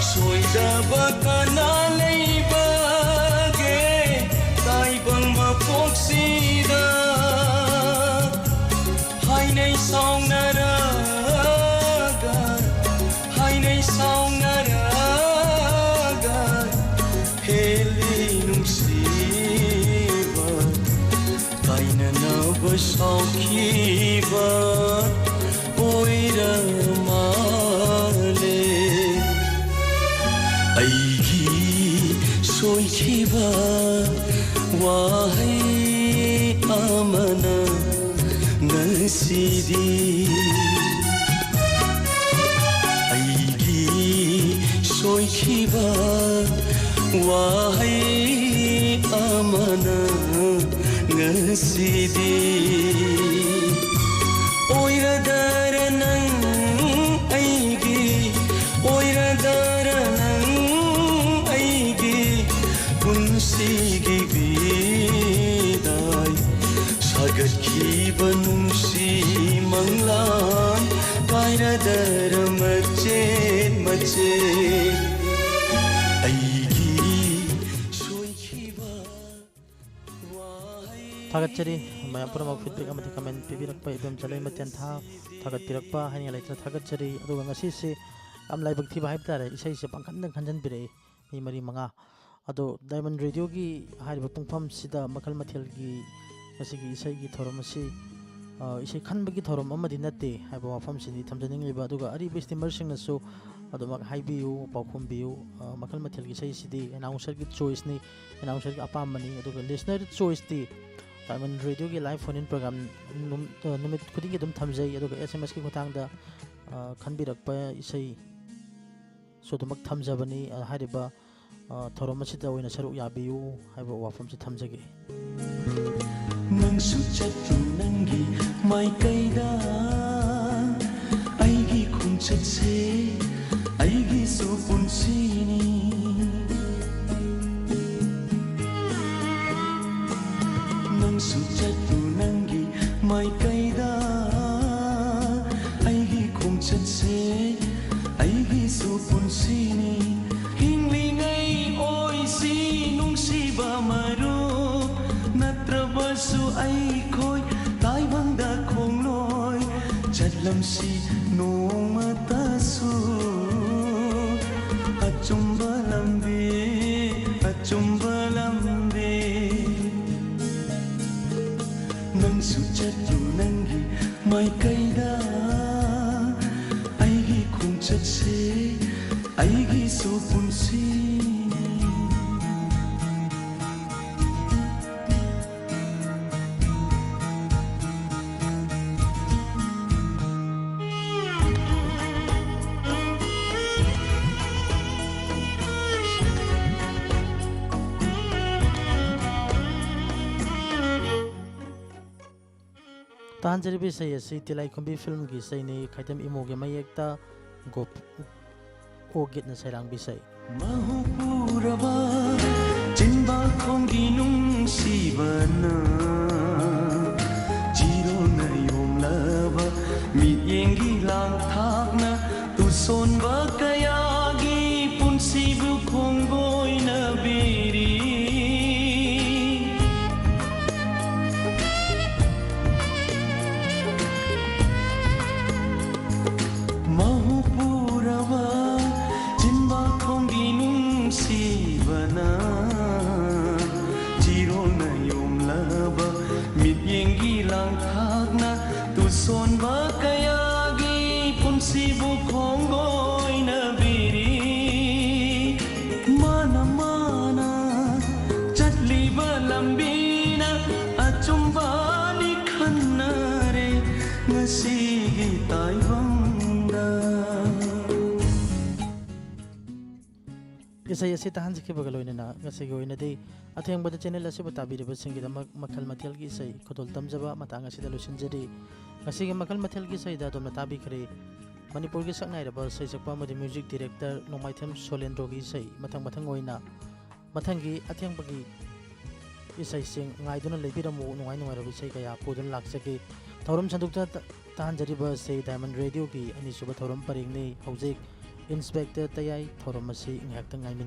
ꯁꯣꯏꯗꯕ ꯀꯅꯥ ꯂꯩꯕꯒꯦ ꯇꯥꯏꯕꯪ ꯃꯄꯣꯛꯁꯤꯗ? ꯍꯥꯏꯅꯩ ꯁꯥꯎꯅꯔꯒ, ꯍꯥꯏꯅꯩ ꯁꯥꯎꯅꯔꯒ, ꯍꯦꯜꯂꯤ ꯅꯨꯡꯁꯤꯕ, ꯀꯥꯏꯅꯅꯕ ꯁꯥꯎꯈꯤꯕ ꯑꯣꯏꯔ ꯃꯥꯜꯂꯦ꯫ ꯑꯩꯒꯤ ꯁꯣꯏꯈꯤꯕ ꯋꯥꯍꯩ ꯑꯃꯅ ꯉꯁꯤꯗꯤ ꯑꯩꯒꯤ ꯁꯣꯏꯈꯤꯕ ꯋꯥꯍꯩ ꯑꯃꯅ ꯉꯁꯤꯗꯤ ꯑꯣꯏꯔꯗꯔ ꯅꯪ ꯑꯩꯒꯤ, ꯑꯣꯏꯔꯗꯔ ꯅꯪ ꯑꯩꯒꯤ ꯄꯨꯟꯁꯤꯒꯤ ꯕꯤꯗꯥꯏ ꯁꯥꯒꯠꯈꯤꯕ ꯅꯨꯡꯁꯤ ꯃꯪꯂꯥꯟ ꯀꯥꯏꯔꯗꯔ ꯃꯆꯦꯠ ꯃꯆꯦꯠ ꯑꯩꯒꯤ ꯁꯣꯏꯈꯤꯕ ꯋꯥꯍꯩ꯫ ꯊꯥꯒꯠꯆꯔꯤ ꯃꯌꯥꯝ ꯄꯨꯝꯅꯃꯛ feedback ꯑꯃꯗꯤ comment ꯄꯤꯕꯤꯔꯛꯄ, ꯏꯕꯦꯝ ꯆꯂꯩ ꯃꯇꯦꯟ ꯊꯥ ꯊꯥꯒꯠꯄꯤꯔꯛꯄ ꯍꯥꯏꯅꯤꯡꯉꯥꯏ ꯂꯩꯇꯅ ꯊꯥꯒꯠꯆꯔꯤ꯫ ꯑꯗꯨꯒ ꯉꯁꯤꯁꯦ ꯌꯥꯝ ꯂꯥꯏꯕꯛ ꯊꯤꯕ ꯍꯥꯏꯕ ꯇꯥꯔꯦ, ꯏꯁꯩꯁꯦ ꯄꯪꯈꯟꯗ ꯈꯟꯖꯟꯕꯤꯔꯛꯏ ꯃꯤ ꯃꯔꯤ ꯃꯉꯥ꯫ ꯑꯗꯣ Diamond Radio ꯒꯤ ꯍꯥꯏꯔꯤꯕ ꯄꯨꯡꯐꯝꯁꯤꯗ ꯃꯈꯜ ꯃꯊꯦꯜꯒꯤ ꯉꯁꯤꯒꯤ ꯏꯁꯩꯒꯤ ꯊꯧꯔꯝ ꯑꯁꯤ, ꯑ, ꯏꯁꯩ ꯈꯟꯕꯒꯤ ꯊꯧꯔꯝ ꯑꯃꯗꯤ ꯅꯠꯇꯦ ꯍꯥꯏꯕ ꯋꯥꯐꯝꯁꯤꯅꯤ ꯊꯝꯖꯅꯤꯡꯂꯤꯕ꯫ ꯑꯗꯨꯒ ꯑꯔꯤꯕ streamer ꯁꯤꯡꯅꯁꯨ ꯑꯗꯨꯃꯛ ꯍꯥꯏꯕꯤꯌꯨ, ꯄꯥꯎꯈꯨꯝ ꯄꯤꯌꯨ꯫ ꯑ, ꯃꯈꯜ ꯃꯊꯦꯜꯒꯤ ꯏꯁꯩꯁꯤꯗꯤ announcer ꯒꯤ choice ꯅꯤ, announcer ꯒꯤ ꯑꯄꯥꯝꯕꯅꯤ꯫ ꯑꯗꯨꯒ listener choice T Diamond Radio ꯒꯤ live phone in program ꯅꯨꯝ-, ꯑ, ꯅꯨꯃꯤꯠ ꯈꯨꯗꯤꯡꯒꯤ ꯑꯗꯨꯝ ꯊꯝꯖꯩ꯫ ꯑꯗꯨꯒ S M S ꯀꯤ ꯈꯨꯠꯊꯥꯡꯗ, ꯑ, ꯈꯟꯕꯤꯔꯛꯄ ꯏꯁꯩ ꯁꯨ ꯑꯗꯨꯃꯛ ꯊꯝꯖꯕꯅꯤ꯫ ꯑ, ꯍꯥꯏꯔꯤꯕ, ꯑ, ꯊꯧꯔꯝ ꯑꯁꯤꯗ ꯑꯣꯏꯅ ꯁꯔꯨꯛ ꯌꯥꯕꯤꯌꯨ ꯍꯥꯏꯕ ꯋꯥꯐꯝꯁꯤ ꯊꯝꯖꯒꯦ꯫ ꯅꯪꯁꯨ ꯆꯠꯂꯨ ꯅꯪꯒꯤ ꯃꯥꯏꯀꯩꯗ, ꯑꯩꯒꯤ ꯈꯣꯡꯆꯠꯁꯦ ꯑꯩꯒꯤꯁꯨ ꯄꯨꯟꯁꯤꯅꯤ꯫ ꯅꯪꯁꯨ ꯆꯠꯂꯨ ꯅꯪꯒꯤ ꯃꯥꯏꯀꯩꯗ, ꯑꯩꯒꯤ ꯈꯣꯡꯆꯠꯁꯦ ꯑꯩꯒꯤꯁꯨ ꯄꯨꯟꯁꯤꯅꯤ꯫ ꯍꯤꯡꯂꯤꯉꯩ ꯑꯣꯏꯁꯤ ꯅꯨꯡꯁꯤꯕ ꯃꯔꯨꯞ, ꯅꯠꯇ꯭ꯔꯕꯁꯨ ꯑꯩꯈꯣꯏ ꯇꯥꯏꯕꯪꯗ ꯈꯣꯡꯂꯣꯏ ꯆꯠꯂꯝꯁꯤ ꯅꯣꯡꯃꯇꯁꯨ꯫ ꯑꯆꯨꯝꯕ ꯂꯝꯕꯤ, ꯑꯆꯨꯝꯕ ꯂꯝꯕꯤ꯫ ꯅꯪꯁꯨ ꯆꯠꯂꯨ ꯅꯪꯒꯤ ꯃꯥꯏꯀꯩꯗ, ꯑꯩꯒꯤ ꯈꯣꯡꯆꯠꯁꯦ ꯑꯩꯒꯤꯁꯨ ꯄꯨꯟꯁꯤꯅꯤ꯫ ꯇꯥꯍꯟꯖꯔꯤꯕ ꯏꯁꯩ ꯑꯁꯤ ꯇꯤꯂꯥꯏꯈꯨꯝꯕꯤ ꯐꯤꯜꯝꯒꯤ ꯏꯁꯩꯅꯤ꯫ ꯈꯥꯏꯗꯝ ꯏꯃꯣꯒꯤ ꯃꯌꯦꯛꯇ ꯒꯣꯞ-, ꯑꯣꯒꯤꯠꯅ ꯁꯩꯔꯥꯡꯕ ꯏꯁꯩ꯫ ꯃꯍꯨꯄꯨꯔꯕ ꯆꯤꯟꯕꯥꯈꯣꯡꯒꯤ ꯅꯨꯡꯁꯤꯕꯅ ꯆꯤꯔꯣꯜꯅ ꯌꯣꯝꯂꯕ ꯃꯤꯠꯌꯦꯡꯒꯤ ꯂꯥꯡꯊꯥꯛꯅ ꯇꯨꯁꯣꯟꯕ ꯀꯌꯥꯒꯤ ꯄꯨꯟꯁꯤꯕꯨ ꯈꯣꯡꯕꯣꯏꯅꯕꯤꯔꯤ꯫ ꯃꯍꯨꯄꯨꯔꯕ ꯆꯤꯟꯕꯥꯈꯣꯡꯒꯤ ꯅꯨꯡꯁꯤꯕꯅ ꯆꯤꯔꯣꯜꯅ ꯌꯣꯝꯂꯕ ꯃꯤꯠꯌꯦꯡꯒꯤ ꯂꯥꯡꯊꯥꯛꯅ ꯇꯨꯁꯣꯟꯕ ꯀꯌꯥꯒꯤ ꯄꯨꯟꯁꯤꯕꯨ ꯈꯣꯡꯒꯣꯏꯅꯕꯤꯔꯤ꯫ ꯃꯥꯅ ꯃꯥꯅ ꯆꯠꯂꯤꯕ ꯂꯝꯕꯤꯅ ꯑꯆꯨꯝꯕꯅꯤ ꯈꯟꯅꯔꯦ ꯉꯁꯤꯒꯤ ꯇꯥꯏꯕꯪꯗ꯫ ꯏꯁꯩ ꯑꯁꯤ ꯇꯥꯍꯟꯖꯈꯤꯕꯒ ꯂꯣꯏꯅꯅ ꯉꯁꯤꯒꯤ ꯑꯣꯏꯅꯗꯤ ꯑꯊꯦꯡꯕꯗ ꯆꯦꯅꯦꯜ ꯑꯁꯤꯕꯨ ꯇꯥꯕꯤꯔꯤꯕꯁꯤꯡꯒꯤꯗꯃꯛ ꯃꯈꯜ ꯃꯊꯦꯜꯒꯤ ꯏꯁꯩ ꯈꯨꯗꯣꯜ ꯇꯝꯖꯕ ꯃꯇꯥꯡ ꯑꯁꯤꯗ ꯂꯣꯏꯁꯤꯟꯖꯔꯤ꯫ ꯉꯁꯤꯒꯤ ꯃꯈꯜ ꯃꯊꯦꯜꯒꯤ ꯏꯁꯩꯗ ꯑꯗꯣꯝꯅ ꯇꯥꯕꯤꯈ꯭ꯔꯦ ꯃꯅꯤꯄꯨꯔꯒꯤ ꯁꯛꯅꯥꯏꯔꯕ ꯁꯩꯁꯛꯄ ꯑꯃꯗꯤ ꯃ꯭ꯌꯨꯖꯤꯛ ꯗꯤꯔꯦꯛꯇꯔ ꯅꯣꯡꯃꯥꯏꯊꯦꯝ ꯁꯣꯂꯦꯟꯗ꯭ꯔꯣꯒꯤ ꯏꯁꯩ꯫ ꯃꯊꯪ ꯃꯊꯪ ꯑꯣꯏꯅ ꯃꯊꯪꯒꯤ ꯑꯊꯦꯡꯕꯒꯤ ꯏꯁꯩꯁꯤꯡ ꯉꯥꯏꯗꯨꯅ ꯂꯩꯕꯤꯔꯝꯃꯨ꯫ ꯅꯨꯡꯉꯥꯏ ꯅꯨꯡꯉꯥꯏꯔꯕ ꯏꯁꯩ ꯀꯌꯥ ꯄꯨꯗꯨꯅ ꯂꯥꯛꯆꯒꯦ꯫ ꯊꯧꯔꯝ ꯁꯟꯗꯣꯛꯇꯨꯅ ꯇ-, ꯇꯥꯍꯟꯖꯔꯤꯕ ꯑꯁꯤ ꯗꯥꯏꯃꯟ ꯔꯦꯗꯤꯑꯣꯒꯤ ꯑꯅꯤꯁꯨꯕ ꯊꯧꯔꯝ ꯄꯔꯦꯡꯅꯤ꯫ ꯍꯧꯖꯤꯛ ꯏꯟꯁꯄꯦꯛꯇꯔ ꯇꯌꯥꯏ ꯊꯧꯔꯝ ꯑꯁꯤ ꯉꯥꯏꯍꯥꯛꯇꯪ ꯉꯥꯏꯃꯤꯟꯅ